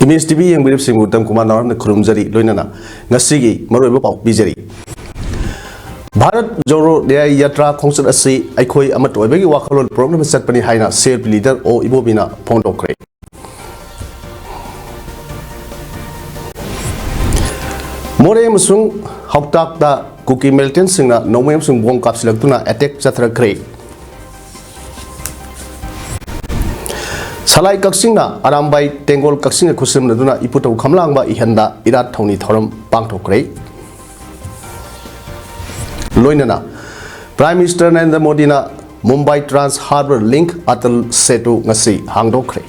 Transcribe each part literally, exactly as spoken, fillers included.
ꯃꯤꯁ T V ꯌꯦꯡꯕꯤꯔꯤꯕꯁꯤꯡꯕꯨ Uttam Kumar ꯅꯥꯎꯔꯦꯝꯅ ꯈꯨꯔꯨꯝꯖꯔꯤ꯫ ꯂꯣꯏꯅꯅ ꯉꯁꯤꯒꯤ ꯃꯔꯨꯑꯣꯏꯕ ꯄꯥꯎ ꯄꯤꯖꯔꯤ꯫ ꯚꯥꯔꯠ ꯖꯣꯔꯣ ꯅ꯭ꯌꯥꯌ ꯌꯥꯇ꯭ꯔꯥ ꯈꯣꯡꯆꯠ ꯑꯁꯤ ꯑꯩꯈꯣꯏ ꯑꯃꯠꯇ ꯑꯣꯏꯕꯒꯤ ꯋꯥꯈꯜꯂꯣꯟ ꯄꯨꯔꯛꯅꯕ ꯆꯠꯄꯅꯤ ꯍꯥꯏꯅ ꯁꯤ ꯑꯦꯜ ꯄꯤ ꯂꯤꯗꯔ ꯑꯣ ꯏꯕꯣꯕꯤꯅ ꯐꯣꯡꯗꯣꯛꯈ꯭ꯔꯦ꯫ ꯃꯣꯔꯦ ꯑꯃꯁꯨꯡ ꯍꯥꯎꯇꯥꯛꯇ ꯀꯨꯀꯤ ꯃꯤꯂꯤꯇꯦꯟꯁꯤꯡꯅ ꯅꯣꯡꯃꯩ ꯑꯃꯁꯨꯡ ꯕꯣꯝ ꯀꯥꯞꯁꯤꯜꯂꯛꯇꯨꯅ ꯑꯦꯇꯦꯛ ꯆꯠꯊꯔꯛꯈ꯭ꯔꯦ꯫ ꯁꯂꯥꯏ ꯀꯛꯆꯤꯡꯅ ꯑꯔꯥꯝꯕꯥꯏ ꯇꯦꯡꯒꯣꯜ ꯀꯛꯆꯤꯡꯒ ꯈꯨꯠꯁꯝꯅꯗꯨꯅ ꯏꯄꯨꯊꯧ ꯈꯝꯂꯥꯡꯕ ꯏꯍꯟꯗ ꯏꯔꯥꯠ ꯊꯧꯅꯤ ꯊꯧꯔꯝ ꯄꯥꯡꯊꯣꯛꯈ꯭ꯔꯦ꯫ ꯂꯣꯏꯅꯅ Prime Minister ꯅꯔꯦꯟꯗ꯭ꯔ ꯃꯣꯗꯤꯅ Mumbai Trans Harbour Link Atal Setu ꯉꯁꯤ ꯍꯥꯡꯗꯣꯛꯈ꯭ꯔꯦ꯫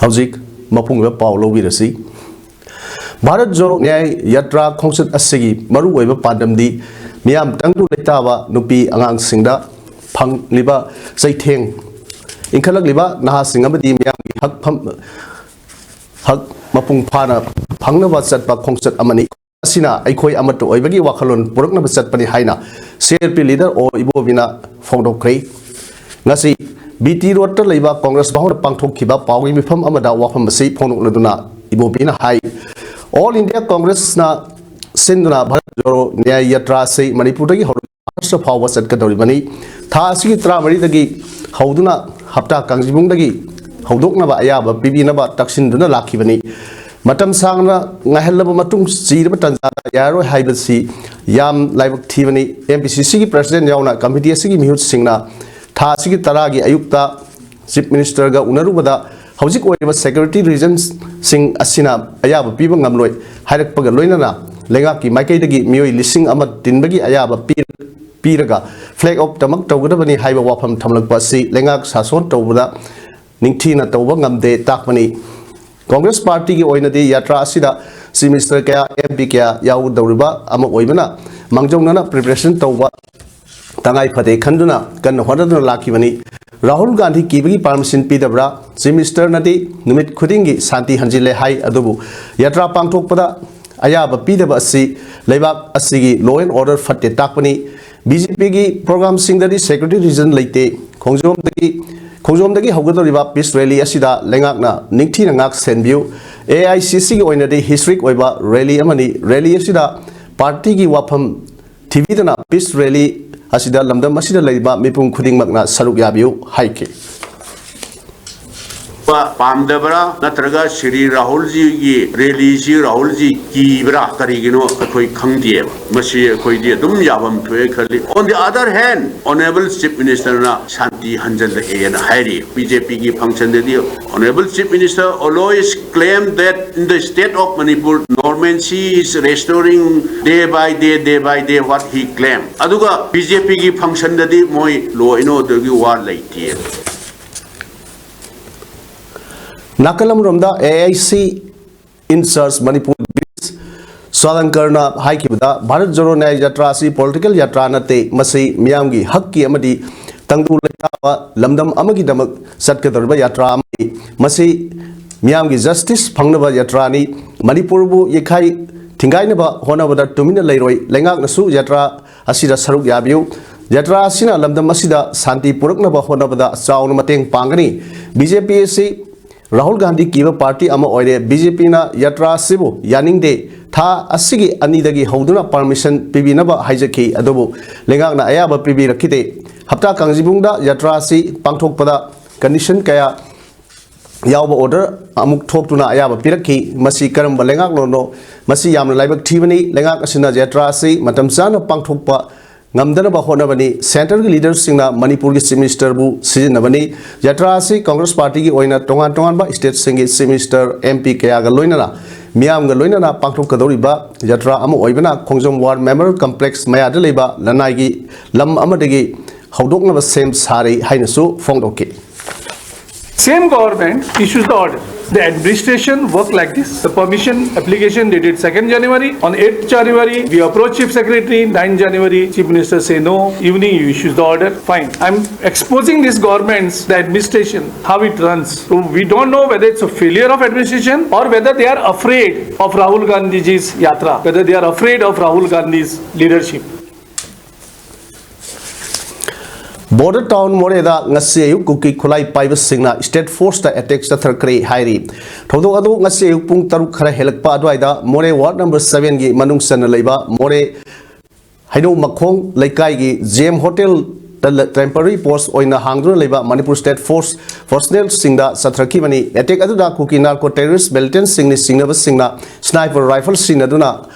ꯍꯧꯖꯤꯛ ꯃꯄꯨꯡ ꯑꯣꯏꯕ ꯄꯥꯎ ꯂꯧꯕꯤꯔꯁꯤ꯫ ꯚꯥꯔꯠ ꯖꯣꯔꯣ ꯅ꯭ꯌꯥꯌ ꯌꯥꯇ꯭ꯔꯥ ꯈꯣꯡꯆꯠ ꯑꯁꯤꯒꯤ ꯃꯔꯨꯑꯣꯏꯕ ꯄꯥꯟꯗꯝꯗꯤ ꯃꯤꯌꯥꯝ ꯇꯪꯗꯨ ꯂꯩꯇꯥꯕ ꯅꯨꯄꯤ ꯑꯉꯥꯡꯁꯤꯡꯗ ꯐꯪꯂꯤꯕ ꯆꯩꯊꯦꯡ, ꯏꯟꯈꯠꯂꯛꯂꯤꯕ ꯅꯍꯥꯁꯤꯡ ꯑꯃꯗꯤ ꯃꯤꯌꯥꯝꯒꯤ ꯍꯛ ꯐꯝ-, ꯍꯛ ꯃꯄꯨꯡ ꯐꯥꯅ ꯐꯪꯅꯕ ꯆꯠꯄ ꯈꯣꯡꯆꯠ ꯑꯃꯅꯤ꯫ ꯑꯁꯤꯅ ꯑꯩꯈꯣꯏ ꯑꯃꯠꯇ ꯑꯣꯏꯕꯒꯤ ꯋꯥꯈꯜꯂꯣꯟ ꯄꯨꯔꯛꯅꯕ ꯆꯠꯄꯅꯤ ꯍꯥꯏꯅ ꯁꯤ ꯑꯦꯜ ꯄꯤ ꯂꯤꯗꯔ ꯑꯣ ꯏꯕꯣꯕꯤꯅ ꯐꯣꯡꯗꯣꯛꯈ꯭ꯔꯦ꯫ ꯉꯁꯤ ꯕꯤ ꯇꯤ ꯔꯣꯗꯇ ꯂꯩꯕ ꯀꯣꯡꯒ꯭ꯔꯦꯁ ꯚꯋꯟꯗ ꯄꯥꯡꯊꯣꯛꯈꯤꯕ ꯄꯥꯎꯒꯤ ꯃꯤꯐꯝ ꯑꯃꯗ ꯋꯥꯐꯝ ꯑꯁꯤ ꯐꯣꯡꯗꯣꯛꯂꯗꯨꯅ ꯏꯕꯣꯕꯤꯅ ꯍꯥꯏ, ꯑꯣꯜ ꯏꯟꯗꯤꯌꯥ ꯀꯣꯡꯒ꯭ꯔꯦꯁꯅ ꯁꯤꯟꯗꯨꯅ ꯚꯥꯔꯠ ꯖꯣꯔꯣ ꯅ꯭ꯌꯥꯌ ꯌꯥꯇ꯭ꯔꯥ ꯑꯁꯤ ꯃꯅꯤꯄꯨꯔꯗꯒꯤ ꯍꯧꯔꯒ ꯃꯍꯥꯔꯥꯁꯇ꯭ꯔ ꯐꯥꯎꯕ ꯆꯠꯀꯗꯧꯔꯤꯕꯅꯤ꯫ ꯊꯥ ꯑꯁꯤꯒꯤ ꯇꯔꯥꯃꯔꯤꯗꯒꯤ ꯍꯧꯗꯨꯅ ꯍꯞꯇꯥ ꯀꯥꯡꯖꯤꯕꯨꯡꯗꯒꯤ ꯍꯧꯗꯣꯛꯅꯕ ꯑꯌꯥꯕ ꯄꯤꯕꯤꯅꯕ ꯇꯛꯁꯤꯟꯗꯨꯅ ꯂꯥꯛꯈꯤꯕꯅꯤ꯫ ꯃꯇꯝ ꯁꯥꯡꯅ ꯉꯥꯏꯍꯜꯂꯕ ꯃꯇꯨꯡ ꯆꯤꯔꯕ ꯇꯥꯟꯖꯥꯗ ꯌꯥꯔꯣꯏ ꯍꯥꯏꯕꯁꯤ ꯌꯥꯝ ꯂꯥꯏꯕꯛ ꯊꯤꯕꯅꯤ꯫ ꯑꯦꯝ ꯄꯤ ꯁꯤ ꯁꯤꯒꯤ ꯄ꯭ꯔꯁꯤꯗꯦꯟ ꯌꯥꯎꯅ ꯀꯃꯤꯇꯤ ꯑꯁꯤꯒꯤ ꯃꯤꯍꯨꯠꯁꯤꯡꯅ ꯊꯥ ꯑꯁꯤꯒꯤ ꯇꯔꯥꯒꯤ ꯑꯌꯨꯛꯇ ꯆꯤꯐ ꯃꯤꯅꯤꯁꯇꯔꯒ ꯎꯅꯔꯨꯕꯗ ꯍꯧꯖꯤꯛ ꯑꯣꯏꯔꯤꯕ ꯁꯦꯀ꯭ꯌꯨꯔꯤꯇꯤ ꯔꯤꯖꯟꯁꯤꯡ ꯑꯁꯤꯅ ꯑꯌꯥꯕ ꯄꯤꯕ ꯉꯝꯂꯣꯏ ꯍꯥꯏꯔꯛꯄꯒ ꯂꯣꯏꯅꯅ ꯂꯩꯉꯥꯛꯀꯤ ꯃꯥꯏꯀꯩꯗꯒꯤ ꯃꯤꯑꯣꯏ ꯂꯤꯁꯤꯡ ꯑꯃ ꯇꯤꯟꯕꯒꯤ ꯑꯌꯥꯕ ꯄꯤ-, ꯄꯤꯔꯒ ꯐ꯭ꯂꯦꯛ ꯑꯣꯐꯇꯃꯛ ꯇꯧꯒꯗꯕꯅꯤ ꯍꯥꯏꯕ ꯋꯥꯐꯝ ꯊꯝꯂꯛꯄ ꯑꯁꯤ ꯂꯩꯉꯥꯛ ꯁꯥꯁꯣꯟ ꯇꯧꯕꯗ ꯅꯤꯡꯊꯤꯅ ꯇꯧꯕ ꯉꯝꯗꯦ ꯇꯥꯛꯄꯅꯤ꯫ ꯀꯣꯡꯒ꯭ꯔꯦꯁ ꯄꯥꯔꯇꯤꯒꯤ ꯑꯣꯏꯅꯗꯤ ꯌꯥꯇ꯭ꯔꯥ ꯑꯁꯤꯗ ꯆꯤꯐ ꯃꯤꯅꯤꯁꯇꯔ ꯀꯌꯥ, ꯑꯦꯝ ꯄꯤ ꯀꯌꯥ ꯌꯥꯎꯗꯧꯔꯤꯕ ꯑꯃ ꯑꯣꯏꯕꯅ ꯃꯥꯡꯖꯧꯅꯅ ꯄ꯭ꯔꯤꯄꯦꯔꯦꯁꯟ ꯇꯧꯕ ꯇꯉꯥꯏ ꯐꯗꯦ ꯈꯟꯗꯨꯅ ꯀꯟꯅ ꯍꯣꯠꯅꯗꯨꯅ ꯂꯥꯛꯈꯤꯕꯅꯤ꯫ ꯔꯥꯍꯨꯜ ꯒꯥꯟꯙꯤ ꯀꯤꯕꯒꯤ ꯄꯥꯔꯃꯤꯁꯟ ꯄꯤꯗꯕ꯭ꯔꯥ? ꯆꯤꯐ ꯃꯤꯅꯤꯁꯇꯔꯅꯗꯤ ꯅꯨꯃꯤꯠ ꯈꯨꯗꯤꯡꯒꯤ ꯁꯥꯟꯇꯤ ꯍꯟꯖꯤꯜꯂꯦ ꯍꯥꯏ, ꯑꯗꯨꯕꯨ ꯌꯥꯇ꯭ꯔꯥ ꯄꯥꯡꯊꯣꯛꯄꯗ ꯑꯌꯥꯕ ꯄꯤꯗꯕ ꯑꯁꯤ ꯂꯩꯕꯥꯛ ꯑꯁꯤꯒꯤ law and order ꯐꯠꯇꯦ ꯇꯥꯛꯄꯅꯤ꯫ ꯕꯤ ꯖꯦ ꯄꯤꯒꯤ ꯄ꯭ꯔꯣꯒ꯭ꯔꯥꯝꯁꯤꯡꯗꯗꯤ ꯁꯦꯀ꯭ꯌꯨꯔꯤꯇꯤ ꯔꯤꯖꯟ ꯂꯩꯇꯦ꯫ ꯈꯣꯡꯖꯣꯝꯗꯒꯤ ꯈꯣꯡꯖꯣꯝꯗꯒꯤ ꯍꯧꯒꯗꯧꯔꯤꯕ peace rally ꯑꯁꯤꯗ ꯂꯩꯉꯥꯛꯅ ꯅꯤꯡꯊꯤꯅ ꯉꯥꯛ ꯁꯦꯟꯕꯤꯌꯨ꯫ ꯑꯦ ꯑꯥꯏ ꯁꯤ ꯁꯤꯒꯤ ꯑꯣꯏꯅꯗꯤ historic ꯑꯣꯏꯕ rally ꯑꯃꯅꯤ꯫ Rally ꯑꯁꯤꯗ partyꯒꯤ ꯋꯥꯐꯝ ꯊꯤꯕꯤꯗꯅ peace rally ꯑꯁꯤꯗ ꯂꯝꯗꯝ ꯑꯁꯤꯗ ꯂꯩꯔꯤꯕ ꯃꯤꯄꯨꯝ ꯈꯨꯗꯤꯡꯃꯛꯅ ꯁꯔꯨꯛ ꯌꯥꯕꯤꯌꯨ ꯍꯥꯏꯈꯤ꯫ ꯄꯥꯝꯗꯕ꯭ꯔꯥ ꯅꯠꯇ꯭ꯔꯒ ꯁ꯭ꯔꯤ ꯔꯥꯍꯨꯜꯖꯤꯒꯤ rallyꯁꯤ ꯔꯥꯍꯨꯜꯖꯤ ꯀꯤꯕ꯭ꯔꯥ ꯀꯔꯤꯒꯤꯅꯣ ꯑꯩꯈꯣꯏ ꯈꯪꯗꯦꯕ꯫ ꯃꯁꯤ ꯑꯩꯈꯣꯏꯗꯤ ꯑꯗꯨꯝ ꯌꯥꯐꯝ ꯊꯣꯛꯑꯦ ꯈꯜꯂꯤ꯫ On the other hand, Honorable Chief Ministerꯅ ꯁꯥꯟꯇꯤ ꯍꯟꯖꯜꯂꯛꯑꯦꯅ ꯍꯥꯏꯔꯤ꯫ ꯕꯤ ꯖꯦ ꯄꯤꯒꯤ functionꯗꯗꯤ Honorable Chief Minister always claim that in the state of Manipur, normalcy is restoring day by day, day by day, what he claim. ꯑꯗꯨꯒ B J ꯄꯤꯒꯤ functionꯗꯗꯤ ꯃꯣꯏ law and orderꯒꯤ ꯋꯥ ꯂꯩꯇꯦ꯫ ꯅꯥꯀꯜ ꯑꯃꯔꯣꯝꯗ A I C in charge Manipur ꯕꯤꯔ ꯁꯥꯂꯪꯀꯔꯅ ꯍꯥꯏꯈꯤꯕꯗ, ꯚꯥꯔꯠ ꯖꯣꯔꯣ ꯅ꯭ꯌꯥꯌ ꯌꯥꯇ꯭ꯔꯥ ꯑꯁꯤ political ꯌꯥꯇ꯭ꯔꯥ ꯅꯠꯇꯦ, ꯃꯁꯤ ꯃꯤꯌꯥꯝꯒꯤ ꯍꯛꯀꯤ ꯑꯃꯗꯤ ꯇꯪꯗꯨ ꯂꯩꯇꯥꯕ ꯂꯝꯗꯝ ꯑꯃꯒꯤꯗꯃꯛ ꯆꯠꯀꯗꯧꯔꯤꯕ ꯌꯥꯇ꯭ꯔꯥ ꯑꯃꯅꯤ꯫ ꯃꯁꯤ ꯃꯤꯌꯥꯝꯒꯤ justice ꯐꯪꯅꯕ ꯌꯥꯇ꯭ꯔꯥꯅꯤ꯫ ꯃꯅꯤꯄꯨꯔꯕꯨ ꯌꯩꯈꯥꯏ ꯊꯤꯡꯒꯥꯏꯅꯕ ꯍꯣꯠꯅꯕꯗ ꯇꯨꯃꯤꯟꯅ ꯂꯩꯔꯣꯏ꯫ ꯂꯩꯉꯥꯛꯅꯁꯨ ꯌꯥꯇ꯭ꯔꯥ ꯑꯁꯤꯗ ꯁꯔꯨꯛ ꯌꯥꯕꯤꯌꯨ꯫ ꯌꯥꯇ꯭ꯔꯥ ꯑꯁꯤꯅ ꯂꯝꯗꯝ ꯑꯁꯤꯗ ꯁꯥꯟꯇꯤ ꯄꯨꯔꯛꯅꯕ ꯍꯣꯠꯅꯕꯗ ꯆꯥꯎꯅ ꯃꯇꯦꯡ ꯄꯥꯡꯒꯅꯤ꯫ ꯕꯤ ꯖꯦ ꯄꯤ ꯑꯁꯤ ꯔꯥꯍꯨꯜ ꯒꯥꯟꯙꯤ ꯀꯤꯕ party ꯑꯃ ꯑꯣꯏꯔꯦ꯫ ꯕꯤ ꯖꯦ ꯄꯤꯅ ꯌꯥꯇ꯭ꯔꯥ ꯑꯁꯤꯕꯨ ꯌꯥꯅꯤꯡꯗꯦ꯫ ꯊꯥ ꯑꯁꯤꯒꯤ ꯑꯅꯤꯗꯒꯤ ꯍꯧꯗꯨꯅ permission ꯄꯤꯕꯤꯅꯕ ꯍꯥꯏꯖꯈꯤ, ꯑꯗꯨꯕꯨ ꯂꯩꯉꯥꯛꯅ ꯑꯌꯥꯕ ꯄꯤꯕꯤꯔꯛꯈꯤꯗꯦ꯫ ꯍꯞꯇꯥ ꯀꯥꯡꯖꯩꯕꯨꯡꯗ ꯌꯥꯇ꯭ꯔꯥ ꯑꯁꯤ ꯄꯥꯡꯊꯣꯛꯄꯗ condition ꯀꯌꯥ ꯌꯥꯎꯕ order ꯑꯃꯨꯛ ꯊꯣꯛꯇꯨꯅ ꯑꯌꯥꯕ ꯄꯤꯔꯛꯈꯤ꯫ ꯃꯁꯤ ꯀꯔꯝꯕ ꯂꯩꯉꯥꯛꯅꯣꯅꯣ? ꯃꯁꯤ ꯌꯥꯝꯅ ꯂꯥꯏꯕꯛ ꯊꯤꯕꯅꯤ꯫ ꯂꯩꯉꯥꯛ ꯑꯁꯤꯅ ꯌꯥꯇ꯭ꯔꯥ ꯑꯁꯤ ꯃꯇꯝ ꯆꯥꯅ ꯄꯥꯡꯊꯣꯛꯄ ꯉꯝꯗꯅꯕ ꯍꯣꯠꯅꯕꯅꯤ꯫ Centreꯒꯤ leaderꯁꯤꯡꯅ ꯃꯅꯤꯄꯨꯔꯒꯤ Chief Ministerꯕꯨ ꯁꯤꯖꯤꯟꯅꯕꯅꯤ꯫ ꯌꯥꯇ꯭ꯔꯥ ꯑꯁꯤ Congress partyꯒꯤ ꯑꯣꯏꯅ ꯇꯣꯉꯥꯟ ꯇꯣꯉꯥꯟꯕ stateꯁꯤꯡꯒꯤ Chief Minister, M P ꯀꯌꯥꯒ ꯂꯣꯏꯅꯅ ꯃꯤꯌꯥꯝꯒ ꯂꯣꯏꯅꯅ ꯄꯥꯡꯊꯣꯛꯀꯗꯧꯔꯤꯕ ꯌꯥꯇ꯭ꯔꯥ ꯑꯃ ꯑꯣꯏꯕꯅ ꯈꯣꯡꯖꯣꯝ War Memorial Complex ꯃꯌꯥꯗ ꯂꯩꯕ ꯂꯅꯥꯏꯒꯤ ꯂꯝ ꯑꯃꯗꯒꯤ ꯍꯧꯗꯣꯛꯅꯕ ꯁꯦꯝ ꯁꯥꯔꯤ ꯍꯥꯏꯅꯁꯨ ꯐꯣꯡꯗꯣꯛꯈꯤ꯫ Same government issues the order. The administration work like this. The permission application dated second January. On eighth January, we approached Chief Secretary. Ninth January, Chief Minister say no. Evening, you issues the order. Fine. I'm exposing this government's, the administration, how it runs. So we don't know whether it's a failure of administration or whether they are afraid of Rahul Gandhiji's yatra, whether they are afraid of Rahul Gandhi's leadership. Border town ꯃꯣꯔꯦꯗ ꯉꯁꯤ ꯑꯌꯨꯛ ꯀꯨꯀꯤ ꯈꯨꯠꯂꯥꯏ ꯄꯥꯏꯕꯁꯤꯡꯅ state ꯐꯣꯔꯁꯇ attack ꯆꯠꯊꯈ꯭ꯔꯦ ꯍꯥꯏꯔꯤ꯫ ꯊꯧꯗꯣꯛ ꯑꯗꯨ ꯉꯁꯤ ꯑꯌꯨꯛ ꯄꯨꯡ ꯇꯔꯨꯛ ꯈꯔ ꯍꯦꯜꯂꯛꯄ ꯑꯗꯨꯋꯥꯏꯗ ꯃꯣꯔꯦ ꯋꯥꯔꯗ ꯅꯝꯕꯔ ꯁꯚꯦꯟꯒꯤ ꯃꯅꯨꯡ ꯆꯟꯅ ꯂꯩꯕ ꯃꯣꯔꯦ ꯍꯩꯅꯧ ꯃꯈꯣꯡ ꯂꯩꯀꯥꯏꯒꯤ ꯖꯦꯝ ꯍꯣꯇꯦꯜꯗ ꯂ-, ꯇꯦꯝꯄꯔꯔꯤ ꯄꯣꯁ ꯑꯣꯏꯅ ꯍꯥꯡꯗꯨꯅ ꯂꯩꯕ ꯃꯅꯤꯄꯨꯔ ꯁ꯭ꯇꯦꯠ ꯐꯣꯔꯁ ꯄꯔꯁꯅꯦꯜꯁꯤꯡꯗ ꯆꯠꯊꯔꯛꯈꯤꯕꯅꯤ꯫ ꯑꯦꯇꯦꯛ ꯑꯗꯨꯗ ꯀꯨꯀꯤ ꯅꯥꯔꯀꯣ ꯇꯦꯔꯣꯔꯤꯁ ꯃꯤꯂꯤꯇꯦꯟꯠꯁꯤꯡꯅ ꯆꯤꯡꯅꯕꯁꯤꯡꯅ ꯁ꯭ꯅꯥꯏꯄꯔ ꯔꯥꯏꯐꯜ ꯁꯤꯖꯤꯟꯅꯗꯨꯅ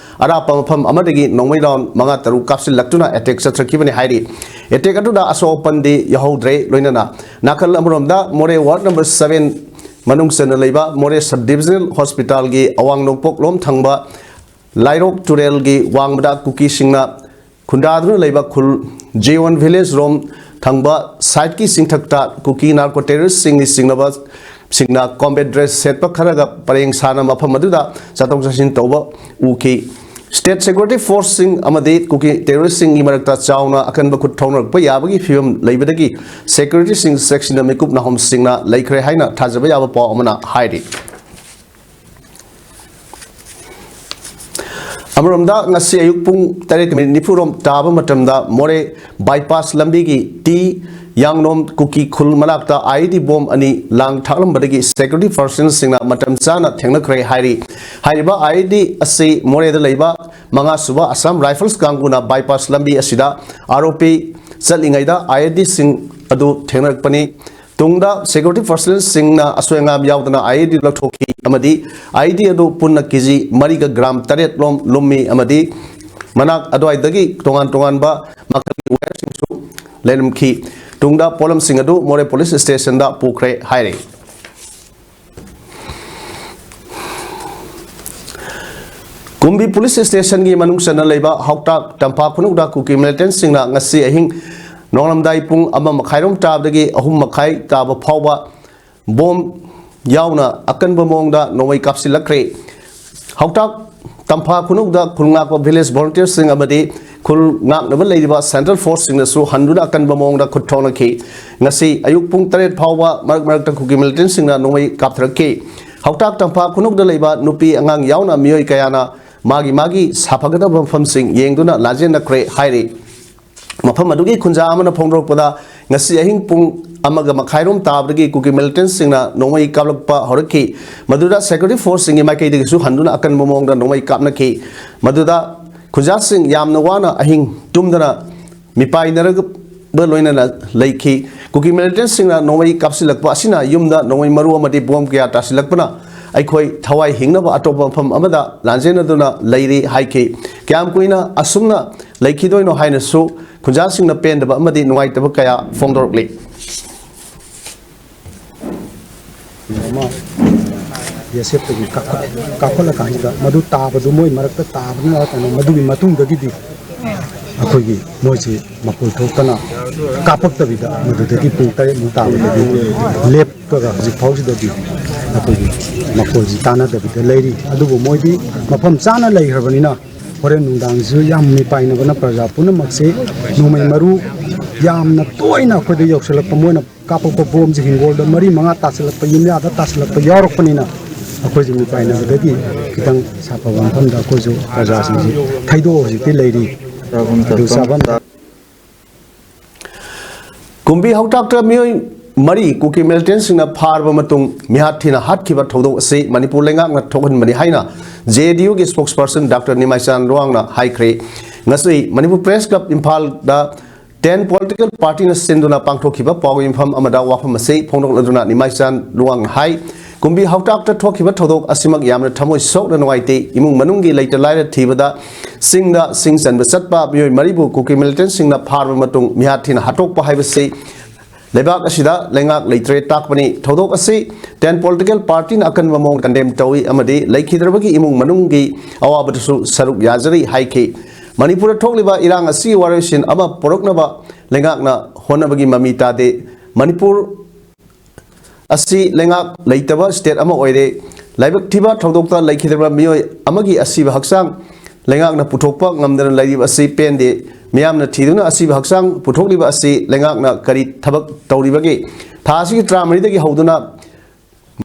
ꯑꯔꯥꯞꯄ ꯃꯐꯝ ꯑꯃꯗꯒꯤ ꯅꯣꯡꯃꯩ ꯔꯥꯎꯟ ꯃꯉꯥ ꯇꯔꯨꯛ ꯀꯥꯞꯁꯤꯜꯂꯛꯇꯨꯅ ꯑꯦꯇꯦꯛ ꯆꯠꯊꯔꯛꯈꯤꯕꯅꯤ ꯍꯥꯏꯔꯤ꯫ ꯑꯦꯇꯦꯛ ꯑꯗꯨꯗ ꯑꯁꯣꯛ ꯑꯄꯟꯗꯤ ꯌꯥꯎꯍꯧꯗ꯭ꯔꯦ꯫ ꯂꯣꯏꯅꯅ ꯅꯥꯀꯜ ꯑꯃꯔꯣꯝꯗ ꯃꯣꯔꯦ ꯋꯥꯔꯗ ꯅꯝꯕꯔ ꯁꯚꯦꯟ ꯃꯅꯨꯡ ꯆꯟꯅ ꯂꯩꯕ ꯃꯣꯔꯦ ꯁꯕ ꯗꯤꯕꯤꯖꯅꯦꯜ ꯍꯣꯁꯄꯤꯇꯥꯜꯒꯤ ꯑꯋꯥꯡ ꯅꯣꯡꯄꯣꯛꯂꯣꯝ ꯊꯪꯕ ꯂꯥꯏꯔꯣꯛ ꯇꯨꯔꯦꯜꯒꯤ ꯋꯥꯡꯃꯗ ꯀꯨꯀꯤꯁꯤꯡꯅ ꯈꯨꯟꯗꯥꯗꯨꯅ ꯂꯩꯕ ꯈꯨꯜ ꯖꯦꯋꯟ ꯚꯤꯂꯦꯖ ꯔꯣꯝ ꯊꯪꯕ ꯁꯥꯏꯠꯀꯤ ꯆꯤꯡꯊꯛꯇ ꯀꯨꯀꯤ ꯅꯥꯔꯀꯣ ꯇꯦꯔꯣꯔꯤꯁꯁꯤꯡꯅ ꯆꯤꯡꯅꯕꯁꯤꯡꯅ ꯀꯣꯝꯕꯦꯠ ꯗ꯭ꯔꯦꯁ ꯁꯦꯠꯄ ꯈꯔꯒ ꯄꯔꯦꯡ ꯁꯥꯅ ꯃꯐꯝ ꯑꯗꯨꯗ ꯆꯠꯊꯣꯛ ꯆꯠꯁꯤꯟ ꯇꯧꯕ ꯎꯈꯤ꯫ ꯁ꯭ꯇꯦꯠ ꯁꯦꯀ꯭ꯌꯨꯔꯤꯇꯤ ꯐꯣꯔꯁꯁꯤꯡ ꯑꯃꯗꯤ ꯀꯨꯀꯤ ꯇꯦꯔꯣꯔꯤꯁꯁꯤꯡꯒꯤ ꯃꯔꯛꯇ ꯆꯥꯎꯅ ꯑꯀꯟꯕ ꯈꯨꯠ ꯊꯧꯅꯔꯛꯄ ꯌꯥꯕꯒꯤ ꯐꯤꯕꯝ ꯂꯩꯕꯗꯒꯤ ꯁꯦꯀ꯭ꯌꯨꯔꯤꯇꯤꯁꯤꯡ ꯆꯦꯛꯁꯤꯟꯅ ꯃꯤꯀꯨꯞ ꯅꯥꯍꯣꯝꯁꯤꯡꯅ ꯂꯩꯈ꯭ꯔꯦ ꯍꯥꯏꯅ ꯊꯥꯖꯕ ꯌꯥꯕ ꯄꯥꯎ ꯑꯃꯅ ꯍꯥꯏꯔꯤ꯫ ꯑꯃꯔꯣꯝꯗ ꯉꯁꯤ ꯑꯌꯨꯛ ꯄꯨꯡ ꯇꯔꯦꯠ ꯃꯤꯅꯤꯠ ꯅꯤꯐꯨ ꯔꯣꯝ ꯇꯥꯕ ꯃꯇꯝꯗ ꯃꯣꯔꯦ ꯕꯥꯏꯄꯥꯁ ꯂꯝꯕꯤꯒꯤ ꯇꯤ ꯌꯥꯡꯅꯣꯝ ꯀꯨꯀꯤ ꯈꯨꯜ ꯃꯅꯥꯛꯇ ꯑꯥꯏ ꯏ ꯗꯤ ꯕꯣꯝ ꯑꯅꯤ ꯂꯥꯡ ꯊꯥꯛꯂꯝꯕꯗꯒꯤ ꯁꯦꯀ꯭ꯌꯨꯔꯤꯇꯤ ꯄꯔꯁꯟꯁꯤꯡꯅ ꯃꯇꯝ ꯆꯥꯅ ꯊꯦꯡꯅꯈ꯭ꯔꯦ ꯍꯥꯏꯔꯤ꯫ ꯍꯥꯏꯔꯤꯕ ꯑꯥꯏ ꯏ ꯗꯤ ꯑꯁꯤ ꯃꯣꯔꯦꯗ ꯂꯩꯕ ꯃꯉꯥ ꯁꯨꯕ ꯑꯁꯥꯝ ꯔꯥꯏꯐꯜꯁ ꯀꯥꯡꯕꯨꯅ ꯕꯥꯏꯄꯥꯁ ꯂꯝꯕꯤ ꯑꯁꯤꯗ ꯑꯥꯔ ꯑꯣ ꯄꯤ ꯆꯠꯂꯤꯉꯩꯗ ꯑꯥꯏ ꯏ ꯗꯤꯁꯤꯡ ꯑꯗꯨ ꯊꯦꯡꯅꯔꯛꯄꯅꯤ꯫ ꯇꯨꯡꯗ ꯁꯦꯀ꯭ꯌꯨꯔꯤꯇꯤ ꯄꯔꯁꯅꯦꯜꯁꯤꯡꯅ ꯑꯁꯣꯏ ꯑꯉꯥꯝ ꯌꯥꯎꯗꯅ ꯑꯥꯏ ꯏ ꯗꯤ ꯂꯧꯊꯣꯛꯈꯤ ꯑꯃꯗꯤ ꯑꯥꯏ ꯏ ꯗꯤ ꯑꯗꯨ ꯄꯨꯟꯅ ꯀꯦ ꯖꯤ ꯃꯔꯤꯒ ꯒ꯭ꯔꯥꯝ ꯇꯔꯦꯠ ꯂꯣꯝ ꯂꯨꯝꯃꯤ ꯑꯃꯗꯤ ꯃꯅꯥꯛ ꯑꯗꯨꯋꯥꯏꯗꯒꯤ ꯇꯣꯉꯥꯟ ꯇꯣꯉꯥꯟꯕ ꯃꯈꯜꯒꯤ ꯋꯥꯌꯔꯁꯤꯡꯁꯨ ꯂꯩꯔꯝꯈꯤ꯫ ꯇꯨꯡꯗ ꯄꯣꯠꯂꯝꯁꯤꯡ ꯑꯗꯨ ꯃꯣꯔꯦ ꯄꯨꯂꯤꯁ ꯁ꯭ꯇꯦꯁꯟꯗ ꯄꯨꯈ꯭ꯔꯦ ꯍꯥꯏꯔꯤ꯫ ꯀꯨꯝꯕꯤ ꯄꯨꯂꯤꯁ ꯁ꯭ꯇꯦꯁꯟꯒꯤ ꯃꯅꯨꯡ ꯆꯟꯅ ꯂꯩꯕ ꯍꯥꯎꯇꯥꯛ ꯇꯝꯐꯥ ꯈꯨꯅꯧꯗ ꯀꯨꯀꯤ ꯃꯤꯂꯤꯇꯦꯟꯠꯁꯤꯡꯅ ꯉꯁꯤ ꯑꯍꯤꯡ ꯅꯣꯡꯉꯥꯜꯂꯝꯗꯥꯏ ꯄꯨꯡ ꯑꯃ ꯃꯈꯥꯏꯔꯣꯝ ꯇꯥꯕꯗꯒꯤ ꯑꯍꯨꯝ ꯃꯈꯥꯏ ꯇꯥꯕ ꯐꯥꯎꯕ ꯕꯣꯝ ꯌꯥꯎꯅ ꯑꯀꯟꯕ ꯃꯑꯣꯡꯗ ꯅꯣꯡꯃꯩ ꯀꯥꯞꯁꯤꯜꯂꯛꯈ꯭ꯔꯦ꯫ ꯍꯥꯎꯇꯥꯛ ꯇꯝꯐꯥ ꯈꯨꯅꯧꯗ ꯈꯨꯜ ꯉꯥꯛꯄ ꯚꯤꯂꯦꯖ ꯚꯣꯂꯨꯟꯇꯤꯌꯔꯁꯤꯡ ꯑꯃꯗꯤ ꯈꯨꯜ ꯉꯥꯛꯅꯕ ꯂꯩꯔꯤꯕ ꯁꯦꯟꯇ꯭ꯔꯦꯜ ꯐꯣꯔꯁꯁꯤꯡꯅꯁꯨ ꯍꯟꯗꯨꯅ ꯑꯀꯟꯕ ꯃꯑꯣꯡꯗ ꯈꯨꯠ ꯊꯣꯛꯅꯈꯤ꯫ ꯉꯁꯤ ꯑꯌꯨꯛ ꯄꯨꯡ ꯇꯔꯦꯠ ꯐꯥꯎꯕ ꯃꯔꯛ ꯃꯔꯛꯇ ꯀꯨꯀꯤ ꯃꯤꯂꯤꯇꯦꯟꯠꯁꯤꯡꯅ ꯅꯣꯡꯃꯩ ꯀꯥꯞꯊꯔꯛꯈꯤ꯫ ꯍꯥꯎꯇꯥꯛ ꯇꯝꯐꯥ ꯈꯨꯅꯧꯗ ꯂꯩꯕ ꯅꯨꯄꯤ ꯑꯉꯥꯡ ꯌꯥꯎꯅ ꯃꯤꯑꯣꯏ ꯀꯌꯥꯅ ꯃꯥꯒꯤ ꯃꯥꯒꯤ ꯁꯥꯐꯒꯗꯕ ꯃꯐꯝꯁꯤꯡ ꯌꯦꯡꯗꯨꯅ ꯂꯥꯟꯖꯦꯟꯅꯈ꯭ꯔꯦ ꯍꯥꯏꯔꯤ꯫ ꯃꯐꯝ ꯑꯗꯨꯒꯤ ꯈꯨꯟꯖꯥ ꯑꯃꯅ ꯐꯣꯡꯗꯣꯔꯛꯄꯗ, ꯉꯁꯤ ꯑꯍꯤꯡ ꯄꯨꯡ ꯑꯃꯒ ꯃꯈꯥꯏꯔꯣꯝ ꯇꯥꯕꯗꯒꯤ ꯀꯨꯀꯤ ꯃꯤꯂꯤꯇꯦꯟꯁꯤꯡꯅ ꯅꯣꯡꯃꯩ ꯀꯥꯞꯂꯛꯄ ꯍꯧꯔꯛꯈꯤ꯫ ꯃꯗꯨꯗ ꯁꯦꯀ꯭ꯌꯨꯔꯤꯇꯤ ꯐꯣꯔꯁꯁꯤꯡꯒꯤ ꯃꯥꯏꯀꯩꯗꯒꯤꯁꯨ ꯍꯟꯗꯨꯅ ꯑꯀꯟꯕ ꯃꯑꯣꯡꯗ ꯅꯣꯡꯃꯩ ꯀꯥꯞꯅꯈꯤ꯫ ꯃꯗꯨꯗ ꯈꯨꯟꯖꯥꯁꯤꯡ ꯌꯥꯝꯅ ꯋꯥꯅ ꯑꯍꯤꯡ ꯇꯨꯝꯗꯅ ꯃꯤꯄꯥꯏꯅꯔꯒ ꯂꯣꯏꯅꯅ ꯂꯩꯈꯤ꯫ ꯀꯨꯀꯤ ꯃꯤꯂꯤꯇꯦꯟꯁꯤꯡꯅ ꯅꯣꯡꯃꯩ ꯀꯥꯞꯁꯤꯜꯂꯛꯄ ꯑꯁꯤꯅ ꯌꯨꯝꯗ ꯅꯣꯡꯃꯩ ꯃꯔꯨ ꯑꯃꯗꯤ ꯕꯣꯝ ꯀꯌꯥ ꯇꯥꯁꯤꯜꯂꯛꯄꯅ ꯑꯩꯈꯣꯏ ꯊꯋꯥꯏ ꯍꯤꯡꯅꯕ ꯑꯇꯣꯞꯄ ꯃꯐꯝ ꯑꯃꯗ ꯂꯥꯟꯖꯦꯟꯅꯗꯨꯅ ꯂꯩꯔꯤ ꯍꯥꯏꯈꯤ꯫ ꯀꯌꯥꯝ ꯀꯨꯏꯅ ꯑꯁꯨꯝꯅ ꯂꯩꯈꯤꯗꯣꯏꯅꯣ ꯍꯥꯏꯅꯁꯨ ꯈꯨꯟꯖꯥꯁꯤꯡꯅ ꯄꯦꯟꯗꯕ ꯑꯃꯗꯤ ꯅꯨꯡꯉꯥꯏꯇꯕ ꯀꯌꯥ ꯐꯣꯡꯗꯣꯔꯛꯂꯤ꯫ ꯑꯃ ꯕꯤ ꯑꯦꯁ ꯑꯦꯐꯇꯒꯤ ꯀꯥꯞꯈꯠ- ꯀꯥꯞꯈꯠꯂꯀꯥꯟꯁꯤꯗ ꯃꯗꯨ ꯇꯥꯕꯗꯨ ꯃꯣꯏ ꯃꯔꯛꯇ ꯇꯥꯕꯅ ꯀꯩꯅꯣ, ꯃꯗꯨꯒꯤ ꯃꯇꯨꯡꯗꯒꯤꯗꯤ ꯑꯩꯈꯣꯏꯒꯤ ꯃꯣꯏꯁꯤ ꯃꯈꯣꯜ ꯊꯣꯛꯇꯅ ꯀꯥꯞꯄꯛꯇꯕꯤꯗ ꯃꯗꯨꯗꯒꯤ ꯄꯨꯡ ꯇꯔꯦꯠꯃꯨꯛ ꯇꯥꯕꯗꯒꯤ ꯂꯦꯞꯄꯒ ꯍꯧꯖꯤꯛ ꯐꯥꯎꯁꯤꯗꯗꯤ ꯑꯩꯈꯣꯏꯒꯤ ꯃꯈꯣꯜꯁꯤ ꯇꯥꯟꯅꯗꯕꯤꯗ ꯂꯩꯔꯤ꯫ ꯑꯗꯨꯕꯨ ꯃꯣꯏꯗꯤ ꯃꯐꯝ ꯆꯥꯅ ꯂꯩꯈ꯭ꯔꯕꯅꯤꯅ ꯍꯣꯔꯦꯟ ꯅꯨꯡꯗꯥꯡꯁꯤꯁꯨ ꯌꯥꯝ ꯃꯤꯄꯥꯏꯅꯕꯅ ꯄ꯭ꯔꯖꯥ ꯄꯨꯝꯅꯃꯛꯁꯤ ꯅꯣꯡꯃꯩ ꯃꯔꯨ ꯌꯥꯝꯅ ꯇꯣꯏꯅ ꯑꯩꯈꯣꯏꯗ ꯌꯧꯁꯤꯜꯂꯛꯄ, ꯃꯣꯏꯅ ꯀꯥꯞꯄꯛꯄ ꯕꯣꯝꯁꯦ ꯍꯤꯡꯒꯣꯜꯗ ꯃꯔꯤ ꯃꯉꯥ ꯇꯥꯁꯤꯜꯂꯛꯄ, ꯌꯨꯝꯌꯥꯗ ꯇꯥꯁꯤꯜꯂꯛꯄ ꯌꯥꯎꯔꯛꯄꯅꯤꯅ ꯑꯩꯈꯣꯏꯁꯨ ꯃꯤꯄꯥꯏꯅꯕꯗꯒꯤ ꯈꯤꯇꯪ ꯁꯥꯐꯕ ꯃꯐꯝꯗ ꯑꯩꯈꯣꯏꯁꯨ ꯄ꯭ꯔꯖꯥꯁꯤꯡꯁꯤ ꯊꯩꯗꯣꯛꯑ ꯍꯧꯖꯤꯛꯇꯤ ꯂꯩꯔꯤ꯫ ꯑꯗꯨ ꯆꯥꯐꯝ ꯀꯨꯝꯕꯤ ꯍꯧꯇꯥꯛꯇ ꯃꯤꯑꯣꯏ ꯃꯔꯤ ꯀꯨꯀꯤ ꯃꯤꯂꯤꯇꯦꯟꯁꯤꯡꯅ ꯐꯥꯔꯕ ꯃꯇꯨꯡ ꯃꯤꯍꯥꯠ ꯊꯤꯅ ꯍꯥꯠꯈꯤꯕ ꯊꯧꯗꯣꯛ ꯑꯁꯤ ꯃꯅꯤꯄꯨꯔ ꯂꯩꯉꯥꯛꯅ ꯊꯣꯛꯍꯟꯕꯅꯤ ꯍꯥꯏꯅ ꯖꯦ ꯑꯦ ꯗꯤ ꯌꯨꯒꯤ ꯁ꯭ꯄꯣꯛꯁꯄꯔꯁꯟ ꯗꯥꯛꯇꯔ ꯅꯤꯃꯥꯏꯆꯥꯟ ꯂꯨꯋꯥꯡꯅ ꯍꯥꯏꯈ꯭ꯔꯦ꯫ ꯉꯁꯤ ꯃꯅꯤꯄꯨꯔ ꯄ꯭ꯔꯦꯁ ꯀ꯭ꯂꯕ ꯏꯝꯐꯥꯜꯗ ꯇꯦꯟ ꯄꯣꯂꯤꯇꯤꯀꯦꯜ ꯄꯥꯔꯇꯤꯅ ꯁꯤꯟꯗꯨꯅ ꯄꯥꯡꯊꯣꯛꯈꯤꯕ ꯄꯥꯎꯒꯤ ꯃꯤꯐꯝ ꯑꯃꯗ ꯋꯥꯐꯝ ꯑꯁꯤ ꯐꯣꯡꯗꯣꯛꯂꯗꯨꯅ ꯅꯤꯃꯥꯏꯆꯥꯟ ꯂꯨꯋꯥꯡꯅ ꯍꯥꯏ, ꯀꯨꯝꯕꯤ ꯍꯧꯇꯥꯛꯇ ꯊꯣꯛꯈꯤꯕ ꯊꯧꯗꯣꯛ ꯑꯁꯤꯃꯛ ꯌꯥꯝꯅ ꯊꯃꯣꯏ ꯁꯣꯛꯅ ꯅꯨꯡꯉꯥꯏꯇꯦ꯫ ꯏꯃꯨꯡ ꯃꯅꯨꯡꯒꯤ ꯂꯩꯇ ꯂꯥꯏꯔ ꯊꯤꯕꯗ ꯆꯤꯡꯗ ꯁꯤꯡ ꯆꯟꯕ ꯆꯠꯄ ꯃꯤꯑꯣꯏ ꯃꯔꯤꯕꯨ ꯀꯨꯀꯤ ꯃꯤꯂꯤꯇꯦꯟꯁꯤꯡꯅ ꯐꯥꯔꯕ ꯃꯇꯨꯡ ꯃꯤꯍꯥꯠ ꯊꯤꯅ ꯍꯥꯠꯇꯣꯛꯄ ꯍꯥꯏꯕꯁꯤ ꯂꯩꯕꯥꯛ ꯑꯁꯤꯗ ꯂꯩꯉꯥꯛ ꯂꯩꯇ꯭ꯔꯦ ꯇꯥꯛꯄꯅꯤ꯫ ꯊꯧꯗꯣꯛ ꯑꯁꯤ ꯇꯦꯟ ꯄꯣꯂꯤꯇꯤꯀꯦꯜ ꯄꯥꯔꯇꯤꯅ ꯑꯀꯟꯕ ꯃꯑꯣꯡꯗ ꯀꯟꯗꯦꯝ ꯇꯧꯏ ꯑꯃꯗꯤ ꯂꯩꯈꯤꯗ꯭ꯔꯕꯒꯤ ꯏꯃꯨꯡ ꯃꯅꯨꯡꯒꯤ ꯑꯋꯥꯕꯗꯁꯨ ꯁꯔꯨꯛ ꯌꯥꯖꯔꯤ ꯍꯥꯏꯈꯤ꯫ ꯃꯅꯤꯄꯨꯔꯗ ꯊꯣꯛꯂꯤꯕ ꯏꯔꯥꯡ ꯑꯁꯤꯒꯤ ꯋꯥꯔꯣꯏꯁꯤꯟ ꯑꯃ ꯄꯨꯔꯛꯅꯕ ꯂꯩꯉꯥꯛꯅ ꯍꯣꯠꯅꯕꯒꯤ ꯃꯃꯤ ꯇꯥꯗꯦ꯫ ꯃꯅꯤꯄꯨꯔ ꯑꯁꯤ ꯂꯩꯉꯥꯛ ꯂꯩꯇꯕ ꯁ꯭ꯇꯦꯠ ꯑꯃ ꯑꯣꯏꯔꯦ꯫ ꯂꯥꯏꯕꯛ ꯊꯤꯕ ꯊꯧꯗꯣꯛꯇ ꯂꯩꯈꯤꯗ꯭ꯔꯕ ꯃꯤꯑꯣꯏ ꯑꯃꯒꯤ ꯑꯁꯤꯕ ꯍꯛꯆꯥꯡ ꯂꯩꯉꯥꯛꯅ ꯄꯨꯊꯣꯛꯄ ꯉꯝꯗꯅ ꯂꯩꯔꯤꯕ ꯑꯁꯤ ꯄꯦꯟꯗꯦ꯫ ꯃꯤꯌꯥꯝꯅ ꯊꯤꯗꯨꯅ ꯑꯁꯤꯕ ꯍꯛꯆꯥꯡ ꯄꯨꯊꯣꯛꯂꯤꯕ ꯑꯁꯤ ꯂꯩꯉꯥꯛꯅ ꯀꯔꯤ ꯊꯕꯛ ꯇꯧꯔꯤꯕꯒꯦ? ꯊꯥ ꯑꯁꯤꯒꯤ ꯇꯔꯥꯃꯔꯤꯗꯒꯤ ꯍꯧꯗꯨꯅ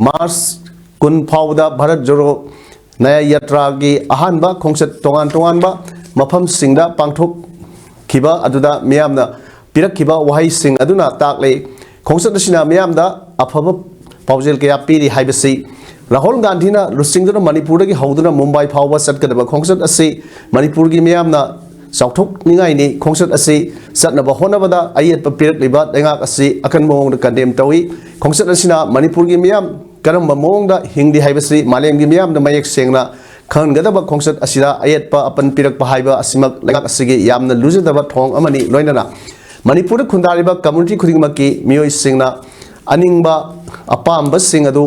ꯃꯥꯔꯆ ꯀꯨꯟ ꯐꯥꯎꯕꯗ ꯚꯥꯔꯠ ꯖꯣꯔꯣ ꯅꯌꯥ ꯌꯥꯇ꯭ꯔꯥꯒꯤ ꯑꯍꯥꯟꯕ ꯈꯣꯡꯆꯠ ꯇꯣꯉꯥꯟ ꯇꯣꯉꯥꯟꯕ ꯃꯐꯝꯁꯤꯡꯗ ꯄꯥꯡꯊꯣꯛ ꯈꯤꯕ ꯑꯗꯨꯗ ꯃꯤꯌꯥꯝꯅ ꯄꯤꯔꯛꯈꯤꯕ ꯋꯥꯍꯩꯁꯤꯡ ꯑꯗꯨꯅ ꯇꯥꯛꯂꯤ꯫ ꯈꯣꯡꯆꯠ ꯑꯁꯤꯅ ꯃꯤꯌꯥꯝꯗ ꯑꯐꯕ ꯄꯥꯎꯖꯦꯜ ꯀꯌꯥ ꯄꯤꯔꯤ ꯍꯥꯏꯕꯁꯤ꯫ ꯔꯥꯍꯨꯜ ꯒꯥꯟꯙꯤꯅ ꯂꯨꯆꯤꯡꯗꯨꯅ ꯃꯅꯤꯄꯨꯔꯗꯒꯤ ꯍꯧꯗꯨꯅ ꯃꯨꯝꯕꯥꯏ ꯐꯥꯎꯕ ꯆꯠꯀꯗꯕ ꯈꯣꯡꯆꯠ ꯑꯁꯤ ꯃꯅꯤꯄꯨꯔꯒꯤ ꯃꯤꯌꯥꯝꯅ ꯆꯥꯎꯊꯣꯛꯅꯤꯡꯉꯥꯏꯅꯤ꯫ ꯈꯣꯡꯆꯠ ꯑꯁꯤ ꯆꯠꯅꯕ ꯍꯣꯠꯅꯕꯗ ꯑꯌꯦꯠꯄ ꯄꯤꯔꯛꯂꯤꯕ ꯂꯩꯉꯥꯛ ꯑꯁꯤ ꯑꯀꯟꯕ ꯃꯑꯣꯡꯗ ꯀꯟꯗꯦꯝ ꯇꯧꯏ꯫ ꯈꯣꯡꯆꯠ ꯑꯁꯤꯅ ꯃꯅꯤꯄꯨꯔꯒꯤ ꯃꯤꯌꯥꯝ ꯀꯔꯝꯕ ꯃꯑꯣꯡꯗ ꯍꯤꯡꯂꯤ ꯍꯥꯏꯕꯁꯤ ꯃꯥꯂꯦꯝꯒꯤ ꯃꯤꯌꯥꯝꯗ ꯃꯌꯦꯛ ꯁꯦꯡꯅ ꯈꯪꯍꯟꯒꯗꯕ ꯈꯣꯡꯆꯠ ꯑꯁꯤꯗ ꯑꯌꯦꯠꯄ ꯑꯄꯟ ꯄꯤꯔꯛꯄ ꯍꯥꯏꯕ ꯑꯁꯤꯃꯛ ꯂꯩꯉꯥꯛ ꯑꯁꯤꯒꯤ ꯌꯥꯝꯅ ꯂꯨꯖꯗꯕ ꯊꯧꯑꯣꯡ ꯑꯃꯅꯤ꯫ ꯂꯣꯏꯅꯅ ꯃꯅꯤꯄꯨꯔꯗ ꯈꯨꯟꯗꯥꯔꯤꯕ community ꯈꯨꯗꯤꯡꯃꯛꯀꯤ ꯃꯤꯑꯣꯏꯁꯤꯡꯅ ꯑꯅꯤꯡꯕ ꯑꯄꯥꯝꯕꯁꯤꯡ ꯑꯗꯨ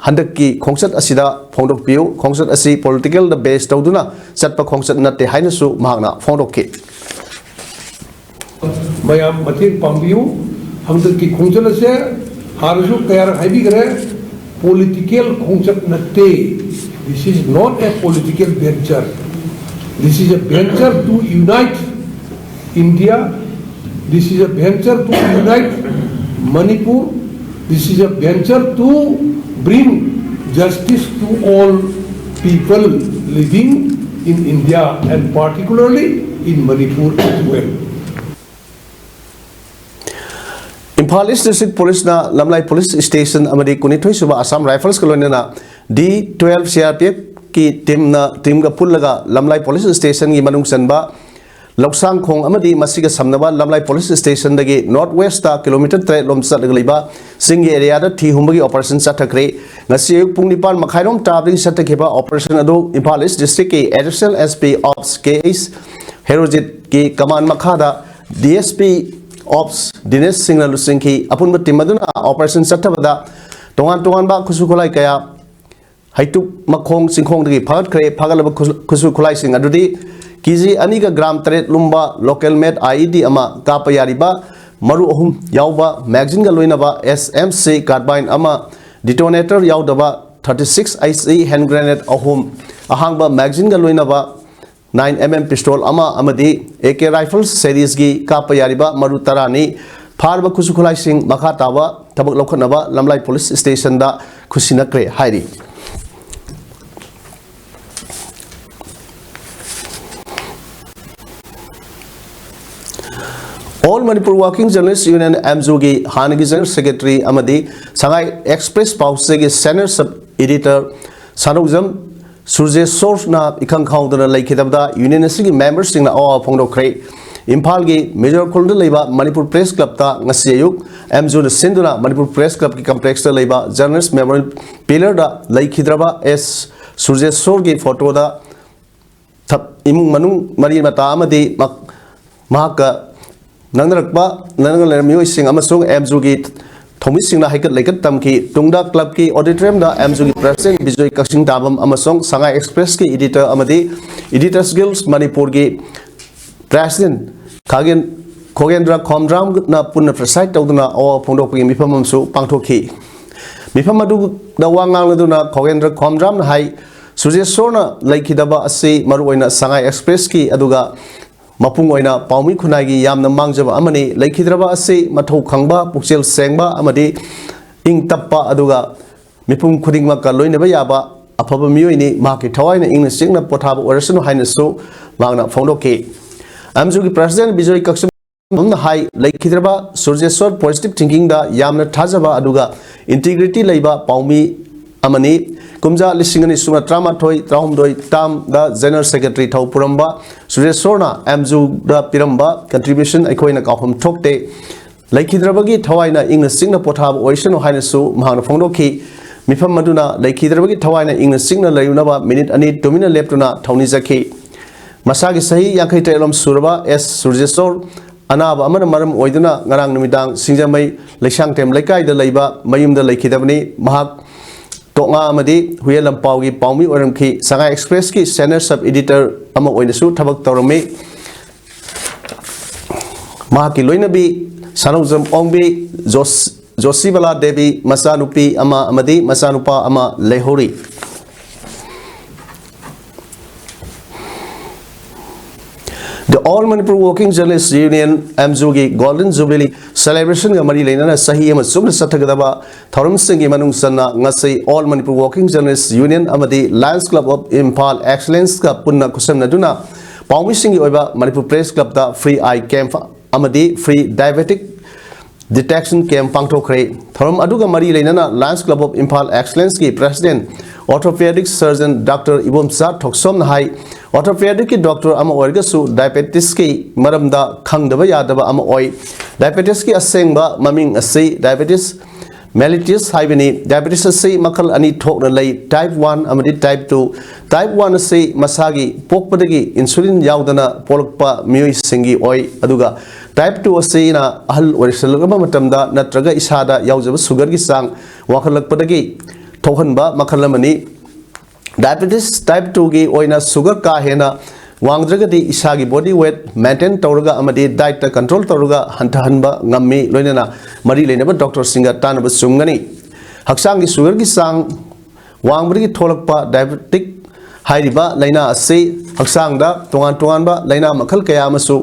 ꯍꯟꯗꯛꯀꯤ ꯈꯣꯡꯆꯠ ꯑꯁꯤꯗ ꯐꯣꯡꯗꯣꯛꯄꯤꯌꯨ꯫ ꯈꯣꯡꯆꯠ ꯑꯁꯤ political ꯗ base ꯇꯧꯗꯨꯅ ꯆꯠꯄ ꯈꯣꯡꯆꯠ ꯅꯠꯇꯦ ꯍꯥꯏꯅꯁꯨ ꯃꯍꯥꯛꯅ ꯐꯣꯡꯗꯣꯛꯈꯤ꯫ ꯃꯌꯥꯝ ꯃꯇꯦꯡ ꯄꯥꯡꯕꯤꯌꯨ꯫ ꯍꯟꯗꯛꯀꯤ ꯈꯣꯡꯆꯠ ꯑꯁꯦ ꯍꯥꯟꯅꯁꯨ ꯀꯌꯥꯔꯛ ꯍꯥꯏꯕꯤꯈ꯭ꯔꯦ, political ꯈꯣꯡꯆꯠ ꯅꯠꯇꯦ꯫ This is not a political venture. This is a venture to unite India. This is a venture to unite Manipur. This is a venture to bring justice to all people living in India and particularly in Manipur as well. Imphal East District Police ꯅ ꯂꯝꯂꯥꯏ Police Station ꯑꯃꯗꯤ ꯀꯨꯟꯅꯤꯊꯣꯏ ꯁꯨꯕ Assam Rifles ꯀ ꯂꯣꯏꯅꯅ D twelve C R P F ꯀꯤ team ꯅ team ꯒ ꯄꯨꯜꯂꯒ ꯂꯝꯂꯥꯏ Police Station ꯒꯤ ꯃꯅꯨꯡ ꯆꯟꯕ ꯂꯧꯁꯥꯡꯈꯣꯡ ꯑꯃꯗꯤ ꯃꯁꯤꯒ ꯁꯝꯅꯕ ꯂꯝꯂꯥꯏ Police Station ꯗꯒꯤ north west ꯇ kilometre ꯇꯔꯦꯠ ꯂꯣꯝ ꯆꯠꯂꯒ ꯂꯩꯕ ꯆꯤꯡꯒꯤ area ꯗ ꯊꯤ ꯍꯨꯝꯕꯒꯤ operation ꯆꯠꯊꯈ꯭ꯔꯦ꯫ ꯉꯁꯤ ꯑꯌꯨꯛ ꯄꯨꯡ ꯅꯤꯄꯥꯟ ꯃꯈꯥꯏꯔꯣꯝ ꯇꯥꯕꯗꯒꯤ ꯆꯠꯊꯈꯤꯕ operation ꯑꯗꯨ ꯏꯝꯐꯥꯜ East District ꯀꯤ Additional S P Ops K H Herojit ꯀꯤ command ꯃꯈꯥꯗ D S P Ops ꯗꯤꯅꯦꯁ ꯁꯤꯡꯅ ꯂꯨꯆꯤꯡꯈꯤ꯫ ꯑꯄꯨꯟꯕ team ꯑꯗꯨꯅ operation ꯆꯠꯊꯕꯗ ꯇꯣꯉꯥꯟ ꯇꯣꯉꯥꯟꯕ ꯈꯨꯠꯁꯨ ꯈꯨꯠꯂꯥꯏ ꯀꯌꯥ ꯍꯩꯇꯨꯞ ꯃꯈꯣꯡ ꯆꯤꯡꯈꯣꯡꯗꯒꯤ ꯐꯥꯒꯠꯈ꯭ꯔꯦ꯫ ꯐꯥꯒꯠꯂꯕ ꯈꯨꯠꯁꯨ ꯈꯨꯠꯂꯥꯏꯁꯤꯡ ꯑꯗꯨꯗꯤ K G ꯑꯅꯤꯒ gram ꯇꯔꯦꯠ ꯂꯨꯝꯕ local made I E D ꯑꯃ, ꯀꯥꯞꯄ ꯌꯥꯔꯤꯕ ꯃꯔꯨ ꯑꯍꯨꯝ ꯌꯥꯎꯕ magazine ꯒ ꯂꯣꯏꯅꯕ S M C carbine ꯑꯃ, detonator ꯌꯥꯎꯗꯕ thirty six H E hand grenade ꯑꯍꯨꯝ, ꯑꯍꯥꯡꯕ magazine ꯒ ꯂꯣꯏꯅꯕ nine M M pistol ꯑꯃ ꯑꯃꯗꯤ A K rifle series ꯒꯤ ꯀꯥꯞꯄ ꯌꯥꯔꯤꯕ ꯃꯔꯨ ꯇꯔꯥꯅꯤ꯫ ꯐꯥꯔꯕ ꯈꯨꯠꯁꯨ ꯈꯨꯠꯂꯥꯏꯁꯤꯡ ꯃꯈꯥ ꯇꯥꯕ ꯊꯕꯛ ꯂꯧꯈꯠꯅꯕ ꯂꯝꯂꯥꯏ Police Station ꯗ ꯈꯨꯠꯁꯤꯟꯅꯈ꯭ꯔꯦ ꯍꯥꯏꯔꯤ꯫ All Manipur Working Journalist Union, ꯑꯦꯝꯖꯨꯒꯤ ꯍꯥꯟꯅꯒꯤ General Secretary ꯑꯃꯗꯤ ꯁꯉꯥꯏ Express ꯄꯥꯎꯆꯦꯒꯤ Senior Sub Editor ꯁꯥꯅꯧꯖꯝ ꯁꯨꯔꯖꯦꯁꯣꯔꯅ ꯏꯈꯪ ꯈꯪꯍꯧꯗꯅ ꯂꯩꯈꯤꯗꯕꯗ ꯌꯨꯅꯤꯌꯟ ꯑꯁꯤꯒꯤ ꯃꯦꯝꯕꯔꯁꯤꯡꯅ ꯑꯋꯥꯕ ꯐꯣꯡꯗꯣꯛꯈ꯭ꯔꯦ꯫ ꯏꯝꯐꯥꯜꯒꯤ ꯃꯦꯖꯣꯔ ꯈꯨꯜꯗ ꯂꯩꯕ ꯃꯅꯤꯄꯨꯔ ꯄ꯭ꯔꯦꯁ ꯀ꯭ꯂꯕꯇ ꯉꯁꯤ ꯑꯌꯨꯛ ꯑꯦꯝꯖꯨꯅ ꯁꯤꯟꯗꯨꯅ ꯃꯅꯤꯄꯨꯔ ꯄ꯭ꯔꯦꯁ ꯀ꯭ꯂꯕꯀꯤ ꯀꯝꯄ꯭ꯂꯦꯛꯁꯇ ꯂꯩꯕ ꯖꯔꯅꯦꯂꯤꯁ ꯃꯦꯃꯣꯔꯤꯌꯦꯜ ꯄꯤꯂꯔꯗ ꯂꯩꯈꯤꯗ꯭ꯔꯕ ꯑꯦꯁ ꯁꯨꯔꯖꯦꯁꯣꯔꯒꯤ ꯐꯣꯇꯣꯗ ꯊꯞ-, ꯏꯃꯨꯡ ꯃꯅꯨꯡ, ꯃꯔꯤ ꯃꯇꯥ ꯑꯃꯗꯤ ꯃꯍꯥꯛ-, ꯃꯍꯥꯛꯀ ꯅꯛꯅꯔꯛꯄ, ꯅꯛꯅ ꯂꯩꯔꯝꯕ ꯃꯤꯑꯣꯏꯁꯤꯡ ꯑꯃꯁꯨꯡ ꯑꯦꯝꯖꯨꯒꯤ ꯊꯧꯃꯤꯁꯤꯡꯅ ꯍꯩꯀꯠ ꯂꯩꯀꯠ ꯇꯝꯈꯤ꯫ ꯇꯨꯡꯗ ꯀ꯭ꯂꯕꯀꯤ ꯑꯣꯗꯤꯇꯣꯔꯤꯌꯝꯗ ꯑꯦꯝꯖꯨꯒꯤ ꯄ꯭ꯔꯦꯁꯤꯗꯦꯟꯠ ꯕꯤꯖꯣꯏ ꯀꯛꯆꯤꯡ ꯇꯥꯕꯝ ꯑꯃꯁꯨꯡ ꯁꯉꯥꯏ ꯑꯦꯛꯁꯄ꯭ꯔꯦꯁꯀꯤ ꯏꯗꯤꯇꯔ ꯑꯃꯗꯤ ꯏꯗꯤꯇꯔꯁ ꯒꯤꯜꯁ ꯃꯅꯤꯄꯨꯔꯒꯤ ꯄ꯭ꯔꯦꯁꯤꯗꯦꯟꯠ ꯈꯥꯒꯦꯟ-, ꯈꯣꯒꯦꯟꯗ꯭ꯔ ꯈꯣꯝꯗ꯭ꯔꯥꯝꯅ ꯄꯨꯟꯅ ꯄ꯭ꯔꯦꯁꯥꯏꯗ ꯇꯧꯗꯨꯅ ꯑꯋꯥꯕ ꯐꯣꯡꯗꯣꯛꯄꯒꯤ ꯃꯤꯐꯝ ꯑꯃꯁꯨ ꯄꯥꯡꯊꯣꯛꯈꯤ꯫ ꯃꯤꯐꯝ ꯑꯗꯨꯗ ꯋꯥ ꯉꯥꯡꯂꯗꯨꯅ ꯈꯣꯒꯦꯟꯗ꯭ꯔ ꯈꯣꯝꯗ꯭ꯔꯥꯝꯅ ꯍꯥꯏ, ꯁꯨꯔꯖꯦꯁꯣꯔꯅ ꯂꯩꯈꯤꯗꯕ ꯑꯁꯤ ꯃꯔꯨꯑꯣꯏꯅ ꯁꯉꯥꯏ ꯑꯦꯛꯁꯄ꯭ꯔꯦꯁꯀꯤ, ꯑꯗꯨꯒ ꯃꯄꯨꯡ ꯑꯣꯏꯅ ꯄꯥꯎꯃꯤ ꯈꯨꯟꯅꯥꯏꯒꯤ ꯌꯥꯝꯅ ꯃꯥꯡꯖꯕ ꯑꯃꯅꯤ꯫ ꯂꯩꯈꯤꯗ꯭ꯔꯕ ꯑꯁꯤ ꯃꯊꯧ ꯈꯪꯕ, ꯄꯨꯛꯆꯦꯜ ꯁꯦꯡꯕ ꯑꯃꯗꯤ ꯏꯪ ꯇꯞꯄ, ꯑꯗꯨꯒ ꯃꯤꯄꯨꯝ ꯈꯨꯗꯤꯡꯃꯛꯀ ꯂꯣꯏꯅꯕ ꯌꯥꯕ ꯑꯐꯕ ꯃꯤꯑꯣꯏꯅꯤ꯫ ꯃꯍꯥꯛꯀꯤ ꯊꯋꯥꯏꯅ ꯏꯪꯅ ꯆꯤꯛꯅ ꯄꯣꯊꯥꯕ ꯑꯣꯏꯔꯁꯅꯨ ꯍꯥꯏꯅꯁꯨ ꯃꯍꯥꯛꯅ ꯐꯣꯡꯗꯣꯛꯈꯤ꯫ ꯑꯦꯝꯖꯨꯒꯤ ꯄ꯭ꯔꯦꯁꯤꯗꯦꯟꯠ ꯕꯤꯖꯣꯏ ꯀꯛꯆꯤꯡ ꯑꯗꯨꯝꯅ ꯍꯥꯏ, ꯂꯩꯈꯤꯗ꯭ꯔꯕ ꯁꯨꯔꯖꯦꯁꯣꯔ positive thinking ꯗ ꯌꯥꯝꯅ ꯊꯥꯖꯕ ꯑꯗꯨꯒ integrity ꯂꯩꯕ ꯄꯥꯎꯃꯤ ꯑꯃꯅꯤ꯫ ꯀꯨꯝꯖꯥ ꯂꯤꯁꯤꯡ ꯑꯅꯤ ꯁꯨꯞꯅ ꯇꯔꯥꯃꯥꯊꯣꯏ ꯇꯔꯥꯍꯨꯝꯗꯣꯏ term ꯗ General Secretary ꯊꯧ ꯄꯨꯔꯝꯕ ꯁꯨꯔꯖꯦꯁꯣꯔꯅ ꯑꯦꯝꯖꯨꯗ ꯄꯤꯔꯝꯕ contribution ꯑꯩꯈꯣꯏꯅ ꯀꯥꯎꯐꯝ ꯊꯣꯛꯇꯦ꯫ ꯂꯩꯈꯤꯗ꯭ꯔꯕꯒꯤ ꯊꯋꯥꯏꯅ ꯏꯪꯅ ꯆꯤꯛꯅ ꯄꯣꯊꯥꯕ ꯑꯣꯏꯁꯅꯨ ꯍꯥꯏꯅꯁꯨ ꯃꯍꯥꯛꯅ ꯐꯣꯡꯗꯣꯛꯈꯤ꯫ ꯃꯤꯐꯝ ꯑꯗꯨꯅ ꯂꯩꯈꯤꯗ꯭ꯔꯕꯒꯤ ꯊꯋꯥꯏꯅ ꯏꯪꯅ ꯆꯤꯛꯅ ꯂꯩꯔꯨꯅꯕ ꯃꯤꯅꯤꯠ ꯑꯅꯤ ꯇꯨꯃꯤꯟꯅ ꯂꯦꯞꯇꯨꯅ ꯊꯧꯅꯤꯖꯈꯤ꯫ ꯃꯁꯥꯒꯤ ꯆꯍꯤ ꯌꯥꯡꯈꯩ ꯇꯔꯦꯠꯂꯣꯝ ꯁꯨꯔꯕ ꯑꯦꯁ ꯁꯨꯔꯖꯦꯁꯣꯔ ꯑꯅꯥꯕ ꯑꯃꯅ ꯃꯔꯝ ꯑꯣꯏꯗꯨꯅ ꯉꯔꯥꯡ ꯅꯨꯃꯤꯗꯥꯡ ꯁꯤꯡꯖꯃꯩ ꯂꯩꯁꯥꯡꯊꯦꯝ ꯂꯩꯀꯥꯏꯗ ꯂꯩꯕ ꯃꯌꯨꯝꯗ ꯂꯩꯈꯤꯗꯕꯅꯤ꯫ ꯃꯍꯥꯛ ꯇꯣꯛꯉꯥ ꯑꯃꯗꯤ ꯍꯨꯌꯦꯟ ꯂꯝꯄꯥꯎꯒꯤ ꯄꯥꯎꯃꯤ ꯑꯣꯏꯔꯝꯈꯤ꯫ ꯁꯉꯥꯏ ꯑꯦꯛꯁꯄ꯭ꯔꯦꯁꯀꯤ senior sub editor ꯑꯃ ꯑꯣꯏꯅꯁꯨ ꯊꯕꯛ ꯇꯧꯔꯝꯃꯤ꯫ ꯃꯍꯥꯛꯀꯤ ꯂꯣꯏꯅꯕꯤ ꯁꯥꯅꯧꯖꯝ ꯑꯣꯡꯕꯤ, ꯖꯣꯁ-, ꯖꯣꯁꯤꯕꯂꯥ ꯗꯦꯕꯤ, ꯃꯆꯥꯅꯨꯄꯤ ꯑꯃ ꯑꯃꯗꯤ ꯃꯆꯥꯅꯨꯄꯥ ꯑꯃ ꯂꯩꯍꯧꯔꯤ꯫ The All Manipur Working Journalists Union, ꯑꯦꯝꯖꯨꯒꯤ Golden Jubilee celebration ꯒ ꯃꯔꯤ ꯂꯩꯅꯅ ꯆꯍꯤ ꯑꯃ ꯆꯨꯞꯅ ꯆꯠꯊꯒꯗꯕ ꯊꯧꯔꯝꯁꯤꯡꯒꯤ ꯃꯅꯨꯡ ꯆꯟꯅ ꯉꯁꯤ All Manipur Working Journalists Union ꯑꯃꯗꯤ Lions Club of Imphal Excellence ꯀ ꯄꯨꯟꯅ ꯈꯨꯠꯁꯝꯅꯗꯨꯅ ꯄꯥꯎꯃꯤꯁꯤꯡꯒꯤ ꯑꯣꯏꯕ ꯃꯅꯤꯄꯨꯔ ꯄ꯭ꯔꯦꯁ ꯀ꯭ꯂꯕꯇ free eye camp ꯑꯃꯗꯤ free diabetic detection camp ꯄꯥꯡꯊꯣꯛꯈ꯭ꯔꯦ꯫ ꯊꯧꯔꯝ ꯑꯗꯨꯒ ꯃꯔꯤ ꯂꯩꯅꯅ Lions Club of Imphal Excellence ꯀꯤ President Orthopedic Surgeon Doctor Ibomcha ꯊꯣꯛꯁꯣꯝꯅ ꯍꯥꯏ, orthopedic ꯀꯤ doctor ꯑꯃ ꯑꯣꯏꯔꯒꯁꯨ diabetes ꯀꯤ ꯃꯔꯝꯗ ꯈꯪꯗꯕ ꯌꯥꯗꯕ ꯑꯃ ꯑꯣꯏ꯫ Diabetes ꯀꯤ ꯑꯁꯦꯡꯕ ꯃꯃꯤꯡ ꯑꯁꯤ diabetes mellitus ꯍꯥꯏꯕꯅꯤ꯫ Diabetes ꯑꯁꯤ ꯃꯈꯜ ꯑꯅꯤ ꯊꯣꯛꯅ ꯂꯩ, type one ꯑꯃꯗꯤ type two꯫ Type one ꯑꯁꯤ ꯃꯁꯥꯒꯤ ꯄꯣꯛꯄꯗꯒꯤ insulin ꯌꯥꯎꯗꯅ ꯄꯣꯛꯂꯛꯄ ꯃꯤꯑꯣꯏꯁꯤꯡꯒꯤ ꯑꯣꯏ, ꯑꯗꯨꯒ type two ꯑꯁꯤꯅ ꯑꯍꯜ ꯑꯣꯏꯁꯤꯜꯂꯛꯂꯕ ꯃꯇꯝꯗ ꯅꯠꯇ꯭ꯔꯒ ꯏꯁꯥꯗ ꯌꯥꯎꯖꯕ sugar ꯒꯤ ꯆꯥꯡ ꯋꯥꯡꯈꯠꯂꯛꯄꯗꯒꯤ ꯊꯣꯛꯍꯟꯕ ꯃꯈꯜ ꯑꯃꯅꯤ꯫ Diabetes type two ꯒꯤ ꯑꯣꯏꯅ sugar ꯀꯥ ꯍꯦꯟꯅ ꯋꯥꯡꯗ꯭ꯔꯒꯗꯤ ꯏꯁꯥꯒꯤ body weight maintain ꯇꯧꯔꯒ ꯑꯃꯗꯤ diet ꯇ control ꯇꯧꯔꯒ ꯍꯟꯊꯍꯟꯕ ꯉꯝꯃꯤ꯫ ꯂꯣꯏꯅꯅ ꯃꯔꯤ ꯂꯩꯅꯕ doctor ꯁꯤꯡꯒ ꯇꯥꯟꯅꯕ ꯆꯨꯝꯒꯅꯤ꯫ ꯍꯛꯆꯥꯡꯒꯤ sugar ꯒꯤ ꯆꯥꯡ ꯋꯥꯡꯕꯗꯒꯤ ꯊꯣꯛꯂꯛꯄ diabetic ꯍꯥꯏꯔꯤꯕ ꯂꯥꯏꯅꯥ ꯑꯁꯤ ꯍꯛꯆꯥꯡꯗ ꯇꯣꯉꯥꯟ ꯇꯣꯉꯥꯟꯕ ꯂꯥꯏꯅꯥ ꯃꯈꯜ ꯀꯌꯥ ꯑꯃꯁꯨ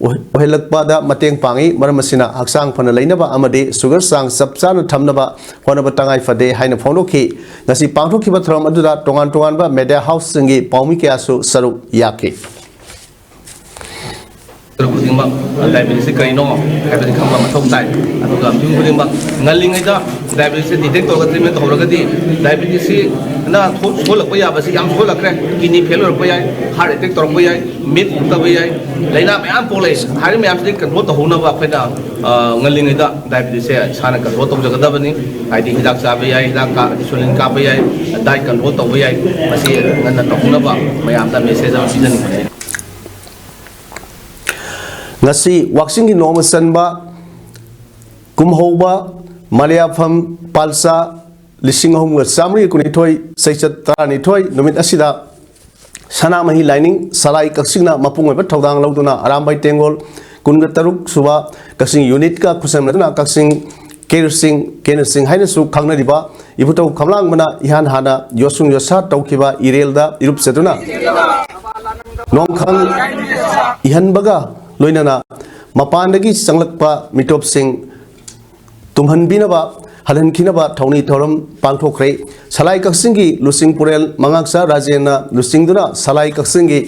ꯑꯣꯏ-, ꯑꯣꯏꯍꯜꯂꯛꯄꯗ ꯃꯇꯦꯡ ꯄꯥꯡꯏ꯫ ꯃꯔꯝ ꯑꯁꯤꯅ ꯍꯛꯆꯥꯡ ꯐꯅ ꯂꯩꯅꯕ ꯑꯃꯗꯤ sugar ꯆꯥꯡ ꯆꯞ ꯆꯥꯅ ꯊꯝꯅꯕ ꯍꯣꯠꯅꯕ ꯇꯉꯥꯏ ꯐꯗꯦ ꯍꯥꯏꯅ ꯐꯣꯡꯗꯣꯛꯈꯤ꯫ ꯉꯁꯤ ꯄꯥꯡꯊꯣꯛꯈꯤꯕ ꯊꯧꯔꯝ ꯑꯗꯨꯗ ꯇꯣꯉꯥꯟ ꯇꯣꯉꯥꯟꯕ media house ꯁꯤꯡꯒꯤ ꯄꯥꯎꯃꯤ ꯀꯌꯥꯁꯨ ꯁꯔꯨꯛ ꯌꯥꯈꯤ꯫ ꯈꯨꯗꯤꯡꯃꯛ diabetes ꯁꯤ ꯀꯔꯤꯅꯣ ꯍꯥꯏꯕꯁꯤ ꯈꯪꯕ ꯃꯊꯧ ꯇꯥꯏ꯫ ꯑꯗꯨꯒ ꯃꯤꯑꯣꯏ ꯈꯨꯗꯤꯡꯃꯛ ꯉꯜꯂꯤꯉꯩꯗ diabetes ꯁꯤ detect ꯇꯧꯔꯒ treatment ꯇꯧꯍꯧꯔꯒꯗꯤ diabetes ꯁꯤ ꯅ ꯊꯣꯛ-, ꯁꯣꯛꯍꯜꯂꯛꯄ ꯌꯥꯕꯁꯤ ꯌꯥꯝ ꯁꯣꯛꯍꯜꯂꯛꯈ꯭ꯔꯦ꯫ Kidney fail ꯑꯣꯏꯔꯛꯄ ꯌꯥꯏ, heart attack ꯇꯧꯔꯛꯄ ꯌꯥꯏ, ꯃꯤꯠ ꯎꯗꯕ ꯌꯥꯏ, ꯂꯥꯏꯅꯥ ꯃꯌꯥꯝ ꯄꯣꯛꯂꯛꯏ꯫ ꯍꯥꯏꯔꯤꯕ ꯃꯌꯥꯝꯁꯤꯗꯤ control ꯇꯧꯍꯧꯅꯕ ꯑꯩꯈꯣꯏꯅ, ꯑ, ꯉꯜꯂꯤꯉꯩꯗ diabetes ꯁꯦ ꯏꯁꯥꯅ control ꯇꯧꯖꯒꯗꯕꯅꯤ꯫ ꯍꯥꯏꯗꯤ ꯍꯤꯗꯥꯛ ꯆꯥꯕ ꯌꯥꯏ, ꯍꯤꯗꯥꯛ ꯀꯥ-, insulin ꯀꯥꯞꯄ ꯌꯥꯏ, diet control ꯇꯧꯕ ꯌꯥꯏ꯫ ꯃꯁꯤ ꯉꯟꯅ ꯇꯧꯍꯧꯅꯕ ꯃꯌꯥꯝꯗ message ꯑꯃ ꯄꯤꯖꯅꯤꯡꯕꯅꯤ꯫ ꯉꯁꯤ ꯋꯥꯛꯆꯤꯡꯒꯤ ꯅꯣꯡꯃ ꯆꯟꯕ ꯀꯨꯝꯍꯧꯕ ꯃꯂꯤꯌꯥꯐꯝ ꯄꯥꯜꯆꯥ ꯂꯤꯁꯤꯡ ꯑꯍꯨꯝꯒ ꯆꯥꯃꯔꯤ ꯀꯨꯟꯅꯤꯊꯣꯏ ꯆꯩꯆꯠ ꯇꯔꯥꯅꯤꯊꯣꯏ ꯅꯨꯃꯤꯠ ꯑꯁꯤꯗ ꯁꯅꯥꯃꯍꯤ ꯂꯥꯏꯅꯤꯡ ꯁꯂꯥꯏ ꯀꯛꯆꯤꯡꯅ ꯃꯄꯨꯡ ꯑꯣꯏꯕ ꯊꯧꯗꯥꯡ ꯂꯧꯗꯨꯅ ꯑꯔꯥꯝꯕꯥꯏ ꯇꯦꯡꯒꯣꯜ ꯀꯨꯟꯒ ꯇꯔꯨꯛ ꯁꯨꯕ ꯀꯛꯆꯤꯡ unit ꯀ ꯈꯨꯠꯁꯝꯅꯗꯨꯅ ꯀꯛꯆꯤꯡ ꯀꯦꯔꯨꯁꯤꯡ, ꯀꯦꯅꯨꯁꯤꯡ ꯍꯥꯏꯅꯁꯨ ꯈꯪꯅꯔꯤꯕ ꯏꯕꯨꯙꯧ ꯈꯝꯂꯥꯡꯕꯅ ꯏꯍꯥꯟ ꯍꯥꯟꯅ ꯌꯣꯠꯁꯨꯡ ꯌꯣꯠꯁꯥ ꯇꯧꯈꯤꯕ ꯏꯔꯦꯜꯗ ꯏꯔꯨꯞꯆꯗꯨꯅ ꯅꯣꯡꯈꯪ ꯏꯍꯟꯕꯒ ꯂꯣꯏꯅꯅ ꯃꯄꯥꯟꯗꯒꯤ ꯆꯪꯂꯛꯄ ꯃꯤꯇꯣꯞꯁꯤꯡ ꯇꯨꯝꯍꯟꯕꯤꯅꯕ, ꯍꯜꯍꯟꯈꯤꯅꯕ ꯊꯧꯅꯤ ꯊꯧꯔꯝ ꯄꯥꯡꯊꯣꯛꯈ꯭ꯔꯦ꯫ ꯁꯂꯥꯏ ꯀꯛꯆꯤꯡꯒꯤ ꯂꯨꯆꯤꯡ ꯄꯨꯔꯦꯜ ꯃꯉꯥꯡꯆꯥ ꯔꯥꯖꯦꯟꯅ ꯂꯨꯆꯤꯡꯗꯨꯅ ꯁꯂꯥꯏ ꯀꯛꯆꯤꯡꯒꯤ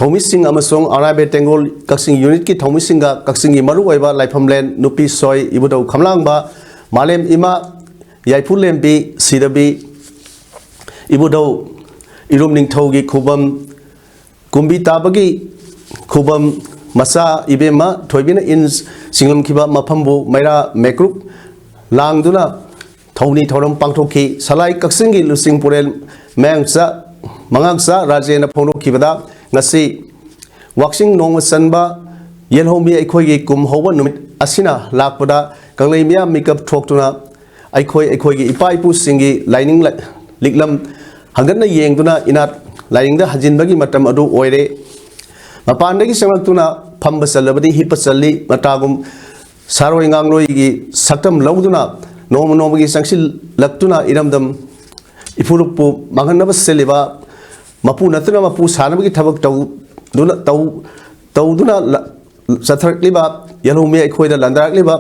ꯊꯧꯃꯤꯁꯤꯡ ꯑꯃꯁꯨꯡ ꯑꯔꯥꯏꯕ ꯇꯦꯡꯒꯣꯜ ꯀꯛꯆꯤꯡ ꯌꯨꯅꯤꯠꯀꯤ ꯊꯧꯃꯤꯁꯤꯡꯒ ꯀꯛꯆꯤꯡꯒꯤ ꯃꯔꯨꯑꯣꯏꯕ ꯂꯥꯏꯐꯝꯂꯦꯟ ꯅꯨꯄꯤ ꯁꯣꯏ ꯏꯕꯨꯙꯧ ꯈꯝꯂꯥꯡꯕ, ꯃꯥꯂꯦꯝ ꯏꯃꯥ ꯌꯥꯏꯐꯨꯂꯦꯝꯕꯤ ꯁꯤꯗꯕꯤ, ꯏꯕꯨꯙꯧ ꯏꯔꯨꯝ ꯅꯤꯡꯊꯧꯒꯤ ꯈꯨꯕꯝ, ꯀꯨꯝꯕꯤ ꯇꯥꯕꯒꯤ ꯈꯨꯕꯝ, ꯃꯆꯥ ꯏꯕꯦꯝꯃ ꯊꯣꯏꯕꯤꯅ ꯏꯟ ꯆꯤꯡꯂꯝꯈꯤꯕ ꯃꯐꯝꯕꯨ ꯃꯩꯔꯥ ꯃꯩꯀ꯭ꯔꯨꯛ ꯂꯥꯡꯗꯨꯅ ꯊꯧꯅꯤ ꯊꯧꯔꯝ ꯄꯥꯡꯊꯣꯛꯈꯤ꯫ ꯁꯂꯥꯏ ꯀꯛꯆꯤꯡꯒꯤ ꯂꯨꯆꯤꯡ ꯄꯨꯔꯦꯜ ꯃꯌꯥꯡꯆꯥ, ꯃꯉꯥꯡꯆꯥ ꯔꯥꯖꯦꯅ ꯐꯣꯡꯗꯣꯛꯈꯤꯕꯗ, ꯉꯁꯤ ꯋꯥꯛꯆꯤꯡ ꯅꯣꯡꯃ ꯆꯟꯕ ꯌꯦꯜꯍꯧꯃꯤ ꯑꯩꯈꯣꯏꯒꯤ ꯀꯨꯝ ꯍꯧꯕ ꯅꯨꯃꯤꯠ ꯑꯁꯤꯅ ꯂꯥꯛꯄꯗ ꯀꯪꯂꯩ ꯃꯤꯌꯥꯝ ꯃꯤꯀꯞ ꯊꯣꯛꯇꯨꯅ ꯑꯩꯈꯣꯏ ꯑꯩꯈꯣꯏꯒꯤ ꯏꯄꯥ ꯏꯄꯨꯁꯤꯡꯒꯤ ꯂꯥꯏꯅꯤꯡ ꯂ-, ꯂꯤꯛꯂꯝ ꯍꯪꯒꯠꯅ ꯌꯦꯡꯗꯨꯅ ꯏꯅꯥꯠ ꯂꯥꯏꯅꯤꯡꯗ ꯍꯟꯖꯤꯟꯕꯒꯤ ꯃꯇꯝ ꯑꯗꯨ ꯑꯣꯏꯔꯦ꯫ ꯃꯄꯥꯟꯗꯒꯤ ꯆꯪꯂꯛꯇꯨꯅ ꯐꯝꯕ ꯆꯜꯂꯕꯗꯤ ꯍꯤꯞꯄ ꯆꯜꯂꯤ, ꯃꯇꯥꯒꯨꯝ ꯁꯥꯔꯣꯏ ꯉꯥꯡꯂꯣꯏꯒꯤ ꯁꯛꯇꯝ ꯂꯧꯗꯨꯅ ꯅꯣꯡꯃ ꯅꯣꯡꯃꯒꯤ ꯆꯪꯁꯤꯜꯂꯛꯇꯨꯅ ꯏꯔꯝꯗꯝ ꯏꯐꯨꯔꯨꯞꯄꯨ ꯃꯥꯡꯍꯟꯅꯕ ꯁꯤꯜꯂꯤꯕ ꯃꯄꯨ ꯅꯠꯇꯅ ꯃꯄꯨ ꯁꯥꯅꯕꯒꯤ ꯊꯕꯛ ꯇꯧꯗꯨꯅ, ꯇꯧ-, ꯇꯧꯗꯨꯅ ꯂ-, ꯆꯠꯊꯔꯛꯂꯤꯕ ꯌꯦꯜꯍꯧꯃꯤ ꯑꯩꯈꯣꯏꯗ ꯂꯥꯟꯗꯥꯔꯛꯂꯤꯕ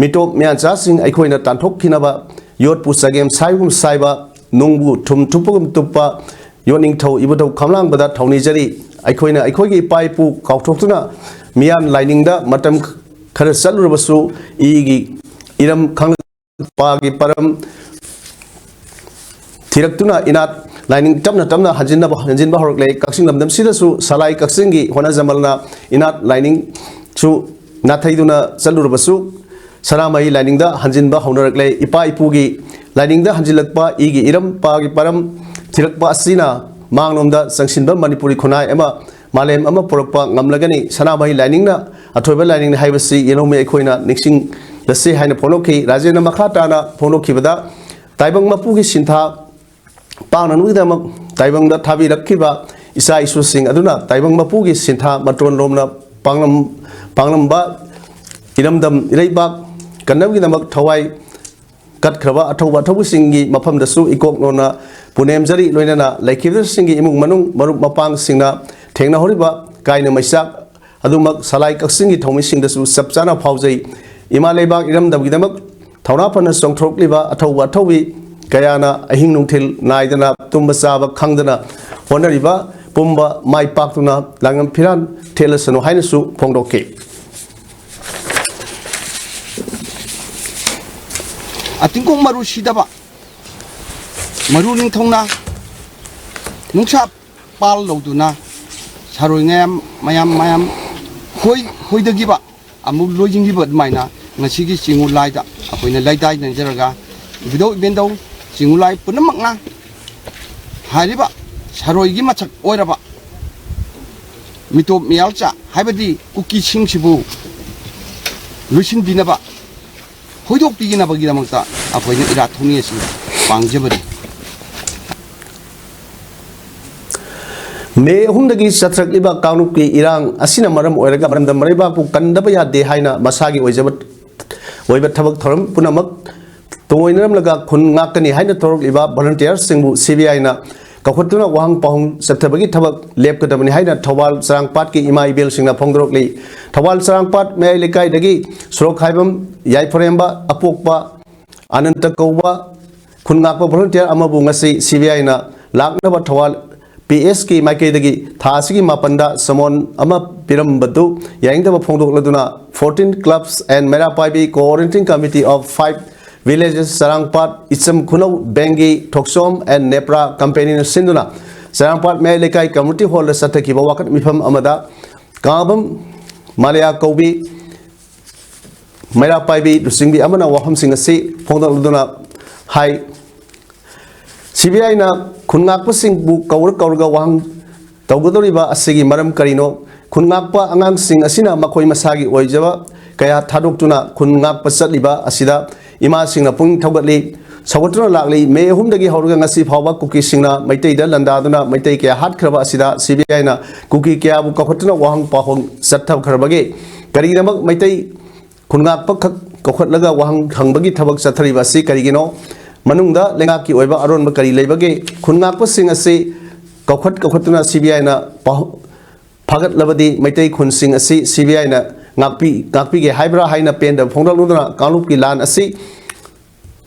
ꯃꯤꯇꯣꯞ ꯃꯤꯌꯥꯟꯆꯥꯁꯤꯡ ꯑꯩꯈꯣꯏꯅ ꯇꯥꯟꯊꯣꯛꯈꯤꯅꯕ ꯌꯣꯠꯄꯨ ꯆꯒꯦꯝ ꯁꯥꯏꯕꯒꯨꯝ ꯁꯥꯏꯕ, ꯅꯨꯡꯕꯨ ꯊꯨꯝ ꯊꯨꯞꯄꯒꯨꯝ ꯇꯨꯞꯄ ꯌꯣꯠꯅꯤꯡꯊꯧ ꯏꯕꯨꯙꯧ ꯈꯝꯂꯥꯡꯕꯗ ꯊꯧꯅꯤꯖꯔꯤ꯫ ꯑꯩꯈꯣꯏꯅ ꯑꯩꯈꯣꯏꯒꯤ ꯏꯄꯥ ꯏꯄꯨ ꯀꯥꯎꯊꯣꯛꯇꯨꯅ ꯃꯤꯌꯥꯟ ꯂꯥꯏꯅꯤꯡꯗ ꯃꯇꯝ ꯈꯔ ꯆꯠꯂꯨꯔꯕꯁꯨ ꯏꯒꯤ ꯏꯔꯝ ꯈꯪꯂ-, ꯄꯥꯒꯤ ꯄꯔꯝ ꯊꯤꯔꯛꯇꯨꯅ ꯏꯅꯥꯠ ꯂꯥꯏꯅꯤꯡ ꯇꯞꯅ ꯇꯞꯅ ꯍꯟꯖꯤꯟꯅꯕ, ꯍꯟꯖꯤꯟꯕ ꯍꯧꯔꯛꯂꯦ꯫ ꯀꯛꯆꯤꯡ ꯂꯝꯗꯝꯁꯤꯗꯁꯨ ꯁꯂꯥꯏ ꯀꯛꯆꯤꯡꯒꯤ ꯍꯣꯠꯅꯖꯃꯜꯅ ꯏꯅꯥꯠ ꯂꯥꯏꯅꯤꯡꯁꯨ ꯅꯥꯊꯩꯗꯨꯅ ꯆꯠꯂꯨꯔꯕꯁꯨ ꯁꯅꯥꯃꯍꯤ ꯂꯥꯏꯅꯤꯡꯗ ꯍꯟꯖꯤꯟꯕ ꯍꯧꯅꯔꯛꯂꯦ꯫ ꯏꯄꯥ ꯏꯄꯨꯒꯤ ꯂꯥꯏꯅꯤꯡꯗ ꯍꯟꯖꯤꯜꯂꯛꯄ ꯏꯒꯤ ꯏꯔꯝ ꯄꯥꯒꯤ ꯄꯔꯝ ꯊꯤꯔꯛꯄ ꯑꯁꯤꯅ ꯃꯥꯡꯂꯣꯝꯗ ꯆꯪꯁꯤꯟꯕ ꯃꯅꯤꯄꯨꯔꯤ ꯈꯨꯟꯅꯥꯏ ꯑꯃ ꯃꯥꯂꯦꯝ ꯑꯃ ꯄꯨꯔꯛꯄ ꯉꯝꯂꯒꯅꯤ꯫ ꯁꯅꯥꯃꯍꯤ ꯂꯥꯏꯅꯤꯡꯅ ꯑꯊꯣꯏꯕ ꯂꯥꯏꯅꯤꯡꯅꯤ ꯍꯥꯏꯕꯁꯤ ꯌꯦꯜꯍꯧꯃꯤ ꯑꯩꯈꯣꯏꯅ ꯅꯤꯡꯁꯤꯡꯂꯁꯤ ꯍꯥꯏꯅ ꯐꯣꯡꯗꯣꯛꯈꯤ꯫ ꯔꯥꯖꯦꯟꯅ ꯃꯈꯥ ꯇꯥꯅ ꯐꯣꯡꯗꯣꯛꯈꯤꯕꯗ, ꯇꯥꯏꯕꯪ ꯃꯄꯨꯒꯤ ꯁꯤꯟꯊꯥ ꯄꯥꯡꯅꯅꯕꯒꯤꯗꯃꯛ ꯇꯥꯏꯕꯪꯗ ꯊꯥꯕꯤꯔꯛꯈꯤꯕ ꯏꯆꯥ ꯏꯁꯨꯁꯤꯡ ꯑꯗꯨꯅ ꯇꯥꯏꯕꯪ ꯃꯄꯨꯒꯤ ꯁꯤꯟꯊꯥ ꯃꯇꯣꯟ ꯂꯣꯝꯅ ꯄꯥꯡꯂꯝ-, ꯄꯥꯡꯂꯝꯕ ꯏꯔꯝꯗꯝ ꯏꯔꯩꯕꯥꯛ ꯀꯟꯅꯕꯒꯤꯗꯃꯛ ꯊꯋꯥꯏ ꯀꯠꯈ꯭ꯔꯕ ꯑꯊꯧꯕ ꯑꯊꯧꯕꯁꯤꯡꯒꯤ ꯃꯐꯝꯗꯁꯨ ꯏꯀꯣꯛ ꯅꯣꯟꯅ ꯄꯨꯅꯦꯝꯖꯔꯤ꯫ ꯂꯣꯏꯅꯅ ꯂꯩꯈꯤꯕꯁꯤꯡꯒꯤ ꯏꯃꯨꯡ ꯃꯅꯨꯡ, ꯃꯔꯨꯞ ꯃꯄꯥꯡꯁꯤꯡꯅ ꯊꯦꯡꯅꯍꯧꯔꯤꯕ ꯀꯥꯏꯅ ꯃꯩꯆꯥꯛ ꯑꯗꯨꯃꯛ ꯁꯂꯥꯏ ꯀꯛꯆꯤꯡꯒꯤ ꯊꯧꯃꯤꯁꯤꯡꯗꯁꯨ ꯆꯞ ꯆꯥꯅ ꯐꯥꯎꯖꯩ꯫ ꯏꯃꯥ ꯂꯩꯕꯥꯛ ꯏꯔꯝꯗꯝꯒꯤꯗꯃꯛ ꯊꯧꯅꯥ ꯐꯅ ꯆꯣꯡꯊꯣꯔꯛꯂꯤꯕ ꯑꯊꯧꯕ ꯑꯊꯧꯕꯤ ꯀꯌꯥꯅ ꯑꯍꯤꯡ ꯅꯨꯡꯊꯤꯜ ꯅꯥꯏꯗꯅ ꯇꯨꯝꯕ ꯆꯥꯕ ꯈꯪꯗꯅ ꯍꯣꯠꯅꯔꯤꯕ ꯄꯨꯝꯕ ꯃꯥꯏ ꯄꯥꯛꯇꯨꯅ ꯂꯥꯡꯉꯝ ꯐꯤꯔꯥꯟ ꯊꯦꯠꯂꯁꯅꯨ ꯍꯥꯏꯅꯁꯨ ꯐꯣꯡꯗꯣꯛꯈꯤ꯫ ꯑꯇꯤꯡꯀꯣꯛ ꯃꯔꯨ ꯁꯤꯗꯕ, ꯃꯔꯨ ꯅꯤꯡꯊꯧꯅ ꯅꯨꯡꯁꯥ ꯄꯥꯜ ꯂꯧꯗꯨꯅ ꯁꯥꯔꯣꯏ ꯃꯌꯥꯝ, ꯃꯌꯥꯝ, ꯃꯌꯥꯝ ꯈꯣꯏ-, ꯈꯣꯏꯗꯈꯤꯕ ꯑꯃꯨꯛ ꯂꯣꯏꯁꯤꯟꯈꯤꯕ ꯑꯗꯨꯃꯥꯏꯅ ꯉꯁꯤꯒꯤ ꯆꯤꯡꯉꯨ ꯂꯥꯏꯗ ꯑꯩꯈꯣꯏꯅ ꯂꯩꯇꯥꯏ ꯅꯤꯡꯖꯔꯒ, ꯏꯕꯨꯙꯧ ꯏꯕꯦꯟꯗꯧ ꯆꯤꯡꯉꯨ ꯂꯥꯏ ꯄꯨꯝꯅꯃꯛꯅ ꯍꯥꯏꯔꯤꯕ ꯁꯥꯔꯣꯏꯒꯤ ꯃꯁꯛ ꯑꯣꯏꯔꯕ ꯃꯤꯇꯣꯞ ꯃꯤꯌꯥꯜꯆꯥ ꯍꯥꯏꯕꯗꯤ ꯀꯨꯀꯤꯁꯤꯡꯁꯤꯕꯨ ꯂꯣꯏꯁꯤꯟꯕꯤꯅꯕ, ꯍꯣꯏꯗꯣꯛꯄꯤꯅꯕꯒꯤꯗꯃꯛꯇ ꯑꯩꯈꯣꯏꯅ ꯏꯔꯥꯠ ꯊꯧꯅꯤ ꯑꯁꯤ ꯄꯥꯡꯖꯕꯅꯤ꯫ ꯃꯦ ꯑꯍꯨꯝꯗꯒꯤ ꯆꯠꯊꯔꯛꯂꯤꯕ ꯀꯥꯡꯂꯨꯞꯀꯤ ꯏꯔꯥꯡ ꯑꯁꯤꯅ ꯃꯔꯝ ꯑꯣꯏꯔꯒ ꯃꯔꯝꯗꯝ ꯃꯔꯩꯕꯥꯛꯄꯨ ꯀꯟꯗꯕ ꯌꯥꯗꯦ ꯍꯥꯏꯅ ꯃꯁꯥꯒꯤ ꯑꯣꯏꯖꯕ, ꯑꯣꯏꯕ ꯊꯕꯛ ꯊꯧꯔꯝ ꯄꯨꯝꯅꯃꯛ ꯇꯣꯏꯅꯔꯝꯂꯒ ꯈꯨꯟ ꯉꯥꯛꯀꯅꯤ ꯍꯥꯏꯅ ꯊꯣꯔꯛꯂꯤꯕ volunteerꯁꯤꯡꯕꯨ CBIꯅ ꯀꯧꯈꯠꯇꯨꯅ ꯋꯥꯍꯪ ꯄꯥꯎꯍꯪ ꯆꯠꯊꯕꯒꯤ ꯊꯕꯛ ꯂꯦꯞꯀꯗꯕꯅꯤ ꯍꯥꯏꯅ ꯊꯧꯕꯥꯜ ꯆꯔꯥꯡꯄꯥꯠꯀꯤ ꯏꯃꯥ ꯏꯕꯦꯜꯁꯤꯡꯅ ꯐꯣꯡꯗꯣꯔꯛꯂꯤ꯫ ꯊꯧꯕꯥꯜ ꯆꯔꯥꯡꯄꯥꯠ ꯃꯌꯥꯏ ꯂꯩꯀꯥꯏꯗꯒꯤ ꯁꯣꯔꯣꯛꯈꯥꯏꯕꯝ ꯌꯥꯏꯐꯔꯦꯝꯕ ꯑꯄꯣꯛꯄ ꯑꯅꯟꯇ ꯀꯧꯕ ꯈꯨꯟ ꯉꯥꯛꯄ volunteer ꯑꯃꯕꯨ ꯉꯁꯤ CBIꯅ ꯂꯥꯛꯅꯕ ꯊꯧꯕꯥꯜ PSꯀꯤ ꯃꯥꯏꯀꯩꯗꯒꯤ ꯊꯥ ꯑꯁꯤꯒꯤ ꯃꯥꯄꯟꯗ summon ꯑꯃ ꯄꯤꯔꯝꯕꯗꯨ ꯌꯥꯅꯤꯡꯗꯕ ꯐꯣꯡꯗꯣꯛꯂꯗꯨꯅ fourteen clubs and ꯃꯩꯔꯥ ꯄꯥꯏꯕꯤ coordinating committee of five villages ꯆꯔꯥꯡꯄꯥꯠ, ꯏꯆꯝ ꯈꯨꯅꯧ, ꯕꯦꯡꯒꯤ, ꯊꯣꯛꯆꯣꯝ and ꯅꯦꯄ꯭ꯔꯥ companyꯅ ꯁꯤꯟꯗꯨꯅ ꯆꯔꯥꯡꯄꯥꯠ ꯃꯌꯥꯏ ꯂꯩꯀꯥꯏ community hallꯗ ꯆꯠꯊꯈꯤꯕ ꯋꯥꯀꯠ ꯃꯤꯐꯝ ꯑꯃꯗ ꯀꯥꯕꯝ ꯃꯥꯂꯤꯌꯥ ꯀꯧꯕꯤ ꯃꯩꯔꯥ ꯄꯥꯏꯕꯤ ꯂꯨꯆꯤꯡꯕꯤ ꯑꯃꯅ ꯋꯥꯐꯝꯁꯤꯡ ꯑꯁꯤ ꯐꯣꯡꯗꯣꯛꯂꯗꯨꯅ ꯍꯥꯏ, CBIꯅ ꯈꯨꯟ ꯉꯥꯛꯄꯁꯤꯡꯕꯨ ꯀꯧꯔ ꯀꯧꯔꯒ ꯋꯥꯍꯪ ꯇꯧꯒꯗꯧꯔꯤꯕ ꯑꯁꯤꯒꯤ ꯃꯔꯝ ꯀꯔꯤꯅꯣ? ꯈꯨꯟ ꯉꯥꯛꯄ ꯑꯉꯥꯡꯁꯤꯡ ꯑꯁꯤꯅ ꯃꯈꯣꯏ ꯃꯁꯥꯒꯤ ꯑꯣꯏꯖꯕ ꯀꯌꯥ ꯊꯥꯗꯣꯛꯇꯨꯅ ꯈꯨꯟ ꯉꯥꯛꯄ ꯆꯠꯂꯤꯕ ꯑꯁꯤꯗ ꯏꯃꯥꯁꯤꯡꯅ ꯄꯨꯛꯅꯤꯡ ꯊꯧꯒꯠꯂꯤ꯫ ꯁꯧꯒꯠꯇꯨꯅ ꯂꯥꯛꯂꯤ꯫ ꯃꯦ ꯑꯍꯨꯝꯗꯒꯤ ꯍꯧꯔꯒ ꯉꯁꯤ ꯐꯥꯎꯕ ꯀꯨꯀꯤꯁꯤꯡꯅ ꯃꯩꯇꯩꯗ ꯂꯥꯟꯗꯥꯗꯨꯅ ꯃꯩꯇꯩ ꯀꯌꯥ ꯍꯥꯠꯈ꯭ꯔꯕ ꯑꯁꯤꯗ CBIꯅ ꯀꯨꯀꯤ ꯀꯌꯥꯕꯨ ꯀꯧꯈꯠꯇꯨꯅ ꯋꯥꯍꯪ ꯄꯥꯎꯍꯪ ꯆꯠꯊꯈ꯭ꯔꯕꯒꯦ? ꯀꯔꯤꯒꯤꯗꯃꯛ ꯃꯩꯇꯩ ꯈꯨꯟ ꯉꯥꯛꯄꯈꯛ ꯀꯧꯈꯠꯂꯒ ꯋꯥꯍꯪ ꯍꯪꯕꯒꯤ ꯊꯕꯛ ꯆꯠꯊꯔꯤꯕ ꯑꯁꯤ ꯀꯔꯤꯒꯤꯅꯣ? ꯃꯅꯨꯡꯗ ꯂꯩꯉꯥꯛꯀꯤ ꯑꯣꯏꯕ ꯑꯔꯣꯟꯕ ꯀꯔꯤ ꯂꯩꯕꯒꯦ? ꯈꯨꯟ ꯉꯥꯛꯄꯁꯤꯡ ꯑꯁꯤ ꯀꯧꯈꯠ ꯀꯧꯈꯠꯇꯨꯅ CBIꯅ ꯄꯥꯎ-, ꯐꯥꯒꯠꯂꯕꯗꯤ ꯃꯩꯇꯩ ꯈꯨꯟꯁꯤꯡ ꯑꯁꯤ CBIꯅ ꯉꯥꯛꯄꯤ-, ꯉꯥꯛꯄꯤꯒꯦ ꯍꯥꯏꯕ꯭ꯔꯥ ꯍꯥꯏꯅ ꯄꯦꯟꯗꯕ ꯐꯣꯡꯗꯣꯛꯂꯗꯨꯅ ꯀꯥꯡꯂꯨꯞꯀꯤ ꯂꯥꯟ ꯑꯁꯤ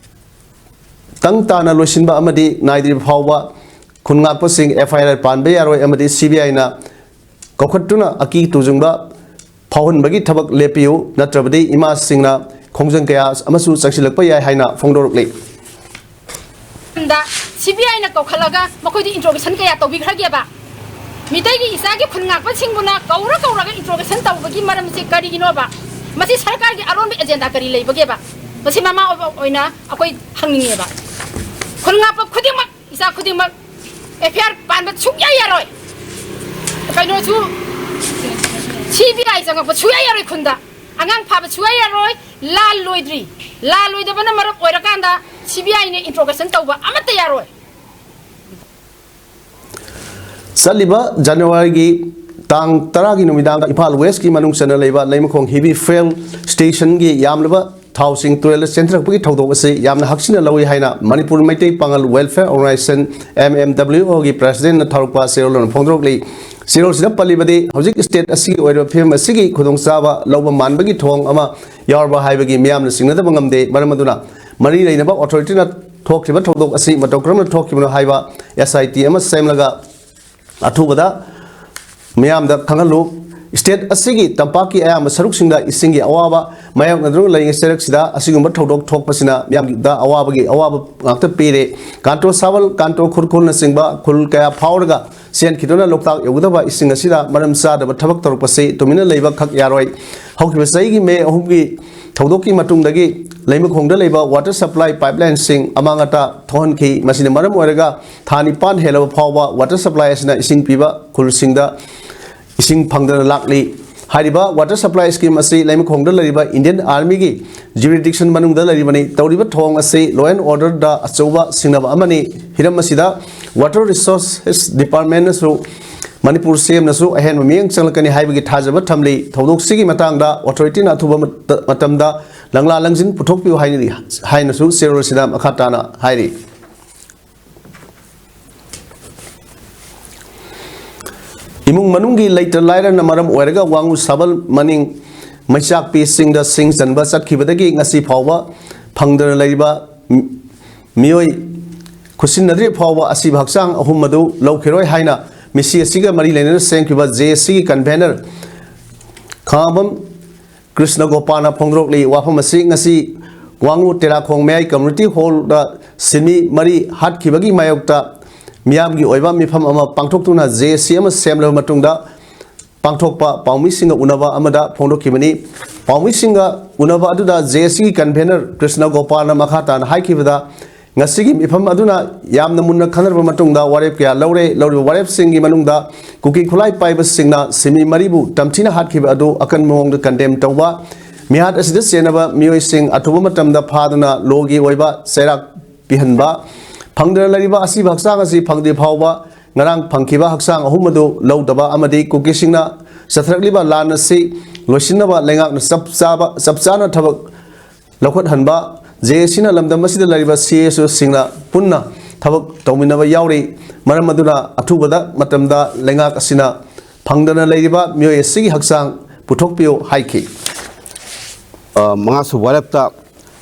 ꯇꯪ ꯇꯥꯅ ꯂꯣꯏꯁꯤꯟꯕ ꯑꯃꯗꯤ ꯅꯥꯏꯗ꯭ꯔꯤꯕ ꯐꯥꯎꯕ ꯈꯨꯟ ꯉꯥꯛꯄꯁꯤꯡ F I R ꯄꯥꯟꯕ ꯌꯥꯔꯣꯏ ꯑꯃꯗꯤ C B I ꯅ ꯀꯧꯈꯠꯇꯨꯅ ꯑꯀꯤ ꯇꯨꯖꯨꯡꯕ ꯐꯥꯎꯍꯟꯕꯒꯤ ꯊꯕꯛ ꯂꯦꯞꯄꯤꯌꯨ, ꯅꯠꯇ꯭ꯔꯕꯗꯤ ꯏꯃꯥꯁꯤꯡꯅ ꯈꯣꯡꯖꯪ ꯀꯌꯥ ꯑꯃꯁꯨ ꯆꯪꯁꯤꯜꯂꯛꯄ ꯌꯥꯏ ꯍꯥꯏꯅ ꯐꯣꯡꯗꯣꯔꯛꯂꯤ꯫ ꯗ C B I ꯅ ꯀꯧꯈꯠꯂꯒ ꯃꯈꯣꯏꯗ interrogation ꯀꯌꯥ ꯇꯧꯕꯤꯈ꯭ꯔꯒꯦꯕ? ꯃꯤꯇꯩꯒꯤ ꯏꯆꯥꯒꯤ ꯈꯨꯟ ꯉꯥꯛꯄꯁꯤꯡꯕꯨꯅ ꯀꯧꯔ ꯀꯧꯔꯒ interrogation ꯇꯧꯕꯒꯤ ꯃꯔꯝꯁꯦ ꯀꯔꯤꯒꯤꯅꯣꯕ? ꯃꯁꯤ ꯁꯔꯀꯥꯔꯒꯤ ꯑꯔꯣꯟꯕ agenda ꯀꯔꯤ ꯂꯩꯕꯒꯦꯕ? ꯃꯁꯤ ꯃꯃꯥ ꯑꯣꯏꯕ ꯑꯣꯏꯅ ꯑꯩꯈꯣꯏ ꯍꯪꯅꯤꯡꯉꯦꯕ꯫ ꯈꯨꯟ ꯉꯥꯛꯄ ꯈꯨꯗꯤꯡꯃꯛ, ꯏꯆꯥ ꯈꯨꯗꯤꯡꯃꯛ F I R ꯄꯥꯟꯕ ꯁꯨꯡꯌꯥ ꯌꯥꯔꯣꯏ꯫ ꯀꯩꯅꯣꯁꯨ C B I ꯆꯪꯉꯛꯄ ꯁꯨꯡꯌꯥ ꯌꯥꯔꯣꯏ ꯈꯨꯟꯗ꯫ ꯑꯉꯥꯡ ꯐꯥꯕ ꯁꯨꯡꯌꯥ ꯌꯥꯔꯣꯏ꯫ ꯂꯥꯜ ꯂꯣꯏꯗ꯭ꯔꯤ꯫ ꯂꯥꯜ ꯂꯣꯏꯗꯕꯅ ꯃꯔꯝ ꯑꯣꯏꯔꯀꯥꯟꯗ C B I ꯅ interrogation ꯇꯧꯕ ꯑꯃꯠꯇ ꯌꯥꯔꯣꯏ꯫ ꯆꯠꯂꯤꯕ ꯖꯅꯋꯥꯔꯤꯒꯤ ꯇꯥꯡ ꯇꯔꯥꯒꯤ ꯅꯨꯃꯤꯗꯥꯡꯗ ꯏꯝꯐꯥꯜ ꯋꯦꯁꯀꯤ ꯃꯅꯨꯡ ꯆꯟꯅ ꯂꯩꯕ ꯂꯩꯃꯈꯣꯡ ꯍꯤꯕꯤ ꯐ꯭ꯌꯨꯑꯦꯜ ꯁ꯭ꯇꯦꯁꯟꯒꯤ ꯌꯥꯝꯂꯕ ꯊꯥꯎꯁꯤꯡ ꯇꯨꯔꯦꯜꯗ ꯆꯦꯟꯊꯔꯛꯄꯒꯤ ꯊꯧꯗꯣꯛ ꯑꯁꯤ ꯌꯥꯝꯅ ꯍꯛꯆꯤꯟꯅ ꯂꯧꯏ ꯍꯥꯏꯅ Manipur Meitei Pangal welfare organisation, M M W O, ꯒꯤ ꯄ꯭ꯔꯦꯁꯤꯗꯦꯟꯠꯅ ꯊꯥꯔꯛꯄ ꯆꯦꯔꯣꯜ ꯑꯃ ꯐꯣꯡꯗꯣꯔꯛꯂꯤ꯫ ꯆꯦꯔꯣꯜꯁꯤꯗ ꯄꯜꯂꯤꯕꯗꯤ, ꯍꯧꯖꯤꯛ ꯁ꯭ꯇꯦꯠ ꯑꯁꯤꯒꯤ ꯑꯣꯏꯔꯤꯕ ꯐꯤꯕꯝ ꯑꯁꯤꯒꯤ ꯈꯨꯗꯣꯡꯆꯥꯕ ꯂꯧꯕ ꯃꯥꯟꯕꯒꯤ ꯊꯧꯑꯣꯡ ꯑꯃ ꯌꯥꯎꯔꯕ ꯍꯥꯏꯕꯒꯤ ꯃꯤꯌꯥꯝꯅ ꯆꯤꯡꯅꯗꯕ ꯉꯝꯗꯦ꯫ ꯃꯔꯝ ꯑꯗꯨꯅ ꯃꯔꯤ ꯂꯩꯅꯕ ꯑꯣꯊꯣꯔꯤꯇꯤꯅ ꯊꯣꯛꯈꯤꯕ ꯊꯧꯗꯣꯛ ꯑꯁꯤ ꯃꯇꯧ ꯀꯔꯝꯅ ꯊꯣꯛꯈꯤꯕꯅꯣ ꯍꯥꯏꯕ S I T ꯑꯃ ꯁꯦꯝꯂꯒ ꯑꯊꯨꯕꯗ ꯃꯤꯌꯥꯝꯗ ꯈꯪꯍꯜꯂꯨ꯫ ꯁ꯭ꯇꯦꯠ ꯑꯁꯤꯒꯤ ꯇꯝꯄꯥꯛꯀꯤ ꯑꯌꯥꯝꯕ ꯁꯔꯨꯛꯁꯤꯡꯗ ꯏꯁꯤꯡꯒꯤ ꯑꯋꯥꯕ ꯃꯥꯌꯣꯛꯅꯗꯨꯅ ꯂꯩꯔꯤꯉꯩ ꯆꯩꯔꯛꯁꯤꯗ ꯑꯁꯤꯒꯨꯝꯕ ꯊꯧꯗꯣꯛ ꯊꯣꯛꯄꯁꯤꯅ ꯃꯤꯌꯥꯝꯗ ꯑꯋꯥꯕꯒꯤ ꯑꯋꯥꯕ ꯉꯥꯛꯇ ꯄꯤꯔꯦ꯫ ꯀꯥꯟꯇꯣ ꯁꯥꯕꯜ, ꯀꯥꯟꯇꯣ ꯈꯨꯔꯈꯨꯜꯅꯆꯤꯡꯕ ꯈꯨꯜ ꯀꯌꯥ ꯐꯥꯎꯔꯒ ꯆꯦꯟꯈꯤꯗꯨꯅ ꯂꯣꯛꯇꯥꯛ ꯌꯧꯒꯗꯕ ꯏꯁꯤꯡ ꯑꯁꯤꯗ ꯃꯔꯝ ꯆꯥꯗꯕ ꯊꯕꯛ ꯇꯧꯔꯛꯄꯁꯤ ꯇꯨꯃꯤꯟꯅ ꯂꯩꯕ ꯈꯛ ꯌꯥꯔꯣꯏ꯫ ꯍꯧꯈꯤꯕ ꯆꯍꯤꯒꯤ ꯃꯦ ꯑꯍꯨꯝꯒꯤ ꯊꯧꯗꯣꯛꯀꯤ ꯃꯇꯨꯡꯗꯒꯤ ꯂꯩꯃꯈꯣꯡꯗ ꯂꯩꯕ ꯋꯥꯇꯔ ꯁꯄ꯭ꯂꯥꯏ ꯄꯥꯏꯞꯂꯥꯏꯟꯁꯤꯡ ꯑꯃꯥꯡ ꯑꯇꯥ ꯊꯣꯛꯍꯟꯈꯤ꯫ ꯃꯁꯤꯅ ꯃꯔꯝ ꯑꯣꯏꯔꯒ ꯊꯥ ꯅꯤꯄꯥꯟ ꯍꯦꯜꯂꯕ ꯐꯥꯎꯕ ꯋꯥꯇꯔ ꯁꯄ꯭ꯂꯥꯏ ꯑꯁꯤꯅ ꯏꯁꯤꯡ ꯄꯤꯕ ꯈꯨꯜꯁꯤꯡꯗ ꯏꯁꯤꯡ ꯐꯪꯗꯅ ꯂꯥꯛꯂꯤ꯫ ꯍꯥꯏꯔꯤꯕ ꯋꯥꯇꯔ ꯁꯄ꯭ꯂꯥꯏ ꯁ꯭ꯀꯤꯝ ꯑꯁꯤ ꯂꯩꯃꯈꯣꯡꯗ ꯂꯩꯔꯤꯕ ꯏꯟꯗꯤꯌꯟ ꯑꯥꯔꯃꯤꯒꯤ ꯖꯨꯔꯤꯗꯤꯛꯁꯟ ꯃꯅꯨꯡꯗ ꯂꯩꯔꯤꯕꯅꯤ꯫ ꯇꯧꯔꯤꯕ ꯊꯧꯑꯣꯡ ꯑꯁꯤ ꯂꯣ ꯑꯦꯟ ꯑꯣꯔꯗꯔꯗ ꯑꯆꯧꯕ ꯁꯤꯡꯅꯕ ꯑꯃꯅꯤ꯫ ꯍꯤꯔꯝ ꯑꯁꯤꯗ ꯋꯥꯇꯔ ꯔꯤꯁꯣꯔꯁꯦꯁ ꯗꯤꯄꯥꯔꯠꯃꯦꯟꯅꯁꯨ ꯃꯅꯤꯄꯨꯔ ꯁꯤ ꯑꯦꯝꯅꯁꯨ ꯑꯍꯦꯟꯕ ꯃꯤꯠꯌꯦꯡ ꯆꯪꯂꯛꯀꯅꯤ ꯍꯥꯏꯕꯒꯤ ꯊꯥꯖꯕ ꯊꯝꯂꯤ꯫ ꯊꯧꯗꯣꯛꯁꯤꯒꯤ ꯃꯇꯥꯡꯗ ꯑꯣꯊꯣꯔꯤꯇꯤꯅ ꯑꯊꯨꯕ ꯃꯇ-, ꯃꯇꯝꯗ ꯂꯪꯂꯥ ꯂꯪꯖꯤꯟ ꯄꯨꯊꯣꯛꯄꯤꯌꯨ ꯍꯥꯏꯅꯔꯤ ꯍꯥꯏꯅꯁꯨ ꯆꯦꯔꯣꯜꯁꯤꯗ ꯃꯈꯥ ꯇꯥꯅ ꯍꯥꯏꯔꯤ꯫ ꯏꯃꯨꯡ ꯃꯅꯨꯡꯒꯤ ꯂꯩꯇ ꯂꯥꯏꯔꯅ ꯃꯔꯝ ꯑꯣꯏꯔꯒ ꯋꯥꯉꯨ ꯁꯥꯕꯜ ꯃꯅꯤꯡ ꯃꯩꯆꯥꯛꯄꯤꯁꯤꯡꯗ ꯁꯤꯡ ꯆꯟꯕ ꯆꯠꯈꯤꯕꯗꯒꯤ ꯉꯁꯤ ꯐꯥꯎꯕ ꯐꯪꯗꯅ ꯂꯩꯔꯤꯕ ꯃꯤꯑꯣꯏ ꯈꯨꯠꯁꯤꯟꯅꯗ꯭ꯔꯤ ꯐꯥꯎꯕ ꯑꯁꯤꯕ ꯍꯛꯆꯥꯡ ꯑꯍꯨꯝ ꯑꯗꯨ ꯂꯧꯈꯤꯔꯣꯏ ꯍꯥꯏꯅ ꯃꯤꯁꯤ ꯑꯁꯤꯒ ꯃꯔꯤ ꯂꯩꯅꯅ ꯁꯦꯝꯈꯤꯕ ꯖꯦ ꯑꯦꯁ ꯁꯤꯒꯤ ꯀꯟꯚꯦꯅꯔ ꯈꯥꯉꯕꯝ ꯀ꯭ꯔꯤꯁꯅ ꯒꯣꯄꯥꯜꯅ ꯐꯣꯡꯗꯣꯔꯛꯂꯤ꯫ ꯋꯥꯐꯝ ꯑꯁꯤ ꯉꯁꯤ ꯋꯥꯉꯨ ꯇꯦꯔꯥꯈꯣꯡ ꯃꯌꯥꯏ ꯀꯝꯃ꯭ꯌꯨꯅꯤꯇꯤ ꯍꯣꯜꯗ ꯁꯤꯟꯃꯤ ꯃꯔꯤ ꯍꯥꯠꯈꯤꯕꯒꯤ ꯃꯥꯌꯣꯛꯇ ꯃꯤꯌꯥꯝꯒꯤ ꯑꯣꯏꯕ ꯃꯤꯐꯝ ꯑꯃ ꯄꯥꯡꯊꯣꯛꯇꯨꯅ ꯖꯦ ꯑꯦꯁ ꯁꯤ ꯑꯃ ꯁꯦꯝꯂꯕ ꯃꯇꯨꯡꯗ ꯄꯥꯡꯊꯣꯛꯄ ꯄꯥꯎꯃꯤꯁꯤꯡꯒ ꯎꯅꯕ ꯑꯃꯗ ꯐꯣꯡꯗꯣꯛꯈꯤꯕꯅꯤ꯫ ꯄꯥꯎꯃꯤꯁꯤꯡꯒ ꯎꯅꯕ ꯑꯗꯨꯗ ꯖꯦ ꯑꯦꯁ ꯁꯤꯒꯤ ꯀꯟꯚꯦꯅꯔ ꯀ꯭ꯔꯤꯁꯅ ꯒꯣꯄꯥꯜꯅ ꯃꯈꯥ ꯇꯥꯅ ꯍꯥꯏꯈꯤꯕꯗ, ꯉꯁꯤꯒꯤ ꯃꯤꯐꯝ ꯑꯗꯨꯅ ꯌꯥꯝꯅ ꯃꯨꯟꯅ ꯈꯟꯅꯔꯕ ꯃꯇꯨꯡꯗ ꯋꯥꯔꯦꯞ ꯀꯌꯥ ꯂꯧꯔꯦ꯫ ꯂꯧꯔꯤꯕ ꯋꯥꯔꯦꯞꯁꯤꯡꯒꯤ ꯃꯅꯨꯡꯗ ꯀꯨꯀꯤ ꯈꯨꯠꯂꯥꯏ ꯄꯥꯏꯕꯁꯤꯡꯅ ꯁꯤꯟꯃꯤ ꯃꯔꯤꯕꯨ ꯇꯝꯊꯤꯅ ꯍꯥꯠꯈꯤꯕ ꯑꯗꯨ ꯑꯀꯟꯕ ꯃꯑꯣꯡꯗ ꯀꯟꯗꯦꯝ ꯇꯧꯕ, ꯃꯤꯍꯥꯠ ꯑꯁꯤꯗ ꯆꯦꯟꯅꯕ ꯃꯤꯑꯣꯏꯁꯤꯡ ꯑꯊꯨꯕ ꯃꯇꯝꯗ ꯐꯥꯗꯨꯅ ꯂꯣꯒꯤ ꯑꯣꯏꯕ ꯆꯩꯔꯥꯛ ꯄꯤꯍꯟꯕ, ꯐꯪꯗꯅ ꯂꯩꯔꯤꯕ ꯑꯁꯤꯕ ꯍꯛꯆꯥꯡ ꯑꯁꯤ ꯐꯪꯗ꯭ꯔꯤ ꯐꯥꯎꯕ ꯉꯔꯥꯡ ꯐꯪꯈꯤꯕ ꯍꯛꯆꯥꯡ ꯑꯍꯨꯝ ꯑꯗꯨ ꯂꯧꯗꯕ ꯑꯃꯗꯤ ꯀꯨꯀꯤꯁꯤꯡꯅ ꯆꯠꯊꯔꯛꯂꯤꯕ ꯂꯥꯟ ꯑꯁꯤ ꯂꯣꯏꯁꯤꯟꯅꯕ ꯂꯩꯉꯥꯛꯅ ꯆꯞ ꯆꯥꯕ, ꯆꯞ ꯆꯥꯅ ꯊꯕꯛ ꯂꯧꯈꯠꯍꯟꯕ, ꯖꯦ ꯑꯦꯁ ꯁꯤꯅ ꯂꯝꯗꯝ ꯑꯁꯤꯗ ꯂꯩꯔꯤꯕ ꯁꯤ ꯑꯦꯁ ꯑꯣꯁꯤꯡꯅ ꯄꯨꯟꯅ ꯊꯕꯛ ꯇꯧꯃꯤꯟꯅꯕ ꯌꯥꯎꯔꯤ꯫ ꯃꯔꯝ ꯑꯗꯨꯅ ꯑꯊꯨꯕꯗ ꯃꯇꯝꯗ ꯂꯩꯉꯥꯛ ꯑꯁꯤꯅ ꯐꯪꯗꯅ ꯂꯩꯔꯤꯕ ꯃꯤꯑꯣꯏ ꯑꯁꯤꯒꯤ ꯍꯛꯆꯥꯡ ꯄꯨꯊꯣꯛꯄꯤꯌꯨ ꯍꯥꯏꯈꯤ꯫ ꯑ, ꯃꯉꯥꯁꯨꯕ ꯋꯥꯔꯦꯞꯇ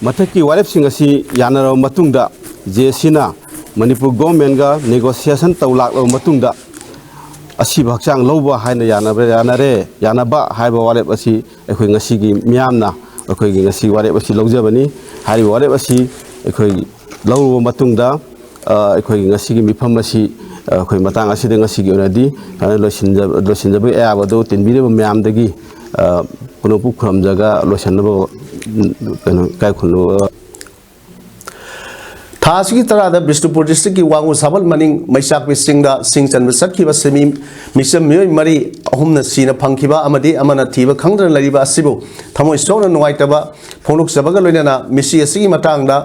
ꯃꯊꯛꯀꯤ ꯋꯥꯔꯦꯞꯁꯤꯡ ꯑꯁꯤ ꯌꯥꯅꯔꯕ ꯃꯇꯨꯡꯗ, ꯖꯦ ꯑꯦꯁ ꯁꯤꯅ ꯃꯅꯤꯄꯨꯔ ꯒꯣꯔꯃꯦꯟꯒ ꯅꯦꯒꯣꯁꯤꯌꯦꯁꯟ ꯇꯧ ꯂꯥꯛꯂꯕ ꯃꯇꯨꯡꯗ, ꯑꯁꯤꯕ ꯍꯛꯆꯥꯡ ꯂꯧꯕ ꯍꯥꯏꯅ ꯌꯥꯅꯕ, ꯌꯥꯅꯔꯦ꯫ ꯌꯥꯅꯕ ꯍꯥꯏꯕ ꯋꯥꯔꯦꯞ ꯑꯁꯤ ꯑꯩꯈꯣꯏ ꯉꯁꯤꯒꯤ ꯃꯤꯌꯥꯝꯅ ꯑꯩꯈꯣꯏꯒꯤ ꯉꯁꯤ ꯋꯥꯔꯦꯞ ꯑꯁꯤ ꯂꯧꯖꯕꯅꯤ꯫ ꯍꯥꯏꯔꯤꯕ ꯋꯥꯔꯦꯞ ꯑꯁꯤ ꯑꯩꯈꯣꯏ ꯂꯧꯔꯨꯕ ꯃꯇꯨꯡꯗ, ꯑ, ꯑꯩꯈꯣꯏꯒꯤ ꯉꯁꯤꯒꯤ ꯃꯤꯐꯝ ꯑꯁꯤ, ꯑ, ꯑꯩꯈꯣꯏ ꯃꯇꯥꯡ ꯑꯁꯤꯗ ꯉꯁꯤꯒꯤ ꯑꯣꯏꯅꯗꯤ ꯁꯨꯃꯥꯏꯅ ꯂꯣꯏꯁꯤꯟꯖ-, ꯂꯣꯏꯁꯤꯟꯖꯕꯒꯤ ꯑꯌꯥꯕꯗꯨ ꯇꯤꯟꯕꯤꯔꯤꯕ ꯃꯌꯥꯝꯗꯒꯤ, ꯑ, ꯄꯨꯅꯣꯛꯄꯨ ꯈꯨꯔꯨꯝꯖꯒ ꯂꯣꯏꯁꯤꯟꯅꯕ, ꯎꯝ, ꯀꯩꯅꯣ, ꯏꯀꯥꯏ ꯈꯨꯝꯅꯕ꯫ ꯊꯥ ꯑꯁꯤꯒꯤ ꯇꯔꯥꯗ ꯕꯤꯁꯅꯨꯄꯨꯔ ꯗꯤꯁꯇ꯭ꯔꯤꯛꯀꯤ ꯋꯥꯉꯨ ꯁꯥꯕꯜ ꯃꯅꯤꯡ ꯃꯩꯆꯥꯛꯄꯤ ꯆꯤꯡꯗ ꯁꯤꯡ ꯆꯟꯕ ꯆꯠꯈꯤꯕ ꯁꯤꯟꯃꯤ ꯃꯤꯆꯝ ꯃꯤꯑꯣꯏ ꯃꯔꯤ, ꯑꯍꯨꯝꯅ ꯁꯤꯅ ꯐꯪꯈꯤꯕ ꯑꯃꯗꯤ ꯑꯃꯅ ꯊꯤꯕ ꯈꯪꯗꯅ ꯂꯩꯔꯤꯕ ꯑꯁꯤꯕꯨ ꯊꯃꯣꯏ ꯁꯣꯛꯅ ꯅꯨꯡꯉꯥꯏꯇꯕ ꯐꯣꯡꯗꯣꯛꯆꯕꯒ ꯂꯣꯏꯅꯅ ꯃꯤꯁꯤ ꯑꯁꯤꯒꯤ ꯃꯇꯥꯡꯗ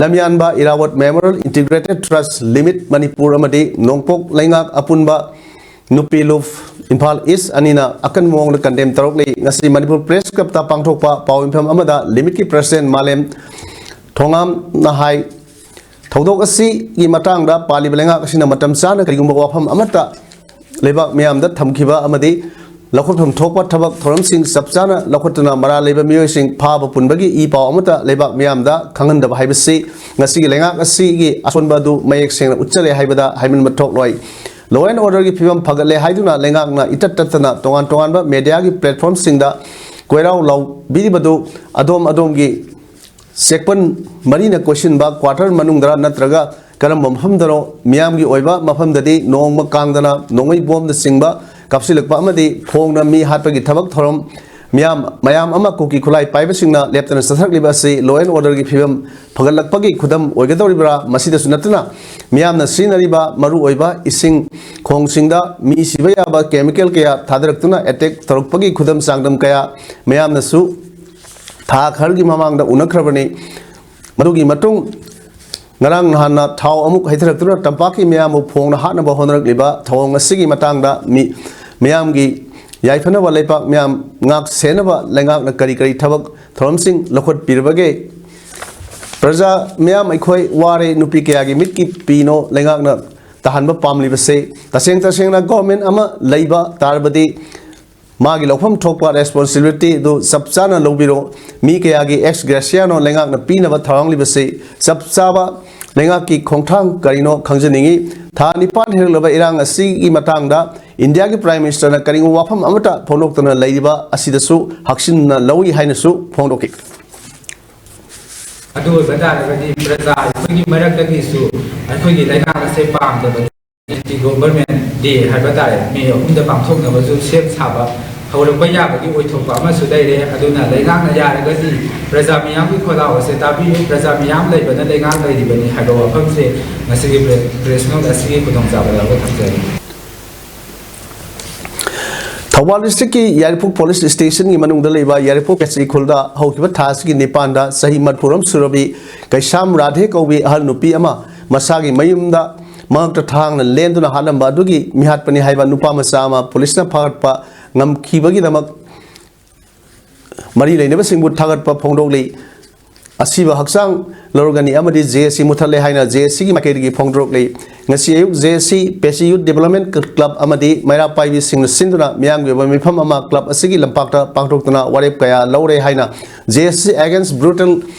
ꯂꯝꯌꯥꯟꯕ ꯏꯔꯥꯋꯠ ꯃꯦꯃꯣꯔꯤꯌꯦꯜ ꯏꯟꯇꯤꯒ꯭ꯔꯦꯇꯦꯗ ꯇ꯭ꯔꯁ ꯂꯤꯃꯤꯠ ꯃꯅꯤꯄꯨꯔ ꯑꯃꯗꯤ ꯅꯣꯡꯄꯣꯛ ꯂꯩꯉꯥꯛ ꯑꯄꯨꯟꯕ ꯅꯨꯄꯤ ꯂꯨꯞ ꯏꯝꯐꯥꯜ ꯏꯁ ꯑꯅꯤꯅ ꯑꯀꯟꯕ ꯃꯑꯣꯡꯗ ꯀꯟꯗꯦꯝ ꯇꯧꯔꯛꯂꯤ꯫ ꯉꯁꯤ ꯃꯅꯤꯄꯨꯔ ꯄ꯭ꯔꯦꯁ ꯀ꯭ꯂꯕꯇ ꯄꯥꯡꯊꯣꯛꯄ ꯄꯥꯎ ꯃꯤꯐꯝ ꯑꯃꯗ ꯂꯤꯃꯤꯠꯀꯤ ꯄ꯭ꯔꯁꯤꯗꯦꯟ ꯃꯥꯂꯦꯝ ꯊꯣꯉꯥꯝꯅ ꯍꯥꯏ, ꯊꯧꯗꯣꯛ ꯑꯁꯤꯒꯤ ꯃꯇꯥꯡꯗ ꯄꯥꯜꯂꯤꯕ ꯂꯩꯉꯥꯛ ꯑꯁꯤꯅ ꯃꯇꯝ ꯆꯥꯅ ꯀꯔꯤꯒꯨꯝꯕ ꯋꯥꯐꯝ ꯑꯃꯠꯇ ꯂꯩꯕꯥꯛ ꯃꯤꯌꯥꯝꯗ ꯊꯝꯈꯤꯕ ꯑꯃꯗꯤ ꯂꯧꯈꯠꯐꯝ ꯊꯣꯛꯄ ꯊꯕꯛ ꯊꯧꯔꯝꯁꯤꯡ ꯆꯞ ꯆꯥꯅ ꯂꯧꯈꯠꯇꯨꯅ ꯃꯔꯥꯜ ꯂꯩꯕ ꯃꯤꯑꯣꯏꯁꯤꯡ ꯐꯥꯕ ꯄꯨꯟꯕꯒꯤ ꯏ ꯄꯥꯎ ꯑꯃꯠꯇ ꯂꯩꯕꯥꯛ ꯃꯤꯌꯥꯝꯗ ꯈꯪꯍꯟꯗꯕ ꯍꯥꯏꯕꯁꯤ ꯉꯁꯤꯒꯤ ꯂꯩꯉꯥꯛ ꯑꯁꯤꯒꯤ ꯑꯁꯣꯟꯕ ꯑꯗꯨ ꯃꯌꯦꯛ ꯁꯦꯡꯅ ꯎꯠꯆꯔꯦ ꯍꯥꯏꯕꯗ ꯍꯥꯏꯃꯟꯕ ꯊꯣꯛꯂꯣꯏ꯫ Law and orderꯒꯤ ꯐꯤꯕꯝ ꯐꯒꯠꯂꯦ ꯍꯥꯏꯗꯨꯅ ꯂꯩꯉꯥꯛꯅ ꯏꯇꯠ ꯇꯠꯇꯅ ꯇꯣꯉꯥꯟ ꯇꯣꯉꯥꯟꯕ mediaꯒꯤ platformꯁꯤꯡꯗ ꯀꯣꯏꯔꯥꯎ ꯂꯥꯎꯕꯤꯔꯤꯕꯗꯨ ꯑꯗꯣꯝ ꯑꯗꯣꯝꯒꯤ ꯆꯦꯛꯄꯟ ꯃꯔꯤꯅ ꯀꯣꯏꯁꯤꯟꯕ quarter ꯃꯅꯨꯡꯗꯔ ꯅꯠꯇ꯭ꯔꯒ ꯀꯔꯝꯕ ꯃꯐꯝꯗꯅꯣ? ꯃꯤꯌꯥꯝꯒꯤ ꯑꯣꯏꯕ ꯃꯐꯝꯗꯗꯤ ꯅꯣꯡꯃ ꯀꯥꯡꯗꯅ ꯅꯣꯡꯃꯩ ꯕꯣꯝꯅꯆꯤꯡꯕ ꯀꯥꯞꯁꯤꯜꯂꯛꯄ ꯑꯃꯗꯤ ꯐꯣꯡꯅ ꯃꯤ ꯍꯥꯠꯄꯒꯤ ꯊꯕꯛ ꯊꯧꯔꯝ ꯃꯤꯌꯥꯝ, ꯃꯌꯥꯝ ꯑꯃ ꯀꯨꯀꯤ ꯈꯨꯠꯂꯥꯏ ꯄꯥꯏꯕꯁꯤꯡꯅ ꯂꯦꯞꯇꯅ ꯆꯠꯊꯔꯛꯂꯤꯕ ꯑꯁꯤ law and orderꯒꯤ ꯐꯤꯕꯝ ꯐꯒꯠꯂꯛꯄꯒꯤ ꯈꯨꯗꯝ ꯑꯣꯏꯒꯗꯧꯔꯤꯕ꯭ꯔꯥ? ꯃꯁꯤꯗꯁꯨ ꯅꯠꯇꯅ ꯃꯤꯌꯥꯝꯅ ꯁꯤꯖꯤꯟꯅꯔꯤꯕ ꯃꯔꯨꯑꯣꯏꯕ ꯏꯁꯤꯡ ꯈꯣꯡꯁꯤꯡꯗ ꯃꯤ ꯁꯤꯕ ꯌꯥꯕ chemical ꯀꯌꯥ ꯊꯥꯗꯔꯛꯇꯨꯅ attack ꯇꯧꯔꯛꯄꯒꯤ ꯈꯨꯗꯝ ꯆꯥꯡꯗꯝ ꯀꯌꯥ ꯃꯤꯌꯥꯝꯅꯁꯨ ꯊꯥ ꯈꯔꯒꯤ ꯃꯃꯥꯡꯗ ꯎꯅꯈ꯭ꯔꯕꯅꯤ꯫ ꯃꯗꯨꯒꯤ ꯃꯇꯨꯡ ꯉꯔꯥꯡ ꯅꯍꯥꯟꯅ ꯊꯥꯎ ꯑꯃꯨꯛ ꯍꯩꯊꯔꯛꯇꯨꯅ ꯇꯝꯄꯥꯛꯀꯤ ꯃꯤꯌꯥꯝꯕꯨ ꯐꯣꯡꯅ ꯍꯥꯠꯅꯕ ꯍꯣꯠꯅꯔꯛꯂꯤꯕ ꯊꯧꯑꯣꯡ ꯑꯁꯤꯒꯤ ꯃꯇꯥꯡꯗ ꯃꯤ-, ꯃꯤꯌꯥꯝꯒꯤ ꯌꯥꯏꯐꯅꯕ ꯂꯩꯄꯥꯛ ꯃꯤꯌꯥꯝ ꯉꯥꯛ ꯁꯦꯟꯅꯕ ꯂꯩꯉꯥꯛꯅ ꯀꯔꯤ ꯀꯔꯤ ꯊꯕꯛ ꯊꯧꯔꯝꯁꯤꯡ ꯂꯧꯈꯠꯄꯤꯔꯕꯒꯦ? ꯄ꯭ꯔꯖꯥ ꯃꯤꯌꯥꯝ ꯑꯩꯈꯣꯏ ꯋꯥꯔꯦ, ꯅꯨꯄꯤ ꯀꯌꯥꯒꯤ ꯃꯤꯠꯀꯤ ꯄꯤꯅꯣ ꯂꯩꯉꯥꯛꯅ ꯇꯥꯍꯟꯕ ꯄꯥꯝꯂꯤꯕꯁꯦ? ꯇꯁꯦꯡ ꯇꯁꯦꯡꯅ government ꯑꯃ ꯂꯩꯕ ꯇꯥꯔꯕꯗꯤ ꯃꯥꯒꯤ ꯂꯧꯐꯝ ꯊꯣꯛꯄ responsibility ꯑꯗꯨ ꯆꯞ ꯆꯥꯅ ꯂꯧꯕꯤꯔꯣ꯫ ꯃꯤ ꯀꯌꯥꯒꯤ ex graciaꯅꯣ ꯂꯩꯉꯥꯛꯅ ꯄꯤꯅꯕ ꯊꯧꯔꯥꯡꯂꯤꯕꯁꯤ? ꯆꯞ ꯆꯥꯕ ꯂꯩꯉꯥꯛꯀꯤ ꯈꯣꯡꯊꯥꯡ ꯀꯔꯤꯅꯣ ꯈꯪꯖꯅꯤꯡꯏ꯫ ꯊꯥ ꯅꯤꯄꯥꯟ ꯍꯦꯜꯂꯛꯂꯕ ꯏꯔꯥꯡ ꯑꯁꯤꯒꯤ ꯃꯇꯥꯡꯗ ꯏꯟꯗꯤꯌꯥꯒꯤ Prime Ministerꯅ ꯀꯔꯤꯒꯨꯝꯕ ꯋꯥꯐꯝ ꯑꯃꯠꯇ ꯐꯣꯡꯗꯣꯛꯇꯅ ꯂꯩꯔꯤꯕ ꯑꯁꯤꯗꯁꯨ ꯍꯛꯆꯤꯟꯅ ꯂꯧꯏ ꯍꯥꯏꯅꯁꯨ ꯐꯣꯡꯗꯣꯛꯈꯤ꯫ ꯑꯗꯨ ꯑꯣꯏꯕ ꯇꯥꯔꯒꯗꯤ ꯄ꯭ꯔꯖꯥ ꯑꯩꯈꯣꯏꯒꯤ ꯃꯔꯛꯇꯒꯤꯁꯨ ꯑꯩꯈꯣꯏꯒꯤ ꯂꯩꯉꯥꯛ ꯑꯁꯦ ꯄꯥꯝꯗꯕ anti government day ꯍꯥꯏꯕ ꯇꯥꯔꯦ, ꯃꯦ ꯑꯍꯨꯝꯗ ꯄꯥꯡꯊꯣꯛꯅꯕꯁꯨ ꯁꯦꯝ ꯁꯥꯕ ꯍꯧꯔꯛꯄ ꯌꯥꯕꯒꯤ ꯑꯣꯏꯊꯣꯛꯄ ꯑꯃꯁꯨ ꯂꯩꯔꯦ꯫ ꯑꯗꯨꯅ ꯂꯩꯉꯥꯛꯅ ꯌꯥꯔꯒꯗꯤ ꯄ꯭ꯔꯖꯥ ꯃꯤꯌꯥꯝꯒꯤ ꯈꯣꯜꯂꯥꯎ ꯑꯁꯦ ꯇꯥꯕꯤꯌꯨ, ꯄ꯭ꯔꯖꯥ ꯃꯤꯌꯥꯝ ꯂꯩꯕꯅ ꯂꯩꯉꯥꯛ ꯂꯩꯔꯤꯕꯅꯤ ꯍꯥꯏꯕ ꯋꯥꯐꯝꯁꯦ ꯉꯁꯤꯒꯤ ꯄ꯭ꯔꯦ-, press note ꯑꯁꯤꯒꯤ ꯈꯨꯗꯣꯡꯆꯥꯕ ꯂꯧꯕ ꯊꯝꯖꯔꯤ꯫ ꯊꯧꯕꯥꯜ districtꯀꯤ ꯌꯥꯏꯔꯤꯄꯣꯛ police stationꯒꯤ ꯃꯅꯨꯡꯗ ꯂꯩꯕ ꯌꯥꯏꯔꯤꯄꯣꯛ ꯀꯦꯁꯤ ꯈꯨꯜꯗ ꯍꯧꯈꯤꯕ ꯊꯥ ꯑꯁꯤꯒꯤ ꯅꯤꯄꯥꯟꯗ ꯆꯍꯤ ꯃꯔꯤꯐꯨꯔꯣꯝ ꯁꯨꯔꯕꯤ ꯀꯩꯁꯥꯝ ꯔꯥꯙꯦ ꯀꯧꯕꯤ ꯑꯍꯜ ꯅꯨꯄꯤ ꯑꯃ ꯃꯁꯥꯒꯤ ꯃꯌꯨꯝꯗ ꯃꯉꯛꯇ ꯊꯥꯡꯅ ꯂꯦꯟꯗꯨꯅ ꯍꯥꯠꯂꯝꯕ ꯑꯗꯨꯒꯤ ꯃꯤꯍꯥꯠꯄꯅꯤ ꯍꯥꯏꯕ ꯅꯨꯄꯥ ꯃꯆꯥ ꯑꯃ policeꯅ ꯐꯥꯒꯠꯄ ꯉꯝꯈꯤꯕꯒꯤꯗꯃꯛ ꯃꯔꯤ ꯂꯩꯅꯕꯁꯤꯡꯕꯨ ꯊꯥꯒꯠꯄ ꯐꯣꯡꯗꯣꯛꯂꯤ꯫ ꯑꯁꯤꯕ ꯍꯛꯆꯥꯡ ꯂꯧꯔꯒꯅꯤ ꯑꯃꯗꯤ ꯖꯦ ꯑꯦꯁ ꯁꯤ ꯃꯨꯊꯠꯂꯦ ꯍꯥꯏꯅ ꯖꯦ ꯑꯦꯁ ꯁꯤꯒꯤ ꯃꯥꯏꯀꯩꯗꯒꯤ ꯐꯣꯡꯗꯣꯔꯛꯂꯤ꯫ ꯉꯁꯤ ꯑꯌꯨꯛ ꯖꯦ ꯑꯦꯁ ꯁꯤ ꯄꯦꯆꯤ ꯌꯨꯠ ꯗꯤꯕꯂꯞꯃꯦꯟ ꯀ꯭ꯂꯕ ꯑꯃꯗꯤ ꯃꯩꯔꯥ ꯄꯥꯏꯕꯤꯁꯤꯡꯅ ꯁꯤꯟꯗꯨꯅ ꯃꯤꯌꯥꯝꯒꯤ ꯑꯣꯏꯕ ꯃꯤꯐꯝ ꯑꯃ ꯀ꯭ꯂꯕ ꯑꯁꯤꯒꯤ ꯂꯝꯄꯥꯛꯇ ꯄꯥꯡꯊꯣꯛꯇꯨꯅ ꯋꯥꯔꯦꯞ ꯀꯌꯥ ꯂꯧꯔꯦ ꯍꯥꯏꯅ J S C Against Brutal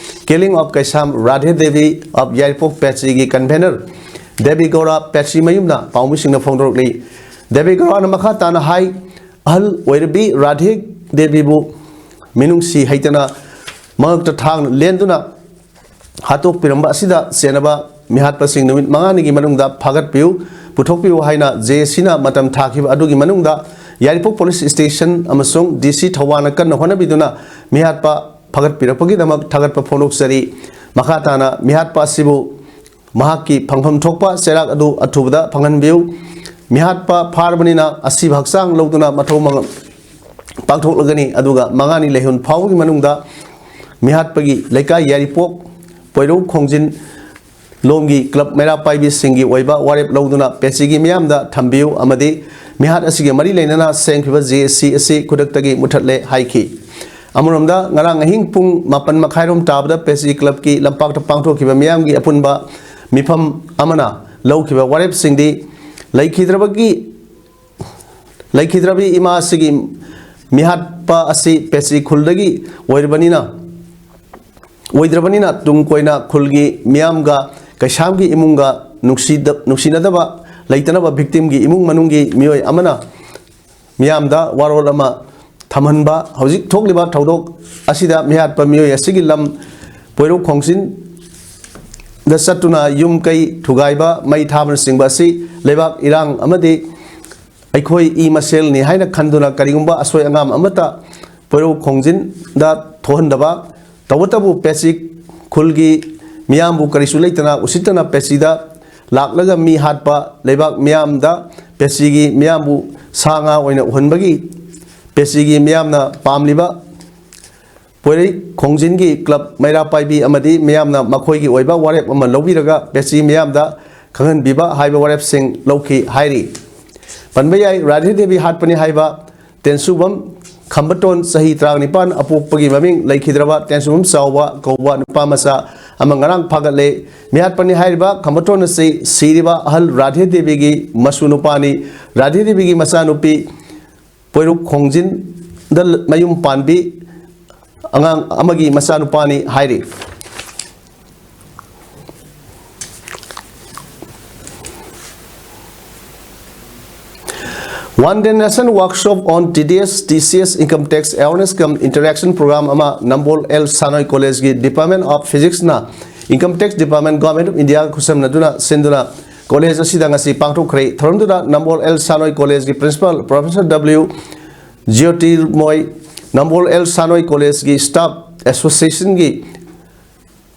Killing of Kaisham Radhe Devi of Yairipok ꯄꯦꯆꯤꯒꯤ ꯀꯟꯚꯦꯅꯔ ꯗꯦꯕꯤ ꯒꯧꯔꯥ ꯄꯦꯆꯤ ꯃꯌꯨꯝꯅ ꯄꯥꯎꯃꯤꯁꯤꯡꯅ ꯐꯣꯡꯗꯣꯔꯛꯂꯤ꯫ ꯗꯦꯕꯤ ꯒꯧꯔꯥꯅ ꯃꯈꯥ ꯇꯥꯅ ꯍꯥꯏ, ꯑꯍꯜ ꯑꯣꯏꯔꯕꯤ ꯔꯥꯙꯦ ꯗꯦꯕꯤꯕꯨ ꯃꯤꯅꯨꯡꯁꯤ ꯍꯩꯇꯅ ꯃꯉꯛꯇ ꯊꯥꯡꯅ ꯂꯦꯟꯗꯨꯅ ꯍꯥꯠꯇꯣꯛꯄꯤꯔꯝꯕ ꯑꯁꯤꯗ ꯆꯦꯟꯅꯕ ꯃꯤꯍꯥꯠꯄꯁꯤꯡ ꯅꯨꯃꯤꯠ ꯃꯉꯥꯅꯤꯒꯤ ꯃꯅꯨꯡꯗ ꯐꯥꯒꯠꯄꯤꯌꯨ, ꯄꯨꯊꯣꯛꯄꯤꯌꯨ ꯍꯥꯏꯅ J S Cꯅ ꯃꯇꯝ ꯊꯥꯈꯤꯕ ꯑꯗꯨꯒꯤ ꯃꯅꯨꯡꯗ ꯌꯥꯏꯔꯤꯄꯣꯛ ꯄꯨꯂꯤꯁ ꯁ꯭ꯇꯦꯁꯟ ꯑꯃꯁꯨꯡ D C ꯊꯧꯕꯥꯜꯅ ꯀꯟꯅ ꯍꯣꯠꯅꯕꯤꯗꯨꯅ ꯃꯤꯍꯥꯠꯄ ꯐꯥꯒꯠꯄꯤꯔꯛꯄꯒꯤꯗꯃꯛ ꯊꯥꯒꯠꯄ ꯐꯣꯡꯗꯣꯛꯆꯔꯤ꯫ ꯃꯈꯥ ꯇꯥꯅ ꯃꯤꯍꯥꯠꯄ ꯑꯁꯤꯕꯨ ꯃꯍꯥꯛꯀꯤ ꯐꯪꯐꯝ ꯊꯣꯛꯄ ꯆꯩꯔꯥꯛ ꯑꯗꯨ ꯑꯊꯨꯕꯗ ꯐꯪꯍꯟꯕꯤꯌꯨ꯫ ꯃꯤꯍꯥꯠꯄ ꯐꯥꯔꯕꯅꯤꯅ ꯑꯁꯤꯕ ꯍꯛꯆꯥꯡ ꯂꯧꯗꯨꯅ ꯃꯊꯧ ꯃꯉꯝ ꯄꯥꯡꯊꯣꯛꯂꯒꯅꯤ, ꯑꯗꯨꯒ ꯃꯉꯥꯅꯤ ꯂꯩꯍꯨꯟ ꯐꯥꯎꯕꯒꯤ ꯃꯅꯨꯡꯗ ꯃꯤꯍꯥꯠꯄꯒꯤ ꯂꯩꯀꯥꯏ ꯌꯥꯏꯔꯤꯄꯣꯛ ꯄꯣꯏꯔꯧ ꯈꯣꯡꯖꯤꯟ ꯂꯣꯝꯒꯤ ꯀ꯭ꯂꯕ ꯃꯩꯔꯥ ꯄꯥꯏꯕꯤꯁꯤꯡꯒꯤ ꯑꯣꯏꯕ ꯋꯥꯔꯦꯞ ꯂꯧꯗꯨꯅ ꯄꯦꯆꯤꯒꯤ ꯃꯤꯌꯥꯝꯗ ꯊꯝꯕꯤꯌꯨ ꯑꯃꯗꯤ ꯃꯤꯍꯥꯠ ꯑꯁꯤꯒ ꯃꯔꯤ ꯂꯩꯅꯅ ꯁꯦꯝꯈꯤꯕ J S C ꯑꯁꯤ ꯈꯨꯗꯛꯇꯒꯤ ꯃꯨꯊꯠꯂꯦ ꯍꯥꯏꯈꯤ꯫ ꯑꯃꯔꯣꯝꯗ ꯉꯔꯥꯡ ꯑꯍꯤꯡ ꯄꯨꯡ ꯃꯥꯄꯟ ꯃꯈꯥꯏꯔꯣꯝ ꯇꯥꯕꯗ ꯄꯦꯆꯤ ꯀ꯭ꯂꯕꯀꯤ ꯂꯝꯄꯥꯛꯇ ꯄꯥꯡꯊꯣꯛꯈꯤꯕ ꯃꯤꯌꯥꯝꯒꯤ ꯑꯄꯨꯟꯕ ꯃꯤꯐꯝ ꯑꯃꯅ ꯂꯧꯈꯤꯕ ꯋꯥꯔꯦꯞꯁꯤꯡꯗꯤ ꯂꯩꯈꯤꯗ꯭ꯔꯕꯒꯤ ꯂꯩꯈꯤꯗ꯭ꯔꯕꯤ ꯏꯃꯥ ꯑꯁꯤꯒꯤ ꯃꯤꯍꯥꯠꯄ ꯑꯁꯤ ꯄꯦꯆꯤ ꯈꯨꯜꯗꯒꯤ ꯑꯣꯏꯔꯕꯅꯤꯅ ꯑꯣꯏꯗ꯭ꯔꯕꯅꯤꯅ ꯇꯨꯡ ꯀꯣꯏꯅ ꯈꯨꯜꯒꯤ ꯃꯤꯌꯥꯝꯒ ꯀꯩꯁꯥꯝꯒꯤ ꯏꯃꯨꯡꯒ ꯅꯨꯡꯁꯤꯗ-, ꯅꯨꯡꯁꯤꯅꯗꯕ ꯂꯩꯇꯅꯕ ꯚꯤꯛꯇꯤꯝꯒꯤ ꯏꯃꯨꯡ ꯃꯅꯨꯡꯒꯤ ꯃꯤꯑꯣꯏ ꯑꯃꯅ ꯃꯤꯌꯥꯝꯗ ꯋꯥꯔꯣꯜ ꯑꯃ ꯊꯝꯍꯟꯕ꯫ ꯍꯧꯖꯤꯛ ꯊꯣꯛꯂꯤꯕ ꯊꯧꯗꯣꯛ ꯑꯁꯤꯗ ꯃꯤꯍꯥꯠꯄ ꯃꯤꯑꯣꯏ ꯑꯁꯤꯒꯤ ꯂꯝ ꯄꯣꯏꯔꯧ ꯈꯣꯡꯖꯤꯟꯗ ꯆꯠꯇꯨꯅ ꯌꯨꯝ ꯀꯩ ꯊꯨꯒꯥꯏꯕ, ꯃꯩ ꯊꯥꯕꯅꯆꯤꯡꯕ ꯑꯁꯤ ꯂꯩꯕꯥꯛ ꯏꯔꯥꯡ ꯑꯃꯗꯤ ꯑꯩꯈꯣꯏ ꯏ ꯃꯁꯦꯜꯅꯤ ꯍꯥꯏꯅ ꯈꯟꯗꯨꯅ ꯀꯔꯤꯒꯨꯝꯕ ꯑꯁꯣꯏ ꯑꯉꯥꯝ ꯑꯃꯠꯇ ꯄꯣꯏꯔꯧ ꯈꯣꯡꯖꯤꯟꯗ ꯊꯣꯛꯍꯟꯗꯕ, ꯇꯧꯕꯇꯕꯨ ꯄꯦꯆꯤ ꯈꯨꯜꯒꯤ ꯃꯤꯌꯥꯝꯕꯨ ꯀꯔꯤꯁꯨ ꯂꯩꯇꯅ ꯎꯁꯤꯠꯇꯅ ꯄꯦꯆꯤꯗ ꯂꯥꯛꯂꯒ ꯃꯤ ꯍꯥꯠꯄ, ꯂꯩꯕꯥꯛ ꯃꯤꯌꯥꯝꯗ ꯄꯦꯆꯤꯒꯤ ꯃꯤꯌꯥꯝꯕꯨ ꯁꯥ ꯉꯥ ꯑꯣꯏꯅ ꯎꯍꯟꯕꯒꯤ ꯄꯦꯆꯤꯒꯤ ꯃꯤꯌꯥꯝꯅ ꯄꯥꯝꯂꯤꯕ ꯄꯣꯏꯔꯩ ꯈꯣꯡꯖꯤꯟꯒꯤ ꯀ꯭ꯂꯕ ꯃꯩꯔꯥ ꯄꯥꯏꯕꯤ ꯑꯃꯗꯤ ꯃꯤꯌꯥꯝꯅ ꯃꯈꯣꯏꯒꯤ ꯑꯣꯏꯕ ꯋꯥꯔꯦꯞ ꯑꯃ ꯂꯧꯕꯤꯔꯒ ꯄꯦꯆꯤ ꯃꯤꯌꯥꯝꯗ ꯈꯪꯍꯟꯕꯤꯕ ꯍꯥꯏꯕ ꯋꯥꯔꯦꯞꯁꯤꯡ ꯂꯧꯈꯤ ꯍꯥꯏꯔꯤ꯫ ꯄꯟꯕ ꯌꯥꯏ, ꯔꯥꯙꯦ ꯗꯦꯕꯤ ꯍꯥꯠꯄꯅꯤ ꯍꯥꯏꯕ ꯇꯦꯟꯁꯨꯕꯝ ꯈꯝꯕꯇꯣꯟ, ꯆꯍꯤ ꯇꯔꯥꯅꯤꯄꯥꯟ, ꯑꯄꯣꯛꯄꯒꯤ ꯃꯃꯤꯡ ꯂꯩꯈꯤꯗ꯭ꯔꯕ ꯇꯦꯟꯁꯨꯝꯕꯝ ꯆꯥꯎꯕ ꯀꯧꯕ ꯅꯨꯄꯥ ꯃꯆꯥ ꯑꯃ ꯉꯔꯥꯡ ꯐꯥꯒꯠꯂꯦ꯫ ꯃꯤꯍꯥꯠꯄꯅꯤ ꯍꯥꯏꯔꯤꯕ ꯈꯝꯕꯇꯣꯟ ꯑꯁꯤ ꯁꯤꯔꯤꯕ ꯑꯍꯜ ꯔꯥꯙꯦ ꯗꯦꯕꯤꯒꯤ ꯃꯁꯨ ꯅꯨꯄꯥꯅꯤ꯫ ꯔꯥꯙꯦ ꯗꯦꯕꯤꯒꯤ ꯃꯆꯥꯅꯨꯄꯤ ꯄꯣꯏꯔꯨꯛ ꯈꯣꯡꯖꯤꯟꯗ ꯃꯌꯨꯝ ꯄꯥꯟꯕꯤ ꯑꯉꯥꯡ ꯑꯃꯒꯤ ꯃꯆꯥꯅꯨꯄꯥꯅꯤ ꯍꯥꯏꯔꯤ꯫ One day national workshop on T D S T C S income tax awareness cum interaction program ꯑꯃ ꯅꯝꯕꯣꯜ ꯑꯦꯜ ꯁꯥꯅꯣꯏ ꯀꯣꯂꯦꯖꯀꯤ Department of Physics ꯅ Income Tax Department, Government of India ꯈꯨꯠꯁꯝꯅꯗꯨꯅ ꯁꯤꯟꯗꯨꯅ ꯀꯣꯂꯦꯖ ꯑꯁꯤꯗ ꯉꯁꯤ ꯄꯥꯡꯊꯣꯛꯈ꯭ꯔꯦ꯫ ꯊꯧꯔꯝꯗꯨꯗ ꯅꯝꯕꯣꯜ ꯑꯦꯜ ꯁꯥꯅꯣꯏ ꯀꯣꯂꯦꯖꯀꯤ Principal Professor W ꯖ꯭ꯌꯣꯇꯤꯔꯃꯣꯏ, ꯅꯝꯕꯣꯜ L ꯁꯥꯅꯣꯏ ꯀꯣꯂꯦꯖꯀꯤ Staff Association ꯒꯤ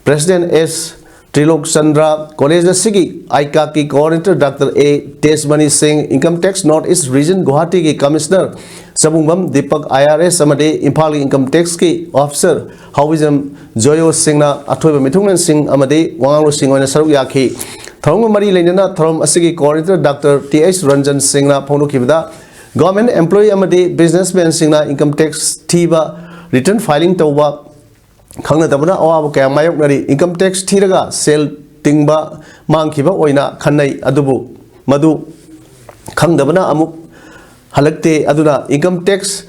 President S ꯇ꯭ꯔꯤꯂꯣꯛ ꯆꯟꯗ꯭ꯔ, ꯀꯣꯂꯦꯖ ꯑꯁꯤꯒꯤ ꯑꯥꯏꯀꯥꯛꯀꯤ Coordinator Doctor A ꯇꯦꯖꯃꯅꯤ ꯁꯤꯡ, Income Tax North East Region ꯒꯨꯋꯥꯍꯥꯇꯤꯒꯤ Commissioner ꯆꯕꯨꯡꯕꯝ Deepak, I R S, ꯑꯃꯗꯤ ꯏꯝꯐꯥꯜꯒꯤ Income Tax ꯀꯤ Officer ꯍꯥꯎꯕꯤꯖꯝ ꯖꯣꯌꯣ ꯁꯤꯡꯅ ꯑꯊꯣꯏꯕ ꯃꯤꯊꯨꯡꯂꯦꯟꯁꯤꯡ ꯑꯃꯗꯤ ꯋꯥꯉꯥꯡꯂꯣꯏꯁꯤꯡ ꯑꯣꯏꯅ ꯁꯔꯨꯛ ꯌꯥꯈꯤ꯫ ꯊꯧꯔꯝꯒ ꯃꯔꯤ ꯂꯩꯅꯅ ꯊꯧꯔꯝ ꯑꯁꯤꯒꯤ Coordinator Doctor T H Ranjan ꯁꯤꯡꯅ ꯐꯣꯡꯗꯣꯛꯈꯤꯕꯗ, Government employee ꯑꯃꯗꯤ businessman ꯁꯤꯡꯅ income tax ꯊꯤꯕ, return filing ꯇꯧꯕ ꯈꯪꯅꯗꯕꯅ ꯑꯋꯥꯕ ꯀꯌꯥ ꯃꯥꯌꯣꯛꯅꯔꯤ꯫ Income tax ꯊꯤꯔꯒ ꯁꯦꯜ ꯇꯤꯡꯕ, ꯃꯥꯡꯈꯤꯕ ꯑꯣꯏꯅ ꯈꯟꯅꯩ, ꯑꯗꯨꯕꯨ ꯃꯗꯨ ꯈꯪꯗꯕꯅ ꯑꯃꯨꯛ ꯍꯜꯂꯛꯇꯦ꯫ ꯑꯗꯨꯅ income tax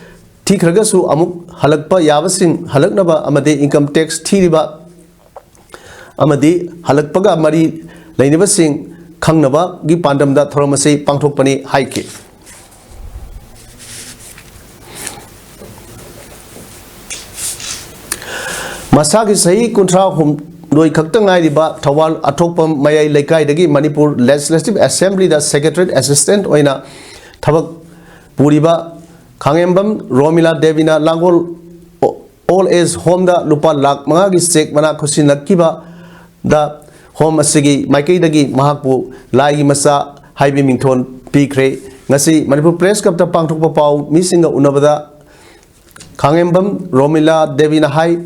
ꯊꯤꯈ꯭ꯔꯒꯁꯨ ꯑꯃꯨꯛ ꯍꯜꯂꯛꯄ ꯌꯥꯕꯁꯤꯡ ꯍꯜꯂꯛꯅꯕ ꯑꯃꯗꯤ income tax ꯊꯤꯔꯤꯕ ꯑꯃꯗꯤ ꯍꯜꯂꯛꯄꯒ ꯃꯔꯤ ꯂꯩꯅꯕꯁꯤꯡ ꯈꯪꯅꯕꯒꯤ ꯄꯥꯟꯗꯝꯗ ꯊꯧꯔꯝ ꯑꯁꯤ ꯄꯥꯡꯊꯣꯛꯄꯅꯤ ꯍꯥꯏꯈꯤ꯫ ꯃꯁꯥꯒꯤ ꯆꯍꯤ ꯀꯨꯟꯊ꯭ꯔꯥ ꯍꯨꯝꯗꯣꯏ ꯈꯛꯇ ꯉꯥꯏꯔꯤꯕ ꯊꯧꯕꯥꯜ ꯑꯊꯣꯛꯄꯝ ꯃꯌꯥꯏ ꯂꯩꯀꯥꯏꯗꯒꯤ ꯃꯅꯤꯄꯨꯔ Legislative Assembly ꯗ Secretary Assistant ꯑꯣꯏꯅ ꯊꯕꯛ ꯄꯨꯔꯤꯕ ꯈꯥꯉꯦꯝꯕꯝ ꯔꯣꯃꯤꯂꯥ ꯗꯦꯕꯤꯅ ꯂꯥꯡꯒꯣꯜ Old Age Home ꯗ ꯂꯨꯄꯥ ꯂꯥꯈ ꯃꯉꯥꯒꯤ cheque ꯃꯅꯥ ꯈꯨꯠꯁꯤꯟꯅꯈꯤꯕꯗ home ꯑꯁꯤꯒꯤ ꯃꯥꯏꯀꯩꯗꯒꯤ ꯃꯍꯥꯛꯄꯨ ꯂꯥꯏꯒꯤ ꯃꯆꯥ ꯍꯥꯏꯕ ꯃꯤꯡꯊꯣꯟ ꯄꯤꯈ꯭ꯔꯦ꯫ ꯉꯁꯤ Manipur Press Club ꯇ ꯄꯥꯡꯊꯣꯛꯄ ꯄꯥꯎ ꯃꯤꯁꯤꯡꯒ ꯎꯅꯕꯗ ꯈꯥꯉꯦꯝꯕꯝ ꯔꯣꯃꯤꯂꯥ ꯗꯦꯕꯤꯅ ꯍꯥꯏ,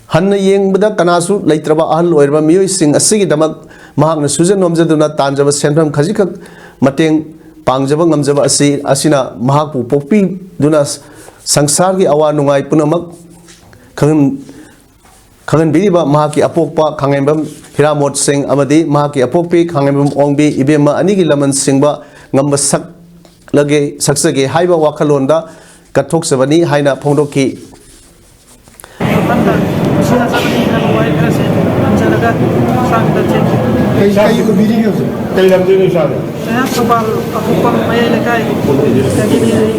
ꯍꯟꯅ ꯌꯦꯡꯕꯗ ꯀꯅꯥꯁꯨ ꯂꯩꯇ꯭ꯔꯕ ꯑꯍꯜ ꯑꯣꯏꯔꯕ ꯃꯤꯑꯣꯏꯁꯤꯡ ꯑꯁꯤꯒꯤꯗꯃꯛ ꯃꯍꯥꯛꯅ ꯁꯨꯖ ꯅꯣꯝꯖꯗꯨꯅ ꯇꯥꯟꯖꯕ ꯁꯦꯟꯐꯝ ꯈꯖꯤꯛꯈꯛ ꯃꯇꯦꯡ ꯄꯥꯡꯖꯕ ꯉꯝꯖꯕ ꯑꯁꯤ, ꯑꯁꯤꯅ ꯃꯍꯥꯛꯄꯨ ꯄꯣꯛꯄꯤꯗꯨꯅ ꯁꯪꯁꯥꯔꯒꯤ ꯑꯋꯥ ꯅꯨꯡꯉꯥꯏ ꯄꯨꯝꯅꯃꯛ ꯈꯪꯍꯟ-, ꯈꯪꯍꯟꯕꯤꯔꯤꯕ ꯃꯍꯥꯛꯀꯤ ꯑꯄꯣꯛꯄ ꯈꯥꯡꯉꯦꯝꯕꯝ ꯍꯤꯔꯥꯃꯣꯠ ꯁꯤꯡ ꯑꯃꯗꯤ ꯃꯍꯥꯛꯀꯤ ꯑꯄꯣꯛꯄꯤ ꯈꯥꯡꯉꯦꯝꯕꯝ ꯑꯣꯡꯕꯤ ꯏꯕꯦꯝꯃ ꯑꯅꯤꯒꯤ ꯂꯃꯟ ꯁꯤꯡꯕ ꯉꯝꯕ ꯁꯛꯂꯒꯦ, ꯁꯛꯆꯒꯦ ꯍꯥꯏꯕ ꯋꯥꯈꯜꯂꯣꯟꯗ ꯀꯠꯊꯣꯛꯆꯕꯅꯤ ꯍꯥꯏꯅ ꯐꯣꯡꯗꯣꯛꯈꯤ꯫ ꯃꯊꯪꯗ ꯁꯤꯗ ꯆꯠꯀꯅꯤ ꯍꯥꯏꯕ ꯋꯥꯍꯩ ꯈꯔꯁꯦ ꯊꯝꯖꯔꯒ ꯃꯇꯥꯡꯗ ꯆꯦꯟꯈꯤ꯫ ꯀꯩ, ꯀꯩ ꯑꯣꯏꯕꯤꯔꯤꯒꯦ ꯍꯧꯖꯤꯛ? ꯀꯩ ꯂꯝꯗꯩꯅꯣ ꯏꯁꯥꯁꯦ? ꯑꯩꯍꯥꯛ ꯊꯧꯕꯥꯜ ꯑꯀꯣꯛꯄꯝ ꯃꯌꯥꯏ ꯂꯩꯀꯥꯏꯗꯒꯤꯅꯤ꯫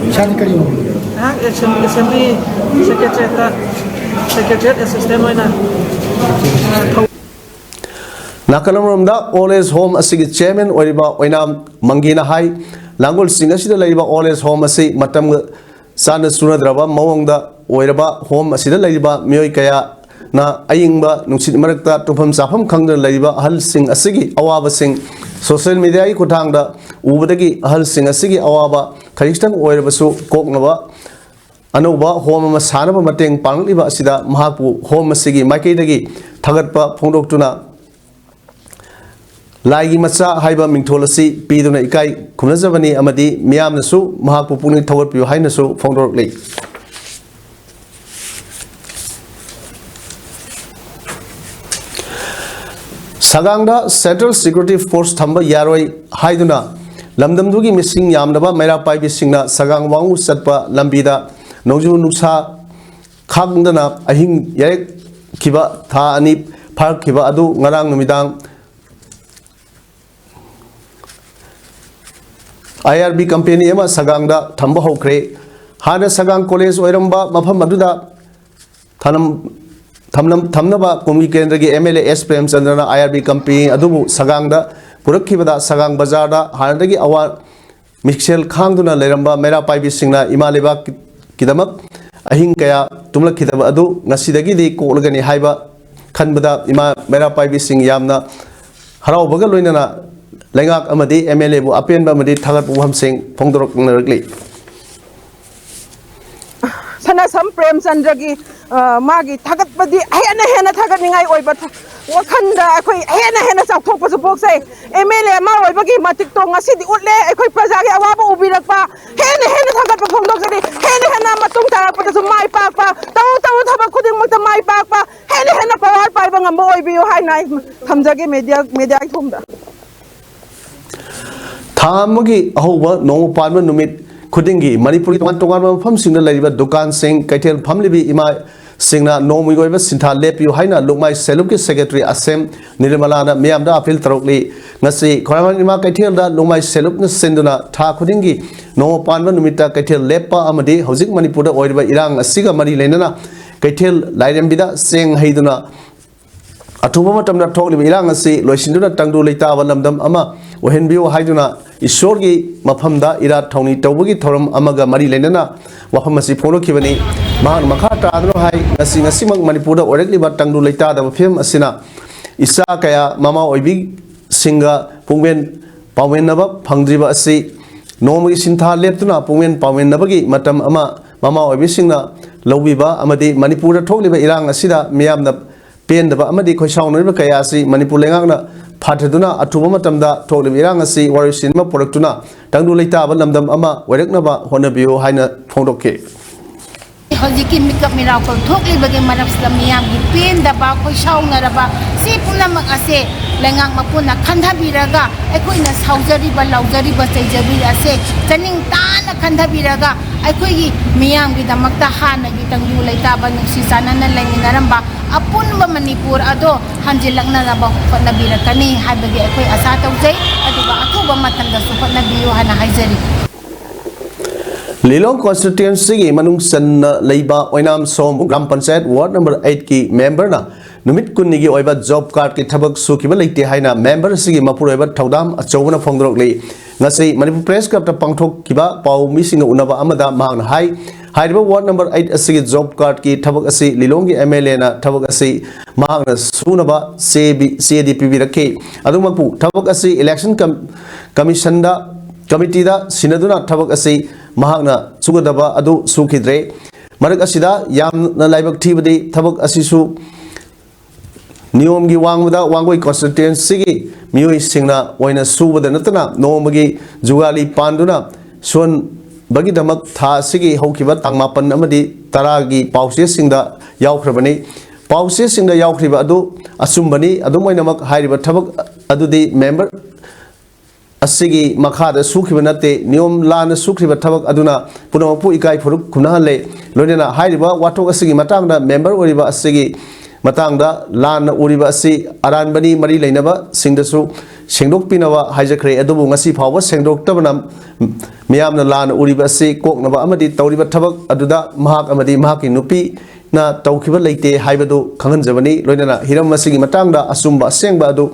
ꯏꯁꯥꯗꯤ ꯀꯔꯤ ꯑꯣꯏꯕꯤꯔꯤꯒꯦ? ꯑꯩꯍꯥꯛ ꯑꯦꯁꯦꯝ-, ꯑꯦꯁꯦꯝꯕ꯭ꯂꯤ ꯁꯦꯀ꯭ꯔꯦꯇꯔꯤꯌꯦꯠꯇ ꯁꯦꯀ꯭ꯔꯦꯇꯔꯤꯌꯦꯠ ꯑꯦꯁꯤꯁꯇꯦꯟ ꯑꯣꯏꯅ, ꯑ, ꯊꯧ- ꯅꯥꯀꯜ ꯑꯃꯔꯣꯝꯗ ꯑꯣꯜ ꯑꯦꯖ ꯍꯣꯝ ꯑꯁꯤꯒꯤ ꯆꯤꯌꯔꯃꯦꯟ ꯑꯣꯏꯔꯤꯕ ꯑꯣꯏꯅꯥꯝ ꯃꯪꯒꯤꯅ ꯍꯥꯏ, ꯂꯥꯡꯒꯣꯜ ꯆꯤꯡ ꯑꯁꯤꯗ ꯂꯩꯔꯤꯕ ꯑꯣꯜ ꯑꯦꯖ ꯍꯣꯝ ꯑꯁꯤ ꯃꯇꯝꯒ ꯆꯥꯟꯅ ꯆꯨꯅꯗ꯭ꯔꯕ ꯃꯑꯣꯡꯗ ꯑꯣꯏꯔꯕ ꯍꯣꯝ ꯑꯁꯤꯗ ꯂꯩꯔꯤꯕ ꯃꯤꯑꯣꯏ ꯀꯌꯥꯅ ꯑꯏꯪꯕ ꯅꯨꯡꯁꯤꯠ ꯃꯔꯛꯇ ꯇꯨꯝꯐꯝ ꯆꯥꯐꯝ ꯈꯪꯗꯅ ꯂꯩꯔꯤꯕ ꯑꯍꯜꯁꯤꯡ ꯑꯁꯤꯒꯤ ꯑꯋꯥꯕꯁꯤꯡ ꯁꯣꯁꯤꯌꯦꯜ ꯃꯤꯗꯤꯌꯥꯒꯤ ꯈꯨꯠꯊꯥꯡꯗ ꯎꯕꯗꯒꯤ ꯑꯍꯜꯁꯤꯡ ꯑꯁꯤꯒꯤ ꯑꯋꯥꯕ ꯈꯖꯤꯛꯇꯪ ꯑꯣꯏꯔꯕꯁꯨ ꯀꯣꯛꯅꯕ ꯑꯅꯧꯕ ꯍꯣꯝ ꯑꯃ ꯁꯥꯅꯕ ꯃꯇꯦꯡ ꯄꯥꯡꯂꯛꯂꯤꯕ ꯑꯁꯤꯗ ꯃꯍꯥꯛꯄꯨ ꯍꯣꯝ ꯑꯁꯤꯒꯤ ꯃꯥꯏꯀꯩꯗꯒꯤ ꯊꯥꯒꯠꯄ ꯐꯣꯡꯗꯣꯛꯇꯨꯅ ꯂꯥꯏꯒꯤ ꯃꯆꯥ ꯍꯥꯏꯕ ꯃꯤꯡꯊꯣꯜ ꯑꯁꯤ ꯄꯤꯗꯨꯅ ꯏꯀꯥꯏ ꯈꯨꯝꯅꯖꯕꯅꯤ ꯑꯃꯗꯤ ꯃꯤꯌꯥꯝꯅꯁꯨ ꯃꯍꯥꯛꯄꯨ ꯄꯨꯛꯅꯤꯡ ꯊꯧꯒꯠꯄꯤꯌꯨ ꯍꯥꯏꯅꯁꯨ ꯐꯣꯡꯗꯣꯔꯛꯂꯤ꯫ ꯁꯒꯥꯡꯗ Central Security Force ꯊꯝꯕ ꯌꯥꯔꯣꯏ ꯍꯥꯏꯗꯨꯅ ꯂꯝꯗꯝꯗꯨꯒꯤ ꯃꯤꯁꯤꯡ ꯌꯥꯝꯂꯕ ꯃꯩꯔꯥ ꯄꯥꯏꯕꯤꯁꯤꯡꯅ ꯁꯒꯥꯡ ꯋꯥꯡꯉꯨ ꯆꯠꯄ ꯂꯝꯕꯤꯗ ꯅꯣꯡꯖꯨ ꯅꯨꯡꯁꯥ ꯈꯥꯡꯗꯅ ꯑꯍꯤꯡ ꯌꯥꯔꯦꯛꯈꯤꯕ ꯊꯥ ꯑꯅꯤ ꯐꯥꯔꯛꯈꯤꯕ ꯑꯗꯨ ꯉꯔꯥꯡ ꯅꯨꯃꯤꯗꯥꯡ ꯑꯥꯏ ꯑꯥꯔ ꯕꯤ ꯀꯝꯄꯦꯅꯤ ꯑꯃ ꯁꯒꯥꯡꯗ ꯊꯝꯕ ꯍꯧꯈ꯭ꯔꯦ꯫ ꯍꯥꯟꯅ ꯁꯒꯥꯡ ꯀꯣꯂꯦꯖ ꯑꯣꯏꯔꯝꯕ ꯃꯐꯝ ꯑꯗꯨꯗ ꯊꯅꯝ-, ꯊꯝꯂꯝ-, ꯊꯝꯅꯕ ꯀꯨꯝꯕꯤ ꯀꯦꯟꯗ꯭ꯔꯒꯤ ꯑꯦꯝ ꯑꯦꯜ ꯑꯦ ꯑꯦꯁ ꯄ꯭ꯔꯦꯝꯆꯟꯗ꯭ꯔꯅ ꯑꯥꯏ ꯑꯥꯔ ꯕꯤ ꯀꯝꯄꯦꯅꯤ ꯑꯗꯨꯕꯨ ꯁꯒꯥꯡꯗ ꯄꯨꯔꯛꯈꯤꯕꯗ ꯁꯒꯥꯡ ꯕꯖꯥꯔꯗ ꯍꯥꯟꯅꯗꯒꯤ ꯑꯋꯥ ꯃꯤꯡꯁꯦꯜ ꯈꯥꯡꯗꯨꯅ ꯂꯩꯔꯝꯕ ꯃꯩꯔꯥ ꯄꯥꯏꯕꯤꯁꯤꯡꯅ ꯏꯃꯥ ꯂꯩꯕꯥꯛꯀꯤꯗꯃꯛ ꯑꯍꯤꯡ ꯀꯌꯥ ꯇꯨꯝꯂꯛꯈꯤꯗꯕ ꯑꯗꯨ ꯉꯁꯤꯗꯒꯤꯗꯤ ꯀꯣꯛꯂꯒꯅꯤ ꯍꯥꯏꯕ ꯈꯟꯕꯗ ꯏꯃꯥ ꯃꯩꯔꯥ ꯄꯥꯏꯕꯤꯁꯤꯡ ꯌꯥꯝꯅ ꯍꯔꯥꯎꯕꯒ ꯂꯣꯏꯅꯅ ꯂꯩꯉꯥꯛ ꯑꯃꯗꯤ ꯑꯦꯝ ꯑꯦꯜ ꯑꯦꯕꯨ ꯑꯄꯦꯟꯕ ꯑꯃꯗꯤ ꯊꯥꯒꯠꯄ ꯋꯥꯍꯪꯁꯤꯡ ꯐꯣꯡꯗꯣꯔꯛꯅꯔꯛꯂꯤ꯫ ꯁꯅꯥꯁꯝ ꯄ꯭ꯔꯦꯝꯆꯟꯗ꯭ꯔꯒꯤ, ꯑ, ꯃꯥꯒꯤ ꯊꯥꯒꯠꯄꯗꯤ ꯍꯦꯟꯅ ꯍꯦꯟꯅ ꯊꯥꯒꯠꯅꯤꯡꯉꯥꯏ ꯑꯣꯏꯕ ꯊ-, ꯋꯥꯈꯜꯗ ꯑꯩꯈꯣꯏ ꯍꯦꯟꯅ ꯍꯦꯟꯅ ꯆꯥꯎꯊꯣꯛꯄꯁꯨ ꯄꯣꯛꯆꯩ꯫ ꯑꯦꯝ ꯑꯦꯜ ꯑꯦ ꯑꯃ ꯑꯣꯏꯕꯒꯤ ꯃꯇꯤꯛꯇꯣ ꯉꯁꯤꯗꯤ ꯎꯠꯂꯦ꯫ ꯑꯩꯈꯣꯏ ꯄ꯭ꯔꯖꯥꯒꯤ ꯑꯋꯥꯕ ꯎꯕꯤꯔꯛꯄ ꯍꯦꯟꯅ ꯍꯦꯟꯅ ꯊꯥꯒꯠꯄ ꯐꯣꯡꯗꯣꯛꯆꯔꯤ꯫ ꯍꯦꯟꯅ ꯍꯦꯟꯅ ꯃꯇꯨꯡ ꯇꯥꯔꯛꯄꯗꯁꯨ ꯃꯥꯏ ꯄꯥꯛꯄ, ꯇꯧꯔꯨ ꯇꯧꯔꯨ ꯊꯕꯛ ꯈꯨꯗꯤꯡꯃꯛꯇ ꯃꯥꯏ ꯄꯥꯛꯄ, ꯍꯦꯟꯅ ꯍꯦꯟꯅ ꯄꯋꯥꯔ ꯄꯥꯏꯕ ꯉꯝꯕ ꯑꯣꯏꯕꯤꯌꯨ ꯍꯥꯏꯅ ꯑꯩ ꯊꯝꯖꯒꯦ ꯃꯦꯗꯤꯌꯥ, ꯃꯦꯗꯤꯌꯥꯒꯤ ꯊꯣꯡꯗ꯫ ꯊꯥ ꯑꯃꯒꯤ ꯑꯍꯧꯕ ꯅꯣꯡꯃ ꯄꯥꯟꯕ ꯅꯨꯃꯤꯠ ꯈꯨꯗꯤꯡꯒꯤ ꯃꯅꯤꯄꯨꯔꯒꯤ ꯇꯣꯉꯥꯟ ꯇꯣꯉꯥꯟꯕ ꯃꯐꯝꯁꯤꯡꯗ ꯂꯩꯔꯤꯕ ꯗꯨꯀꯥꯟꯁꯤꯡ, ꯀꯩꯊꯦꯜ ꯐꯝꯂꯤꯕꯤ ꯏꯃꯥꯁꯤꯡꯅ ꯅꯣꯡꯃꯒꯤ ꯑꯣꯏꯕ ꯁꯤꯟꯊꯥ ꯂꯦꯞꯄꯤꯌꯨ ꯍꯥꯏꯅ ꯂꯨꯛꯃꯥꯏ ꯁꯦꯂꯨꯞꯀꯤ ꯁꯦꯀ꯭ꯔꯦꯇꯔꯤ ꯑꯁꯦꯝ ꯅꯤꯔꯃꯂꯥꯅ ꯃꯤꯌꯥꯝꯗ ꯑꯄꯤꯜ ꯇꯧꯔꯛꯂꯤ꯫ ꯉꯁꯤ ꯈ꯭ꯋꯥꯏꯔꯝꯕꯟ ꯏꯃꯥ ꯀꯩꯊꯦꯜꯗ ꯂꯨꯛꯃꯥꯏ ꯁꯦꯂꯨꯞꯅ ꯁꯤꯟꯗꯨꯅ ꯊꯥ ꯈꯨꯗꯤꯡꯒꯤ ꯅꯣꯡꯃ ꯄꯥꯟꯕ ꯅꯨꯃꯤꯠꯇ ꯀꯩꯊꯦꯜ ꯂꯦꯞꯄ ꯑꯃꯗꯤ ꯍꯧꯖꯤꯛ ꯃꯅꯤꯄꯨꯔꯗ ꯑꯣꯏꯔꯤꯕ ꯏꯔꯥꯡ ꯑꯁꯤꯒ ꯃꯔꯤ ꯂꯩꯅꯅ ꯀꯩꯊꯦꯜ ꯂꯥꯏꯔꯦꯝꯕꯤꯗ ꯆꯦꯡ ꯍꯩꯗꯨꯅ ꯑꯊꯨꯕ ꯃꯇꯝꯗ ꯊꯣꯛꯂꯤꯕ ꯏꯔꯥꯡ ꯑꯁꯤ ꯂꯣꯏꯁꯤꯟꯗꯨꯅ ꯇꯪꯗꯨ ꯂꯩꯇꯥꯕ ꯂꯝꯗꯝ ꯑꯃ ꯑꯣꯏꯍꯟꯕꯤꯌꯨ ꯍꯥꯏꯗꯨꯅ ꯏꯁꯣꯔꯒꯤ ꯃꯐꯝꯗ ꯏꯔꯥꯠ ꯊꯧꯅꯤ ꯇꯧꯕꯒꯤ ꯊꯧꯔꯝ ꯑꯃꯒ ꯃꯔꯤ ꯂꯩꯅꯅ ꯋꯥꯐꯝ ꯑꯁꯤ ꯐꯣꯡꯗꯣꯛꯈꯤꯕꯅꯤ꯫ ꯃꯍꯥꯛꯅ ꯃꯈꯥ ꯇꯥꯗꯨꯅ ꯍꯥꯏ, ꯉꯁꯤ ꯉꯁꯤꯃꯛ ꯃꯅꯤꯄꯨꯔꯗ ꯑꯣꯏꯔꯛꯂꯤꯕ ꯇꯪꯗꯨ ꯂꯩꯇꯥꯗꯕ ꯐꯤꯕꯝ ꯑꯁꯤꯅ ꯏꯆꯥ ꯀꯌꯥ ꯃꯃꯥ ꯑꯣꯏꯕꯤꯁꯤꯡꯒ ꯄꯨꯡꯕꯦꯟ ꯄꯥꯎꯃꯤꯟꯅꯕ ꯐꯪꯗ꯭ꯔꯤꯕ ꯑꯁꯤ ꯅꯣꯡꯃꯒꯤ ꯁꯤꯟꯊꯥ ꯂꯦꯞꯇꯨꯅ ꯄꯨꯡꯕꯦꯟ ꯄꯥꯎꯃꯤꯟꯅꯕꯒꯤ ꯃꯇꯝ ꯑꯃ ꯃꯃꯥ ꯑꯣꯏꯕꯤꯁꯤꯡꯅ ꯂꯧꯕꯤꯕ ꯑꯃꯗꯤ ꯃꯅꯤꯄꯨꯔꯗ ꯊꯣꯛꯂꯤꯕ ꯏꯔꯥꯡ ꯑꯁꯤꯗ ꯃꯤꯌꯥꯝꯅ ꯄꯦꯟꯗꯕ ꯑꯃꯗꯤ ꯈꯣꯏꯁꯥꯎꯅꯔꯤꯕ ꯀꯌꯥ ꯑꯁꯤ ꯃꯅꯤꯄꯨꯔ ꯂꯩꯉꯥꯛꯅ ꯐꯥꯊꯗꯨꯅ ꯑꯊꯨꯕ ꯃꯇꯝꯗ ꯊꯣꯛꯂꯤꯕ ꯏꯔꯥꯡ ꯑꯁꯤ ꯋꯥꯔꯣꯏꯁꯤꯟ ꯑꯃ ꯄꯨꯔꯛꯇꯨꯅ ꯇꯪꯗꯨ ꯂꯩꯇꯥꯕ ꯂꯝꯗꯝ ꯑꯃ ꯑꯣꯏꯔꯛꯅꯕ ꯍꯣꯠꯅꯕꯤꯌꯨ ꯍꯥꯏꯅ ꯐꯣꯡꯗꯣꯛꯈꯤ꯫ ꯍꯧꯖꯤꯛꯀꯤ ꯃꯤꯀꯞ ꯃꯤꯔꯥꯎꯈꯣꯜ ꯊꯣꯛꯂꯤꯕꯒꯤ ꯃꯔꯛꯁꯤꯗ ꯃꯤꯌꯥꯝꯒꯤ ꯄꯦꯟꯗꯕ, ꯈꯣꯏꯁꯥꯎꯅꯔꯕ ꯁꯤ ꯄꯨꯝꯅꯃꯛ ꯑꯁꯦ ꯂꯩꯉꯥꯛ ꯃꯄꯨꯅ ꯈꯟꯊꯕꯤꯔꯒ ꯑꯩꯈꯣꯏꯅ ꯁꯥꯎꯖꯔꯤꯕ, ꯂꯥꯎꯖꯔꯤꯕ, ꯆꯩꯖꯔꯤꯕ ꯑꯁꯦ ꯆꯅꯤꯡ ꯇꯥꯅ ꯈꯟꯊꯕꯤꯔꯒ ꯑꯩꯈꯣꯏꯒꯤ ꯃꯤꯌꯥꯝꯒꯤꯗꯃꯛꯇ ꯍꯥꯟꯅꯒꯤ ꯇꯪꯗꯨ ꯂꯩꯇꯥꯕ ꯅꯨꯡꯁꯤ ꯆꯥꯟꯅꯅ ꯂꯩꯃꯤꯟꯅꯔꯝꯕ ꯑꯄꯨꯟꯕ ꯃꯅꯤꯄꯨꯔ ꯑꯗꯣ ꯍꯟꯖꯤꯜꯂꯛꯅꯅꯕ ꯍꯣꯠꯅꯕꯤꯔꯛꯀꯅꯤ ꯍꯥꯏꯕꯒꯤ ꯑꯩꯈꯣꯏ ꯑꯁꯥ ꯇꯧꯖꯩ꯫ ꯑꯗꯨꯒ ꯑꯊꯨꯕ ꯃꯇꯝꯗꯁꯨ ꯍꯣꯠꯅꯕꯤꯌꯨ ꯍꯥꯏꯅ ꯍꯥꯏꯖꯔꯤ꯫ ꯂꯤꯂꯣꯡ ꯀꯣꯟꯁꯇꯤꯇ꯭ꯋꯦꯟꯁꯤꯒꯤ ꯃꯅꯨꯡ ꯆꯟꯅ ꯂꯩꯕ ꯑꯣꯏꯅꯥꯝ ꯁꯣꯝ ꯒ꯭ꯔꯥꯝ ꯄꯟꯆꯥꯌꯠ ꯋꯥꯔꯗ ꯅꯝꯕꯔ ꯑꯩꯠꯀꯤ ꯃꯦꯝꯕꯔꯅ ꯅꯨꯃꯤꯠ ꯀꯨꯟꯅꯤꯒꯤ ꯑꯣꯏꯕ ꯖꯣꯕ ꯀꯥꯔꯗꯀꯤ ꯊꯕꯛ ꯁꯨꯈꯤꯕ ꯂꯩꯇꯦ ꯍꯥꯏꯅ ꯃꯦꯝꯕꯔ ꯑꯁꯤꯒꯤ ꯃꯄꯨꯔꯣꯏꯕ ꯊꯧꯗꯥꯝ ꯑꯆꯧꯕꯅ ꯐꯣꯡꯗꯣꯔꯛꯂꯤ꯫ ꯉꯁꯤ ꯃꯅꯤꯄꯨꯔ ꯄ꯭ꯔꯦꯁ ꯀ꯭ꯂꯕꯇ ꯄꯥꯡꯊꯣꯛꯈꯤꯕ ꯄꯥꯎ ꯃꯤꯁꯤꯡꯒ ꯎꯅꯕ ꯑꯃꯗ ꯃꯍꯥꯛꯅ ꯍꯥꯏ, ꯍꯥꯏꯔꯤꯕ ꯋꯥꯔꯗ ꯅꯝꯕꯔ ꯑꯩꯠ ꯑꯁꯤꯒꯤ ꯖꯣꯕ ꯀꯥꯔꯗꯀꯤ ꯊꯕꯛ ꯑꯁꯤ ꯂꯤꯂꯣꯡꯒꯤ ꯑꯦꯝ ꯑꯦꯜ ꯑꯦꯅ ꯊꯕꯛ ꯑꯁꯤ ꯃꯍꯥꯛꯅ ꯁꯨꯅꯕ ꯆꯦ ꯕꯤ-, ꯆꯦꯗꯤ ꯄꯤꯕꯤꯔꯛꯈꯤ꯫ ꯑꯗꯨꯃꯛꯄꯨ ꯊꯕꯛ ꯑꯁꯤ ꯏꯂꯦꯛꯁꯟ ꯀꯝ-, ꯀꯃꯤꯁꯟꯗ, ꯀꯃꯤꯇꯤꯗ ꯁꯤꯟꯅꯗꯨꯅ ꯊꯕꯛ ꯑꯁꯤ ꯃꯍꯥꯛꯅ ꯁꯨꯒꯗꯕ ꯑꯗꯨ ꯁꯨꯈꯤꯗ꯭ꯔꯦ꯫ ꯃꯔꯛ ꯑꯁꯤꯗ ꯌꯥꯝꯅ ꯂꯥꯏꯕꯛ ꯊꯤꯕꯗꯤ ꯊꯕꯛ ꯑꯁꯤꯁꯨ ꯅꯤꯌꯣꯝꯒꯤ ꯋꯥꯡꯃꯗ ꯋꯥꯡꯒꯣꯏ ꯀꯣꯟꯁꯇꯤꯇ꯭ꯋꯦꯟꯁꯤꯒꯤ ꯃꯤꯑꯣꯏꯁꯤꯡꯅ ꯑꯣꯏꯅ ꯁꯨꯕꯗ ꯅꯠꯇꯅ ꯅꯣꯡꯃꯒꯤ ꯖꯨꯒꯥꯂꯤ ꯄꯥꯟꯗꯨꯅ ꯁꯣꯟ-, ꯕꯒꯤꯗꯃꯛ ꯊꯥ ꯑꯁꯤꯒꯤ ꯍꯧꯈꯤꯕ ꯇꯥꯡ ꯃꯥꯄꯟ ꯑꯃꯗꯤ ꯇꯔꯥꯒꯤ ꯄꯥꯎꯆꯦꯁꯤꯡꯗ ꯌꯥꯎꯈ꯭ꯔꯕꯅꯤ꯫ ꯄꯥꯎꯆꯦꯁꯤꯡꯗ ꯌꯥꯎꯈ꯭ꯔꯤꯕ ꯑꯗꯨ ꯑꯆꯨꯝꯕꯅꯤ꯫ ꯑꯗꯨꯝ ꯑꯣꯏꯅꯃꯛ, ꯍꯥꯏꯔꯤꯕ ꯊꯕꯛ ꯑꯗꯨꯗꯤ ꯃꯦꯝꯕꯔ ꯑꯁꯤꯒꯤ ꯃꯈꯥꯗ ꯁꯨꯈꯤꯕ ꯅꯠꯇꯦ꯫ ꯅꯤꯌꯣꯝ ꯂꯥꯟꯅ ꯁꯨꯈ꯭ꯔꯤꯕ ꯊꯕꯛ ꯑꯗꯨꯅ ꯄꯨꯝꯅꯃꯛꯄꯨ ꯏꯀꯥꯏ ꯐꯨꯔꯨꯞ ꯈꯨꯝꯅꯍꯜꯂꯦ꯫ ꯂꯣꯏꯅꯅ ꯍꯥꯏꯔꯤꯕ ꯋꯥꯊꯣꯛ ꯑꯁꯤꯒꯤ ꯃꯇꯥꯡꯗ ꯃꯦꯝꯕꯔ ꯑꯣꯏꯔꯤꯕ ꯑꯁꯤꯒꯤ ꯃꯇꯥꯡꯗ ꯂꯥꯟꯅ ꯎꯔꯤꯕ ꯑꯁꯤ ꯑꯔꯥꯟꯕꯅꯤ꯫ ꯃꯔꯤ ꯂꯩꯅꯕꯁꯤꯡꯗꯁꯨ ꯁꯦꯡꯗꯣꯛꯄꯤꯅꯕ ꯍꯥꯏꯖꯈ꯭ꯔꯦ꯫ ꯑꯗꯨꯕꯨ ꯉꯁꯤ ꯐꯥꯎꯕ ꯁꯦꯡꯗꯣꯛꯇꯕꯅ ꯃꯤꯌꯥꯝꯅ ꯂꯥꯟꯅ ꯎꯔꯤꯕ ꯑꯁꯤ ꯀꯣꯛꯅꯕ ꯑꯃꯗꯤ ꯇꯧꯔꯤꯕ ꯊꯕꯛ ꯑꯗꯨꯗ ꯃꯍꯥꯛ ꯑꯃꯗꯤ ꯃꯍꯥꯛꯀꯤ ꯅꯨꯄꯤꯅ ꯇꯧꯈꯤꯕ ꯂꯩꯇꯦ ꯍꯥꯏꯕꯗꯨ ꯈꯪꯍꯟꯖꯕꯅꯤ꯫ ꯂꯣꯏꯅꯅ ꯍꯤꯔꯝ ꯑꯁꯤꯒꯤ ꯃꯇꯥꯡꯗ ꯑꯆꯨꯝꯕ ꯑꯁꯦꯡꯕ ꯑꯗꯨ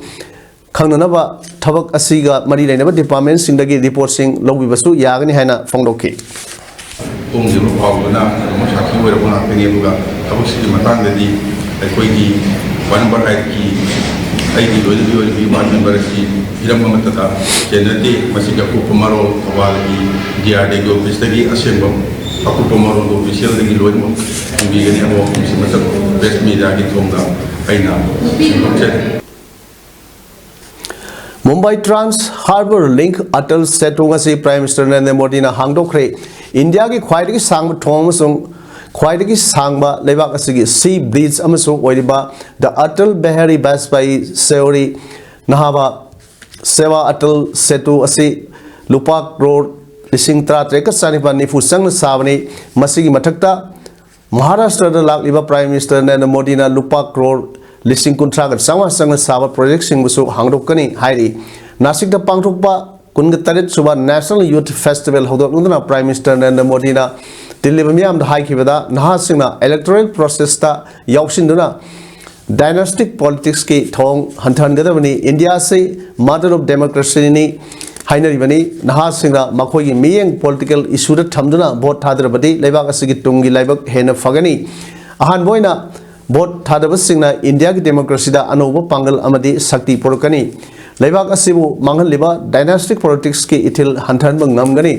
ꯈꯪꯅꯅꯕ ꯊꯕꯛ ꯑꯁꯤꯒ ꯃꯔꯤ ꯂꯩꯅꯕ ꯗꯤꯄꯥꯔꯠꯃꯦꯟꯁꯤꯡꯗꯒꯤ ꯔꯤꯄꯣꯔꯠꯁꯤꯡ ꯂꯧꯕꯤꯕꯁꯨ ꯌꯥꯒꯅꯤ ꯍꯥꯏꯅ ꯐꯣꯡꯗꯣꯛꯈꯤ꯫ ꯐꯣꯡꯈꯤꯕ ꯄꯥꯎꯗꯨꯅ ꯑꯗꯨꯝ ꯁꯥꯈꯤ ꯑꯣꯏꯔꯕ ꯉꯥꯛꯇꯅꯤ꯫ ꯑꯗꯨꯒ ꯊꯕꯛꯁꯤꯒꯤ ꯃꯇꯥꯡꯗꯗꯤ ꯑꯩꯈꯣꯏꯒꯤ ꯋꯥꯔꯗ ꯅꯝꯕꯔ ꯑꯩꯠꯀꯤ ꯑꯩꯒꯤ ꯂꯣꯏꯅꯕꯤ ꯑꯣꯏꯔꯤꯕꯤ ꯋꯥꯔꯗ ꯃꯦꯝꯕꯔ ꯑꯁꯤ ꯍꯤꯔꯝ ꯑꯃꯠꯇꯗ ꯆꯦꯟꯅꯗꯦ꯫ ꯃꯁꯤꯒꯤ ꯑꯀꯨꯞꯄ ꯃꯔꯣꯜ ꯊꯧꯕꯥꯜꯒꯤ ꯗꯤ ꯑꯥꯔ ꯗꯤꯒꯤ ꯑꯣꯐꯤꯁꯇꯒꯤ ꯑꯁꯦꯡꯕ ꯑꯀꯨꯞꯄ ꯃꯔꯣꯜꯗꯨ ꯑꯣꯐꯤꯁꯤꯌꯦꯜꯗꯒꯤ ꯂꯣꯏꯅꯃꯛ ꯐꯪꯕꯤꯒꯅꯤ꯫ ꯑꯗꯣ ꯃꯁꯤ ꯃꯊꯛ ꯄ꯭ꯔꯦꯁ ꯃꯤꯗꯤꯌꯥꯒꯤ ꯊꯣꯡꯗ ꯑꯩꯅ ꯐꯣꯡꯗꯣꯛꯆꯔꯤ꯫ Mumbai trans harbour link Atal Setu ꯉꯁꯤ ꯄ꯭ꯔꯥꯏꯝ ꯃꯤꯅꯤꯁꯇꯔ ꯅꯔꯦꯟꯗ꯭ꯔ ꯃꯣꯗꯤꯅ ꯍꯥꯡꯗꯣꯛꯈ꯭ꯔꯦ꯫ ꯏꯟꯗꯤꯌꯥꯒꯤ ꯈ꯭ꯋꯥꯏꯗꯒꯤ ꯁꯥꯡꯕ ꯊꯣꯡ ꯑꯃꯁꯨꯡ ꯈ꯭ꯋꯥꯏꯗꯒꯤ ꯁꯥꯡꯕ ꯂꯩꯕꯥꯛ ꯑꯁꯤꯒꯤ ꯁꯤ ꯕ꯭ꯔꯤꯖ ꯑꯃꯁꯨ ꯑꯣꯏꯔꯤꯕ ꯗ ꯑꯇꯜ ꯕꯤꯍꯥꯔꯤ ꯕꯥꯖꯄꯥꯌꯤ ꯁꯦꯋꯥꯔꯤ ꯅꯍꯥꯕ ꯁꯦꯋꯥ ꯑꯇꯜ ꯁꯦꯇꯨ ꯑꯁꯤ ꯂꯨꯄꯥ ꯀ꯭ꯔꯣꯔ ꯂꯤꯁꯤꯡ ꯇꯔꯥꯇꯔꯦꯠꯀ ꯆꯅꯤꯄꯥꯟ ꯅꯤꯐꯨ ꯆꯪꯅ ꯁꯥꯕꯅꯤ꯫ ꯃꯁꯤꯒꯤ ꯃꯊꯛꯇ ꯃꯍꯥꯔꯥꯁꯇ꯭ꯔꯗ ꯂꯥꯛꯂꯤꯕ ꯄ꯭ꯔꯥꯏꯝ ꯃꯤꯅꯤꯁꯇꯔ ꯅꯔꯦꯟꯗ꯭ꯔ ꯃꯣꯗꯤꯅ ꯂꯨꯄꯥ ꯀ꯭ꯔꯣꯔ ꯂꯤꯁꯤꯡ ꯀꯨꯟꯊ꯭ꯔꯥꯒ ꯆꯥꯝꯃꯉꯥ ꯆꯪꯅ ꯁꯥꯕ ꯄ꯭ꯔꯣꯖꯦꯛꯁꯤꯡꯕꯨꯁꯨ ꯍꯥꯡꯗꯣꯛꯀꯅꯤ ꯍꯥꯏꯔꯤ꯫ ꯅꯥꯁꯤꯛꯇ ꯄꯥꯡꯊꯣꯛꯄ ꯀꯨꯟꯒ ꯇꯔꯦꯠ ꯁꯨꯕ ꯅꯦꯁꯅꯦꯜ ꯌꯨꯊ ꯐꯦꯁꯇꯤꯚꯦꯜ ꯍꯧꯗꯣꯛꯂꯗꯨꯅ ꯄ꯭ꯔꯥꯏꯝ ꯃꯤꯅꯤꯁꯇꯔ ꯅꯔꯦꯟꯗ꯭ꯔ ꯃꯣꯗꯤꯅ ꯇꯤꯜꯂꯤꯕ ꯃꯤꯌꯥꯝꯗ ꯍꯥꯏꯈꯤꯕꯗ, ꯅꯍꯥꯁꯤꯡꯅ ꯏꯂꯦꯛꯇꯣꯔꯦꯜ ꯄ꯭ꯔꯣꯁꯦꯁꯇ ꯌꯥꯎꯁꯤꯟꯗꯨꯅ ꯗꯥꯏꯅꯦꯁꯇꯤꯛ ꯄꯣꯂꯤꯇꯤꯛꯁꯀꯤ ꯊꯧꯑꯣꯡ ꯍꯟꯊꯍꯟꯒꯗꯕꯅꯤ꯫ ꯏꯟꯗꯤꯌꯥ ꯑꯁꯤ ꯃꯥꯗꯔ ꯑꯣꯐ ꯗꯦꯃꯣꯀ꯭ꯔꯦꯁꯤꯅꯤ ꯍꯥꯏꯅꯔꯤꯕꯅꯤ꯫ ꯅꯍꯥꯁꯤꯡꯅ ꯃꯈꯣꯏꯒꯤ ꯃꯤꯠꯌꯦꯡ ꯄꯣꯂꯤꯇꯤꯀꯦꯜ ꯏꯁꯨꯗ ꯊꯝꯗꯨꯅ ꯚꯣꯠ ꯊꯥꯗꯔꯕꯗꯤ ꯂꯩꯕꯥꯛ ꯑꯁꯤꯒꯤ ꯇꯨꯡꯒꯤ ꯂꯥꯏꯕꯛ ꯍꯦꯟꯅ ꯐꯒꯅꯤ꯫ ꯑꯍꯥꯟꯕ ꯑꯣꯏꯅ ꯚꯣꯠ ꯊꯥꯗꯕꯁꯤꯡꯅ ꯏꯟꯗꯤꯌꯥꯒꯤ ꯗꯦꯃꯣꯀ꯭ꯔꯦꯁꯤꯗ ꯑꯅꯧꯕ ꯄꯥꯡꯒꯜ ꯑꯃꯗꯤ ꯁꯛꯇꯤ ꯄꯨꯔꯛꯀꯅꯤ꯫ ꯂꯩꯕꯥꯛ ꯑꯁꯤꯕꯨ ꯃꯥꯡꯍꯜꯂꯤꯕ ꯗꯥꯏꯅꯦꯁꯇꯤꯛ ꯄꯣꯂꯤꯇꯤꯛꯁꯀꯤ ꯏꯊꯤꯜ ꯍꯟꯊꯍꯟꯕ ꯉꯝꯒꯅꯤ꯫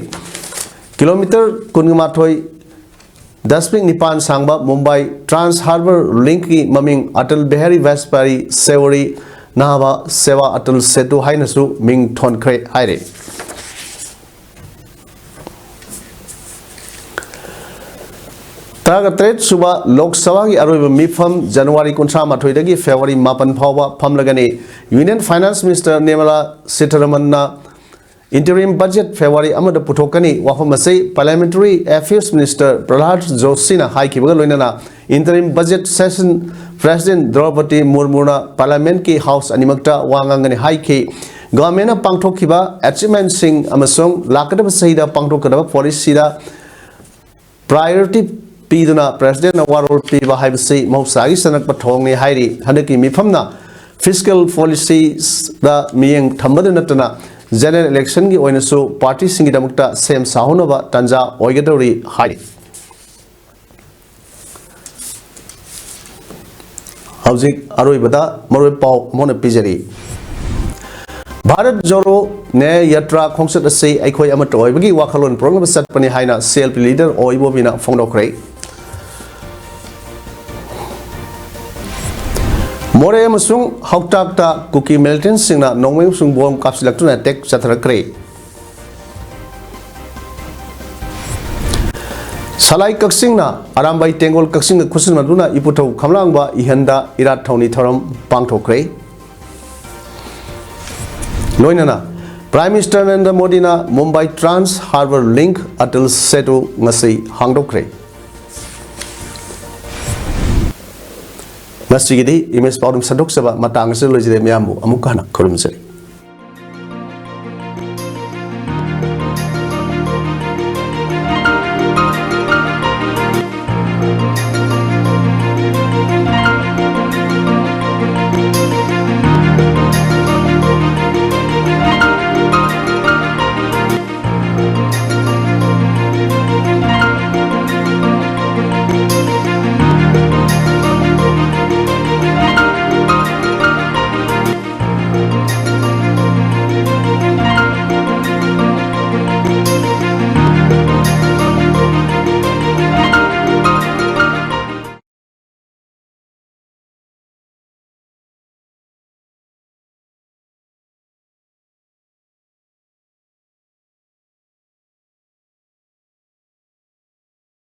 ꯀꯤꯂꯣꯃꯤꯇꯔ ꯀꯨꯟꯒ ꯃꯥꯊꯣꯏ ꯗꯁꯃꯤꯛ ꯅꯤꯄꯥꯟ ꯁꯥꯡꯕ ꯃꯨꯝꯕꯥꯏ ꯇ꯭ꯔꯥꯟꯁ ꯍꯥꯔꯕꯔ ꯂꯤꯡꯛꯀꯤ ꯃꯃꯤꯡ ꯑꯇꯜ ꯕꯤꯍꯥꯔꯤ ꯕꯥꯖꯄꯥꯌꯤ ꯁꯦꯋꯥꯔꯤ ꯅꯍꯥꯕ ꯁꯦꯋꯥ ꯑꯇꯜ ꯁꯦꯇꯨ ꯍꯥꯏꯅꯁꯨ ꯃꯤꯡ ꯊꯣꯟꯈ꯭ꯔꯦ ꯍꯥꯏꯔꯦ꯫ ꯇꯔꯥꯇꯔꯦꯠ ꯁꯨꯕ ꯂꯣꯛ ꯁꯚꯥꯒꯤ ꯑꯔꯣꯏꯕ ꯃꯤꯐꯝ ꯖꯅꯋꯥꯔꯤ ꯀꯨꯟꯊ꯭ꯔꯥ ꯃꯥꯊꯣꯏꯗꯒꯤ ꯐꯦꯕ꯭ꯔꯨꯋꯥꯔꯤ ꯃꯥꯄꯟ ꯐꯥꯎꯕ ꯐꯝꯂꯒꯅꯤ꯫ ꯌꯨꯅꯤꯌꯟ ꯐꯥꯏꯅꯥꯟꯁ ꯃꯤꯅꯤꯁꯇꯔ ꯅꯤꯔꯃꯂꯥ ꯁꯤꯊꯥꯔꯥꯃꯟꯅ ꯏꯟꯇꯔꯤꯝ ꯕꯖꯦꯠ ꯐꯦꯕ꯭ꯔꯨꯋꯥꯔꯤ ꯑꯃꯗ ꯄꯨꯊꯣꯛꯀꯅꯤ꯫ ꯋꯥꯐꯝ ꯑꯁꯤ ꯄꯥꯔꯂꯤꯌꯥꯃꯦꯟꯇꯔꯤ ꯑꯦꯐꯤꯌꯔꯁ ꯃꯤꯅꯤꯁꯇꯔ ꯄ꯭ꯔꯍꯂꯥꯗ ꯖꯣꯁꯤꯅ ꯍꯥꯏꯈꯤꯕꯒ ꯂꯣꯏꯅꯅ interim budget session president Droupadi ꯃꯨꯔꯃꯨꯅ ꯄꯥꯔꯂꯤꯌꯥꯃꯦꯟꯠꯀꯤ ꯍꯥꯎꯁ ꯑꯅꯤꯃꯛꯇ ꯋꯥ ꯉꯥꯡꯒꯅꯤ ꯍꯥꯏꯈꯤ꯫ ꯒꯚꯔꯟꯃꯦꯟꯠꯅ ꯄꯥꯡꯊꯣꯛꯈꯤꯕ ꯑꯦꯆꯤꯚꯃꯦꯟꯠꯁꯤꯡ ꯑꯃꯁꯨꯡ ꯂꯥꯛꯀꯗꯕ ꯆꯍꯤꯗ ꯄꯥꯡꯊꯣꯛꯀꯗꯕ ꯄꯣꯂꯤꯁꯤꯗ ꯄ꯭ꯔꯥꯏꯑꯣꯔꯤꯇꯤ ꯄꯤꯗꯨꯅ ꯄ꯭ꯔꯦꯁꯤꯗꯦꯟꯠꯅ ꯋꯥꯔꯣꯜ ꯄꯤꯕ ꯍꯥꯏꯕꯁꯤ ꯃꯍꯧꯁꯥꯒꯤ ꯆꯠꯅꯔꯛꯄ ꯊꯧꯑꯣꯡꯅꯤ ꯍꯥꯏꯔꯤ꯫ ꯍꯟꯗꯛꯀꯤ ꯃꯤꯐꯝꯅ ꯐꯤꯁꯀꯦꯜ ꯄꯣꯂꯤꯁꯤꯗ ꯃꯤꯠꯌꯦꯡ ꯊꯝꯕꯗ ꯅꯠꯇꯅ ꯖꯦꯅꯔꯦꯜ ꯏꯂꯦꯛꯁꯟꯒꯤ ꯑꯣꯏꯅꯁꯨ ꯄꯥꯔꯇꯤꯁꯤꯡꯒꯤꯗꯃꯛꯇ ꯁꯦꯝ ꯁꯥꯍꯧꯅꯕ ꯇꯥꯟꯖꯥ ꯑꯣꯏꯒꯗꯧꯔꯤ ꯍꯥꯏꯔꯤ꯫ ꯍꯧꯖꯤꯛ ꯑꯔꯣꯏꯕꯗ ꯃꯔꯨꯑꯣꯏꯕ ꯄꯥꯎ ꯑꯃ ꯑꯣꯏꯅ ꯄꯤꯖꯔꯤ꯫ ꯚꯥꯔꯠ ꯖꯣꯔꯣ ꯅ꯭ꯌꯥꯌ ꯌꯥꯇ꯭ꯔꯥ ꯈꯣꯡꯆꯠ ꯑꯁꯤ ꯑꯩꯈꯣꯏ ꯑꯃꯠꯇ ꯑꯣꯏꯕꯒꯤ ꯋꯥꯈꯜꯂꯣꯟ ꯄꯨꯔꯛꯅꯕ ꯆꯠꯄꯅꯤ ꯍꯥꯏꯅ ꯁꯤ ꯑꯦꯜ ꯄꯤ ꯂꯤꯗꯔ ꯑꯣ ꯏꯕꯣꯕꯤꯅ ꯐꯣꯡꯗꯣꯛꯈ꯭ꯔꯦ꯫ ꯃꯣꯔꯦ ꯑꯃꯁꯨꯡ ꯍꯧꯇꯥꯛꯇ ꯀꯨꯀꯤ ꯃꯤꯂꯤꯇꯦꯟꯠꯁꯤꯡꯅ ꯅꯣꯡꯃꯩ ꯑꯃꯁꯨꯡ ꯕꯣꯝ ꯀꯥꯞꯁꯤꯜꯂꯛꯇꯨꯅ ꯑꯦꯇꯦꯛ ꯆꯠꯊꯔꯛꯈ꯭ꯔꯦ꯫ ꯁꯂꯥꯏ ꯀꯛꯆꯤꯡꯅ ꯑꯔꯥꯝꯕꯥꯏ ꯇꯦꯡꯒꯣꯜ ꯀꯛꯆꯤꯡꯗ ꯈꯨꯠꯁꯝꯅꯗꯨꯅ ꯏꯄꯨꯊꯧ ꯈꯝꯂꯥꯡꯕ ꯏꯍꯟꯗ ꯏꯔꯥꯠ ꯊꯧꯅꯤ ꯊꯧꯔꯝ ꯄꯥꯡꯊꯣꯛꯈ꯭ꯔꯦ꯫ ꯂꯣꯏꯅꯅ ꯄ꯭ꯔꯥꯏꯝ ꯃꯤꯅꯤꯁꯇꯔ ꯅꯔꯦꯟꯗ꯭ꯔ ꯃꯣꯗꯤꯅ Mumbai trans harbour link Atal Setu ꯉꯁꯤ ꯍꯥꯡꯗꯣꯛꯈ꯭ꯔꯦ꯫ ꯉꯁꯤꯒꯤꯗꯤ ꯏꯃꯦꯖ ꯄꯥꯎꯗꯝ ꯁꯟꯗꯣꯛꯆꯕ ꯃꯇꯥꯡ ꯑꯁꯤꯗ ꯂꯣꯏꯖꯔꯦ꯫ ꯃꯌꯥꯝꯕꯨ ꯑꯃꯨꯛ ꯍꯟꯅ ꯈꯨꯔꯨꯝꯖꯔꯤ꯫